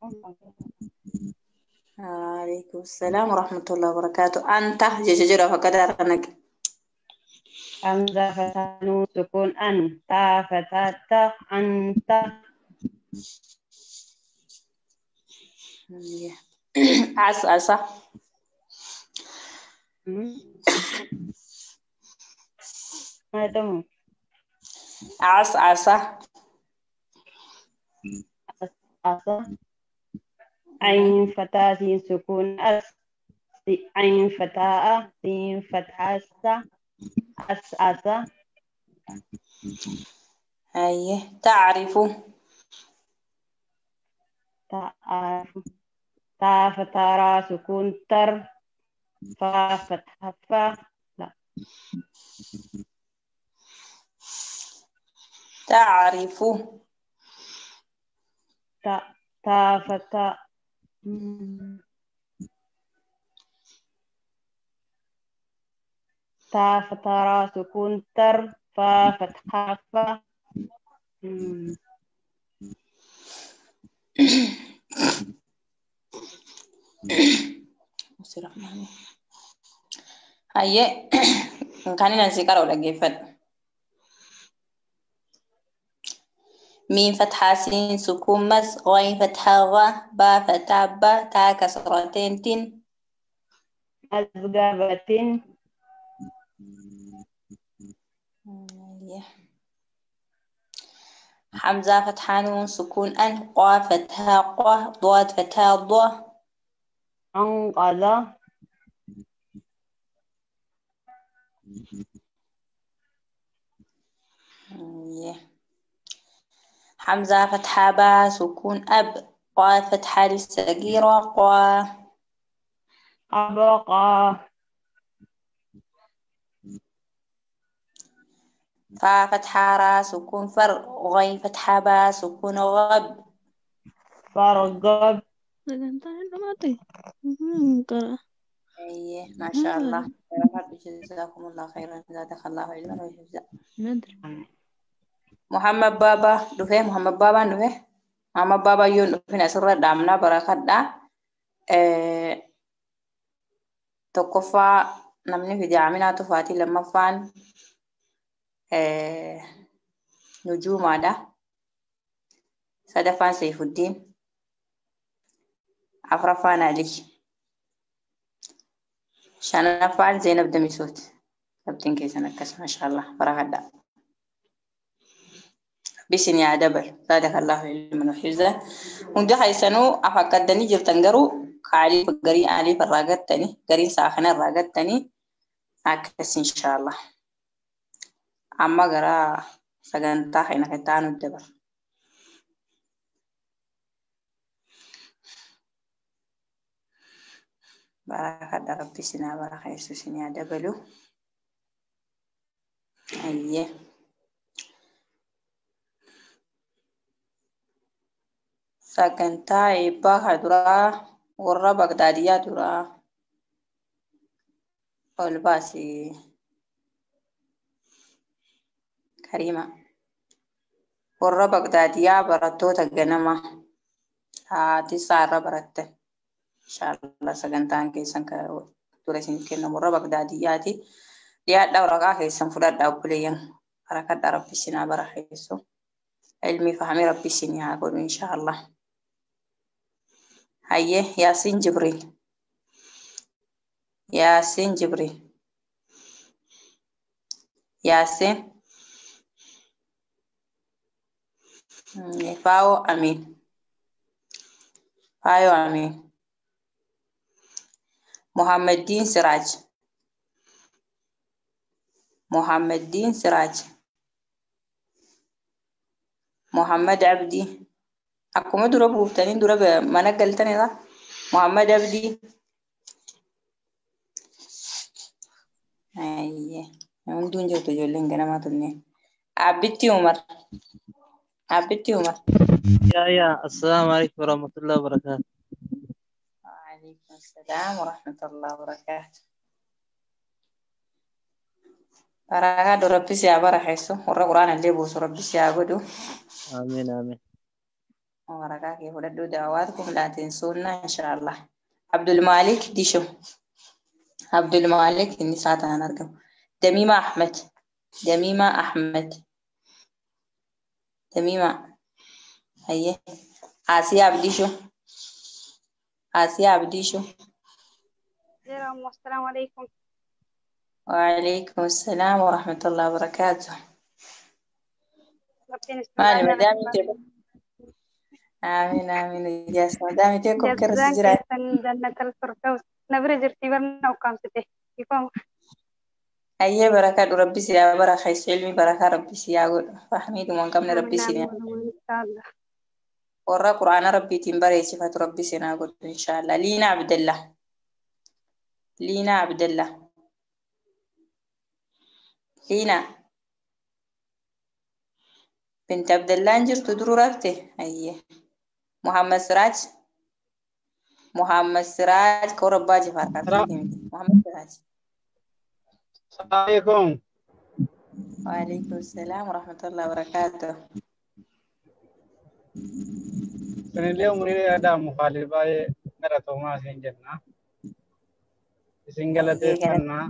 S13: Alaikum salaam warahmatullahi wabarakatuh. Anta jecha jedhu fakkaata harka naqe.
S6: همزة فتحة نون سكون أن تا فتحة تا أنت.
S13: As asa.
S6: ما تمام.
S13: As asa.
S6: أص عين فتاة سين سكون أس عين فتاة سين فتحة س أس أس.
S13: Ayyee ta'rifu.
S6: تعرف تا فتاة را سكون تر فا فتحة فا لا
S13: Ta'rifu.
S6: تا تا فتاة تا فتاة را سكون تر فا فتحة فا. مم.
S13: Ayyee kan inni asii qara'u dhaggeeffadhu. ميم فتحة سين سكون مس غين فتحة غ با فتحة با تا كسرتين تن.
S6: مزقبة.
S13: حمزة فتحة نون سكون أن قا فتحة قا ضاد فتحة ض.
S6: أنقذ.
S13: حمزة فتحة با سكون أب قا فتحة للصغيرة قا.
S6: أبقى.
S13: فا فتحة را سكون فر غين فتحة با سكون غب.
S6: فرقب.
S13: أيه ما شاء الله. جزاكم الله خيرا زادك الله علما وحفظا. محمد بابا دفه محمد بابا دفه محمد بابا يون دفه أسرة دامنا بركة دا tokkoffaa namni fide Aminaa Tufaatii, lammaffaan Nujuumaadha, sadaffaan Saifuddin, afraffaan Ali, shanaffaan Zeenab Damisuuti. Qabxiin keessan akkas maashaallah barakadha. Bisin yaa dabal zaadakallahu ilman wa hifzan. Hundi keessanuu afakkaddanii jirtan garuu kaalii garii aliif irraa gattanii gariin saakana irraa gattanii akkas inshaallah. Amma gara sagantaa kana kan taanu dabar. Barakadha rabbi sinaa baraka yesuusin yaa dabalu. Ayyee. Sagantaa eebbaa kan duraa warra Bagdaadiyyaa duraa ol baasi Kariima. Warra Bagdaadiyyaa barattoota ganama haati isaarra baratte. Inshaallah sagantaan keessan dura isin kennamu warra Bagdaadiyyaati. Dhiyaadhaa waraqaa keessan fudhadhaa obboleeyyan. Barakadhaa rabbi isinaa barakeessu. Ilmi fahamii rabbi isin haa godhu inshaallah. Hayyee Yaasiin Jibriil. Yaasiin Jibriil. Yaasiin. Faayoo Amiin. Faayoo Amiin. Muhammadiin Siraaj. Muhammadiin Siraaj. Muhammad Abdii. Akkuma dura buuftanii dura mana galtanidha. Muhammad Abdii. Ayyee. Hunduu hin jirtu ijoolleen ganamaa tunneen. Abbitti Umar. Abbitti Umar.
S3: يا يا السلام عليكم ورحمة الله وبركاته.
S13: وعليكم السلام ورحمة الله وبركاته. Barakaadhu Rabbi si haa barakeessu. Warra quraana illee buusu Rabbi si haa godhu.
S3: آمين آمين.
S13: Waraqaa kee fudhadhuu da'awaatkum laa tinsuunna inshaallah. Abdul Malik Disho. Abdul Malik inni isaa ta'an argamu. Damiima Ahmed. Damiima Ahmed. Damiima. Hayyee. Asiyaa Abdisho. Asiyaa Abdisho.
S18: السلام عليكم.
S13: وعليكم السلام ورحمة الله وبركاته.
S18: ربنا
S13: Maali
S18: استمع لنا.
S13: madaamii آمين آمين يا مadaamii tee koo
S18: جزاك
S13: jira.
S18: جنة الفردوس نبرة جرتي برنا وقامسته كيفهم؟
S13: Hayyee barakaadhu Rabbi si haa barakeessu ilmi barakaa Rabbi si haa godhu. Fahmiidhuma hin qabne Rabbi
S18: آمين
S13: si
S18: آمين إن شاء الله.
S13: Warra quraana Rabbiitiin bareechifatu Rabbi si haa godhu inshaallah. Liina Abdallah. Liina Abdallah. Liina binti Abdallah hin jirtu duruu rafte? Hayyee. Muhammad Siraaj. Muhammad Siraaj koo rabbaa jifaar kaafeetii miti. Muhammad Siraaj.
S19: السلام عليكم.
S13: وعليكم السلام ورحمة الله وبركاته.
S19: Sanillee umurii aadaa mukaalii baay'ee galatoomaa isin jenna. Isin
S13: Hayyee
S19: galateeffannaa.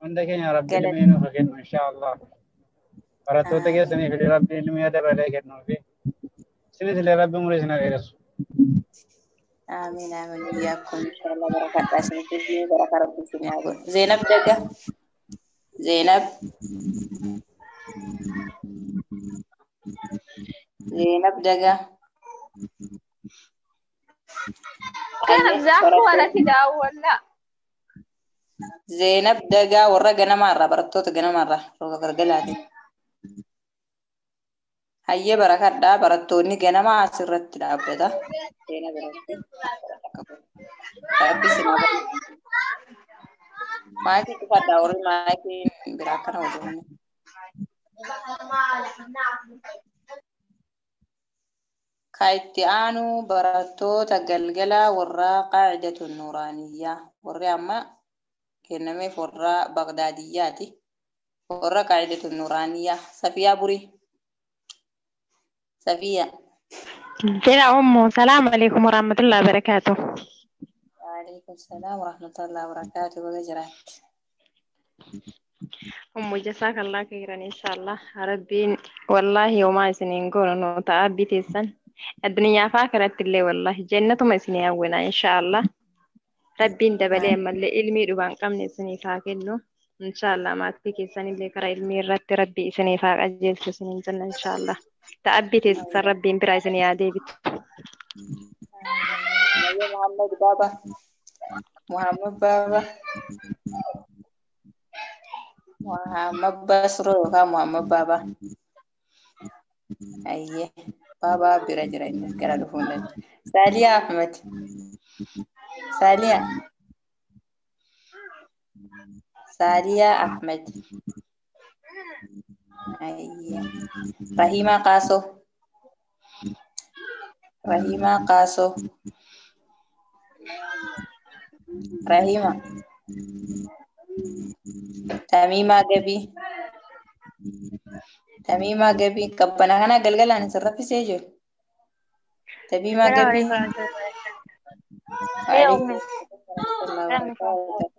S19: Hunda keenya Rabbi
S13: galata.
S19: ilmii nuuf haa kennu inshaallah. Barattoota
S13: Amiin.
S19: keessaniif illee Rabbi ilmii dabalee kennuufi. Isinis illee Rabbi umurii isin haa dheeressu.
S13: آمين آمين إياكم إن شاء الله بركة عشان بركة ربي سنها زينب دقة زينب زينب دقة
S17: كان
S13: أيه
S17: بزاف ولا
S13: بركة
S17: كده أول لا.
S13: زينب دقة ورا مرة برتوت جنا مرة روغ غرغلاتي هيا بركة دا برتوني جنا ما سرت دابدا زينب ربي ربي سنها maakii cufadhaa warri maakii biraa akkana hojjetan. Ka itti aanu barattoota galgala warra qaacidatu nuuraaniyyaa warri amma kennameef warra Bagdaadiyyaati. Warra qaacidatu nuuraaniyyaa Safiyaa Burii. Safiyaa.
S10: جرا أمو السلام عليكم ورحمة الله وبركاته.
S13: Waalaikum salaam warahmatullahi wabarakatuh. Baga jiraatte.
S10: أمو جزاك الله خيرا إن شاء الله ربين والله وما سنين قولوا تعبي تيسن الدنيا فاكرة اللي والله جنة ما سنين أولا إن شاء الله ربين دبلي أما اللي علمي دوبان قمني سنين فاكنو إن شاء الله ما تيكي سنين اللي كرا علمي رت ربي سنين فاك أجل سنين جنة إن شاء الله تعبي تيسن ربين برا سنين عادي بت.
S13: Hayyee Muhammad Baaba. Muhammad Baaba. Muhammad Basro yookaan Muhammad Baaba. Hayyee Baaba bira jira innis gara dhufuu hin danda'u. Saaliyaa Ahmed. Saaliyaa. Saaliyaa Ahmed. Hayyee. Rahimaa Qaasoo. Rahimaa Qaasoo. Rahima. Tamiimaa Gabii. Tamiimaa Gabii. Qabbana kana galgalaan isin raffisee jiru. Tamiimaa
S20: السلام
S13: Gabii.
S20: عليكم ورحمة الله وبركاته. يا
S13: وعليكم
S20: أمي
S13: السلام
S20: السلام
S13: ورحمة الله
S20: عليكم.
S13: وبركاته.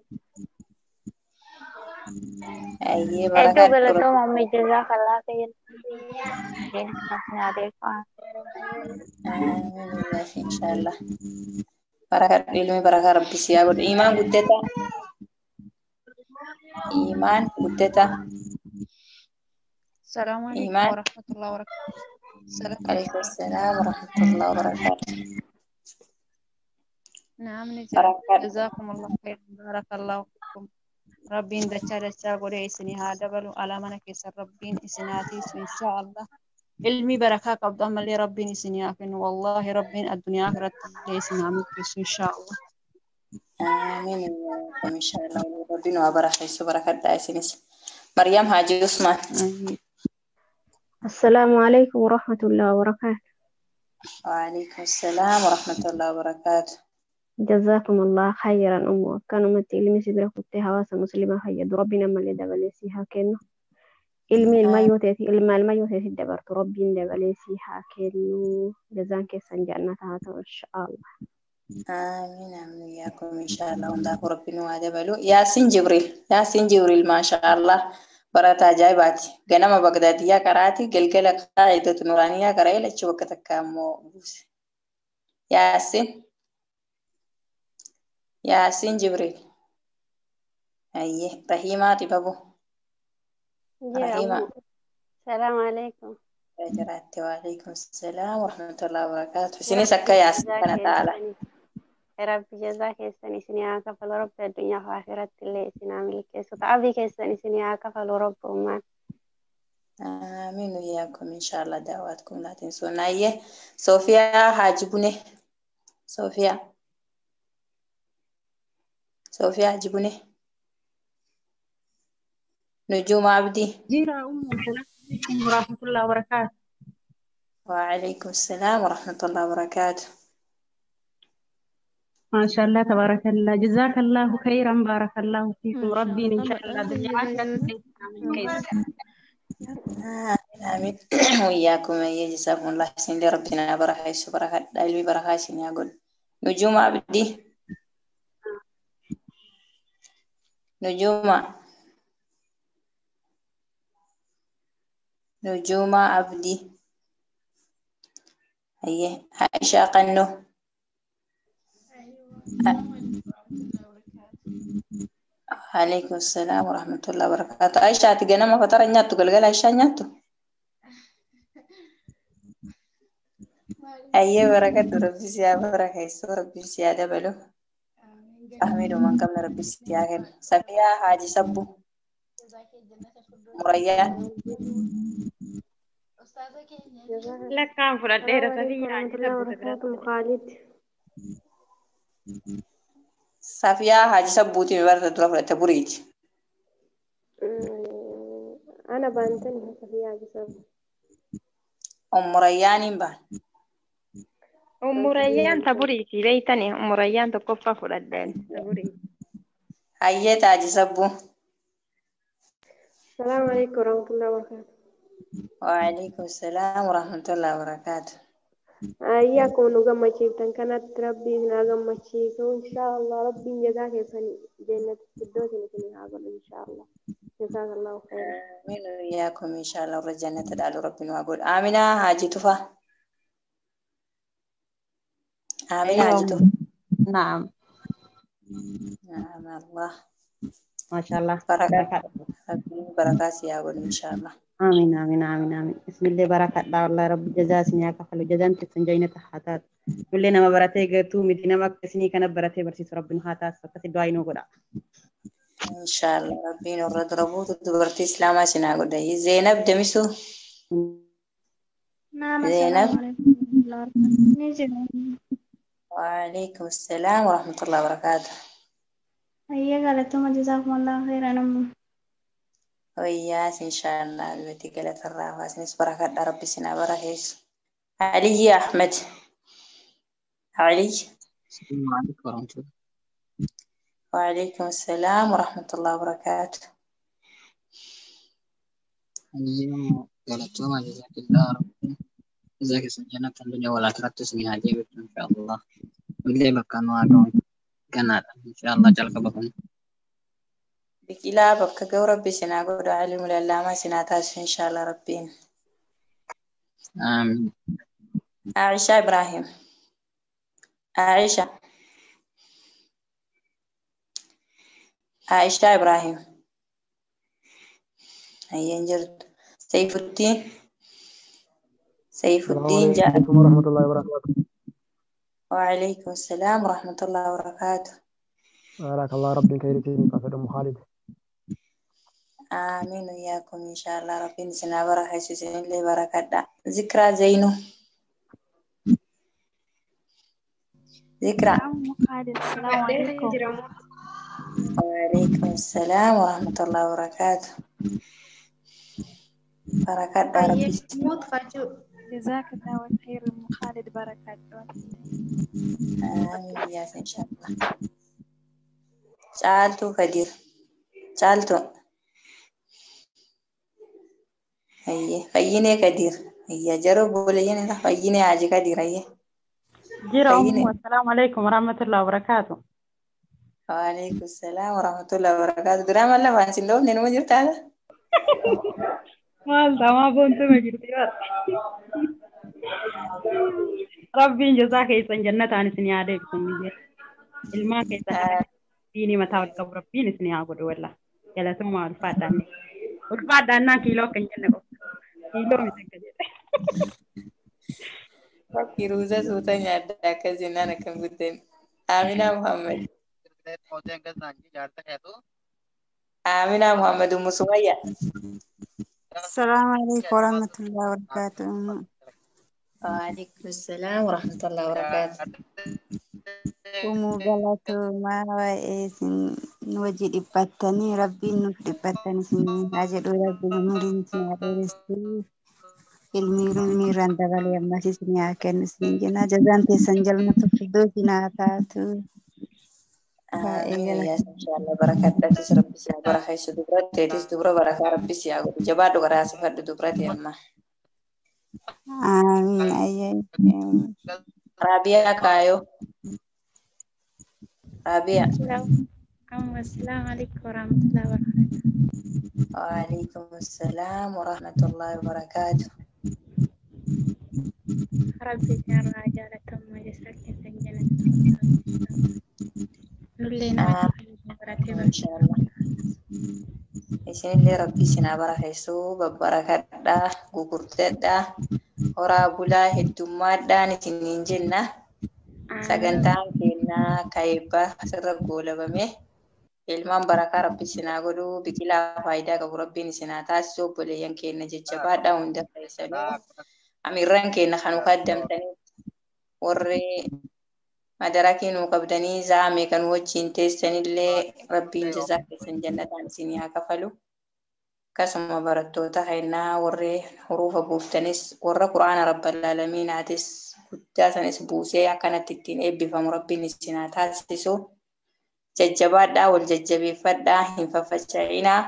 S13: Hayyee
S20: Hedduu
S13: barakaadhu
S20: galatooma أمي جزاك الله خير. عليكم.
S13: Amiin wallaahi inshaallah. Barakaadhu ilmi barakaa Rabbi si haa godhu. Iimaan guddataa. Iimaan guddataa.
S21: السلام عليكم
S13: Iimaan.
S21: ورحمة الله وبركاته. السلام.
S13: عليكم السلام ورحمة الله وبركاته.
S21: نعم نجرا.
S13: Barakaadhu.
S21: جزاكم الله خير بارك الله فيكم. Rabbiin dachaa dachaa godhee isinii haa dabalu alaamana keessa Rabbiin isin haa tiisu inshaa Allah. Ilmi barakaa qabdu ammallee Rabbiin isinii haa kennu. Wallaahi Rabbiin addunyaa akhiratti illee isin haa milkeessu inshaa Allah.
S13: Amiin. Inshallah. Rabbiin waa barakeessu barakadhaa isinis. Maryam Haji Usman.
S15: السلام عليكم ورحمة الله وبركاته.
S13: وعليكم السلام ورحمة الله وبركاته.
S15: جزاكم الله خيرا أمو كانوا مت ilmi si bira kuttee hawaasa muslimaa fayyadu rabbiin ammallee dabalee sii haa kennu. Ilmi ilma yoo ta'e ilma ilma yoo ta'e dabartu rabbiin dabalee sii haa kennu. Jazaan keessan jannata haa ta'u inshaallah.
S13: آمين آمين وإياكم إن شاء الله hundaafuu rabbiin waa dabalu. Yaasiin Jibriil Yaasiin Jibriil maasha Allah barataa ajaa'ibaati. Ganama Bagdaadiyyaa qaraati galgala qaa'idatu nuraaniyyaa qara'ee lachuu bakka takka ammoo buuse. Yaasiin Yaasiin Jibriil. Ayyee Rahiimaa Xibabu.
S4: Jira
S13: Rahiimaa.
S4: ummu. Salaamu alaikum.
S13: Jiraatte waalaikum salaam warahmatullahi wabarakaatu. Isinis
S4: Rabbi
S13: akka Yaasiin
S4: jazaa
S13: kana ta'ala.
S4: keessanii Rabbi jazaa keessan isin haa kafalu Rabbi addunyaa fi akhiratti illee isin haa milkeessu. Ta'abii keessan isin haa kafalu Rabbi ummaan.
S13: آمين وإياكم إن شاء الله دعواتكم لا تنسونا. أيه صوفيا حاجي بني صوفيا صوفيا حاجي بني نجوم عبدي.
S18: Jira ummu السلام عليكم ورحمة الله وبركاته.
S13: وعليكم السلام ورحمة الله وبركاته.
S18: ما شاء الله تبارك الله جزاك الله خيرا بارك الله فيكم
S8: ما شاء
S18: ربي إن
S8: الله
S18: شاء الله
S8: badhaasa
S18: دنيا
S8: jiranii.
S18: آخرة كيس.
S13: آمين آمين وإياكم أيه جزاكم الله حسين لربنا بركة بركة علمي بركة حسين يقول نجوم عبدي نجوم نجوم عبدي. أيه عائشة قنو. عليكم السلام ورحمة الله وبركاته. عائشة تجنما فترة نياتو قلقل عائشة نياتو. أيه بركة ربي سيا بركة يسو ربي سيا دبلو أحمد من قبل ربي سيا كن سفيا حاجي سبو مريان.
S7: Lakkaan
S15: السلام
S7: fudhadheera
S15: عليكم
S7: Safiyaa
S15: ورحمة
S7: Haji
S15: الله
S7: Sabbuu
S15: وبركاته
S7: biraatti.
S15: أم خالد.
S13: Safiyaa Haji Sabbuutiin barata dura fudhatte buriiti.
S15: أنا بانتني صفية بسبب
S13: Ummu Rayyaaniin baan.
S10: Ummu Rayyaan taburiiti beeytani Ummu Rayyaan tokkoffaa fudhadheen taburiiti.
S13: Hayyee Haji Sabbuu.
S15: السلام عليكم ورحمة الله وبركاته.
S13: وعليكم السلام ورحمة الله وبركاته.
S15: Ayyaa nu gammachiiftan kanatti rabbiin haa gammachiisu inshaallah rabbiin jazaa keessan jannata firdoosin isin haa godhu inshaallah jazaakallahu khayran.
S13: آمين وإياكم إن شاء الله warra jannata dhaalu rabbiin waa godhu. Aaminaa Haji Tufaa. Aaminaa
S6: أيوة
S13: Haji Tufaa.
S6: نعم.
S13: نعم الله.
S6: ما شاء الله
S13: بركة
S6: بركة.
S13: rabbiin barakaa si haa godhu inshallah.
S6: آمين آمين آمين آمين بسم الله بركة الله والله رب جزا سنيا كفلو جزا أنت سنجينة حاتات كلنا ما براتي قتو مدينة ما كسني كان براتي برسيس ربنا حاتات فكسي دعاء نقول.
S13: Inshallah rabbiin warra dura buutu dubartii islaamaa isin haa godhu. Zeenab Demisuu.
S8: نعم
S13: Zeenab.
S8: السلام عليكم ورحمة الله وبركاته. نجم.
S13: وعليكم السلام ورحمة الله وبركاته.
S8: هيا قالتهم جزاكم الله خيرا أمو.
S13: وإياس إن شاء الله التي قالت الرافع سنس بركة ربي سنا بركة علي يا أحمد علي.
S16: السلام عليكم ورحمة الله.
S13: وعليكم السلام ورحمة الله وبركاته.
S16: اليوم قالت جزاك الله ربي جزاك جنة الدنيا والآخرة تسميها جيبت إن شاء الله واللي بكى نواقع كان إن شاء الله جل قبضنا.
S13: Biqilaa bakka ga'u rabbi sinaa godhu alimul allaamaa sinaa taasisu inshallah rabbiin.
S16: آمين.
S13: Aisha Ibrahim. Aisha. Aisha Ibrahim. Hayyeen jirtu. Saifuddin.
S14: السلام
S13: Saifuddin ja'a.
S14: عليكم ورحمة الله وبركاته.
S13: وعليكم السلام ورحمة الله وبركاته.
S14: بارك الله ربي كيرتين قصد أم خالد.
S13: آمين وإياكم إن شاء الله ربي سنا بركة سين لي بركة ذكرى زينو ذكرى.
S8: نعم أم خالد السلام
S10: Fudhadheera
S8: عليكم.
S10: jira moo?
S13: Waalaikum salaam wa rahmatullahi wa barakaatu. Barakaadha
S8: Baay'ee
S13: Rabbi.
S8: muut fachuu.
S10: جزاك الله خير أم خالد بركاته.
S13: Amiin yaas inshallah. Caaltuu Kadir. Caaltuu. Hayyee Fayyinee Kadir. Hayya jaroo booleeyyan irraa Fayyinee Haji Kadir hayyee.
S6: Jira
S13: Fayyinee.
S6: Ummu, assalaamu alaikum warahmatullahi wabarakatuh.
S13: Waalaikum salaam wa rahmatullahi wa barakaatu. Duraan maal lafaan sin dhoofne numa jirtaa?
S6: Maal tamaa boontuma jirti bar. Rabbiin jazaa keessan jannataan isin haa deebisu miyyee. Ilmaan keessan diinii mataa ol qabu Rabbiin isin haa godhu walla. Galatoomaa ulfaadhaan. Ulfaadhaan naa kiiloo akka hin jenne qofa. Kiiloo miti akka jedhe.
S13: Firuuza suuta nyaadda akkas jennaan akkam guddan. Aminaa Muhammad. Aminaa Muhammad Ummu Sumayya.
S1: السلام عليكم ورحمة الله وبركاته.
S13: Waalaikum salaam wa rahmatullahi wa barakaatu.
S1: Umuu galatoomaa waa'ee isin wajji dhiphattanii rabbiin nuuf dhiphattan isin haa jedhu rabbiin umuriin isin haa dheeressu ilmii ilmiirraan dabalee ammas isin haa kennu isin jenna jazaan teessan jalmatu firdoosin haa taatu baay'ee
S13: Amiin
S1: galatooma.
S13: yaas inshallah barakadhatis rabbi si haa barakeessu dubra teetis dubra barakaa rabbi si haa godhu jabaadhu garaa sifadhu dubra tee amma.
S1: Amiin ayyee.
S13: Raabiyaa Kaayoo. Raabiyaa.
S10: السلام عليكم ورحمة الله وبركاته.
S13: Waalaikum salaam wa rahmatullahi wa barakaatu.
S10: ربي سر جالتهم وجزاك جنة الفردوس. نولي نمت
S13: Amiin inshallah. Isinillee rabbi isin haa barakeessu babbarakadhaa gugurdadhaa horaa bulaa heddummaadhaan isiniin jenna. Sagantaan keenyaa kaayibba asirra goolabame ilmaan barakaa rabbi isin haa godhu biqilaa faayidaa qabu rabbiin isin haa taasisu obboleeyyan keenya jajjabaadhaa hunda keessanuu amiirran keenya kan kaddamtanii warri madarakii nuu qabdanii zaame kan wajjin teessanillee rabbiin jazaa keessan jannataan isinii haa kafalu. Akkasuma barattoota keenyaa warri hurufa buuftanis warra quraana rabbal aalamiinaatis guddaa sanis buusee akkanatti ittiin eebbifamu rabbiin isin haa taasisu. Jajjabaadhaa wal jajjabeeffadhaa hin faffaca'inaa.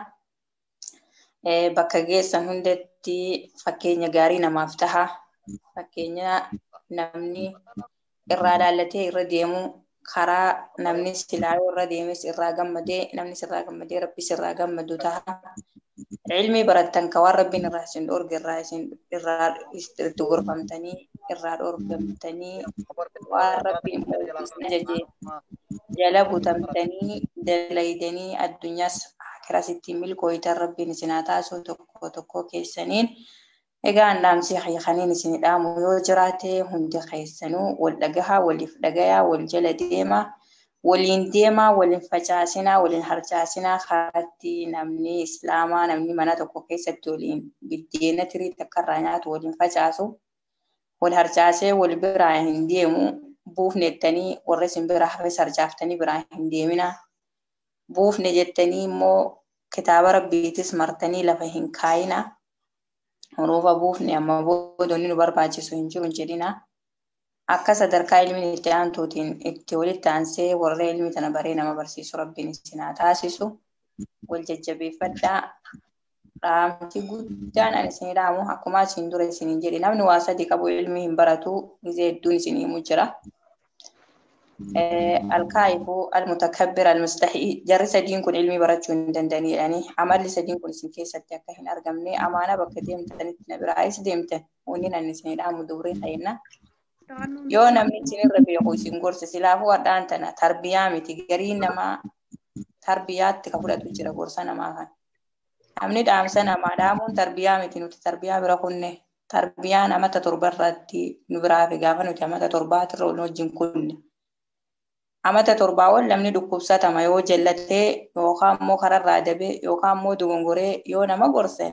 S13: Bakka geessan hundatti fakkeenya gaarii namaaf taha. Fakkeenya namni irraa laallatee irra deemu karaa namni silaa yoo irra deemes irraa gammadee namni sirraa gammadee rabbi sirraa gammadu taha. Ilmi barattan ka waan rabbiin irraa isin dhoorge irraa isin irraa itti gorfamtanii irraa dhoorgamtanii waan rabbiin isin ajaje jala butamtanii dalaydanii addunyaas akhiras ittiin milkooytan rabbiin isin haa taasisu tokko tokko keessaniin. Egaa dhaamsi kaniin isin dhaamu yoo jiraate hundi keessanuu wal dhagahaa waliif dhagayaa wal jala deemaa waliin deemaa waliin facaasinaa waliin harcaasinaa karatti namni islaamaa namni mana tokko keessatti waliin biddeena tirii takka irraa nyaatu waliin facaasu wal harcaasee wal biraa hin deemu buufne jettanii warra isin biraa hafes harcaaftanii biraa hin deemina buufne jettanii immoo kitaaba rabbiitis martanii lafa hin kaayina hurufa buufne amma booda nu barbaachisu hin jiru hin jedhina. Akka sadarkaa ilmiin itti aantuutiin itti walitti aansee warra ilmi tana baree nama barsiisu rabbiin isin haa taasisu. Wal jajjabeeffadhaa. Dhaamsi guddaan ani isin dhaamu akkuma isin dura isiniin jedhe namni waa sadii qabu ilmi hin baratu gizee hedduun isin himu jira. Alkaayifu almutakabbir almustahii jarri sadiin kun ilmi barachuu hin danda'ani jedhanii amalli sadiin kun isin keessatti akka hin argamne amaana bakka deemtanitti na biraayis deemtan wanni ani isin dhaamu durii fayyina. Yoo namni isinirra beeku isin gorse silaafuu hadhaan tana tarbiyaa miti gariin namaa tarbiyaatti ka fudhatu jira gorsa namaa kana. Namni dhaamsa namaa dhaamuun tarbiyaa miti nuti tarbiyaa bira kunne tarbiyaan amata torbarratti nu biraa fi gaafa nuti amata torbaatirra wal wajjin kunne. Amata torbaa ol namni dhukkubsatama yoo jallatee yookaan immoo kararraa dabee yookaan immoo dogongoree yoo nama gorsan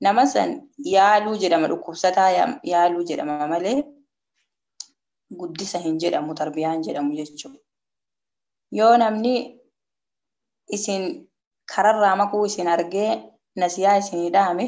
S13: nama san yaaluu jedhama dhukkubsataa yaaluu jedhama malee guddisa hin jedhamu tarbiyaan jedhamu jechuudha. Yoo namni Isin kararraa maquu isin argee nasiyaa isinii dhaame.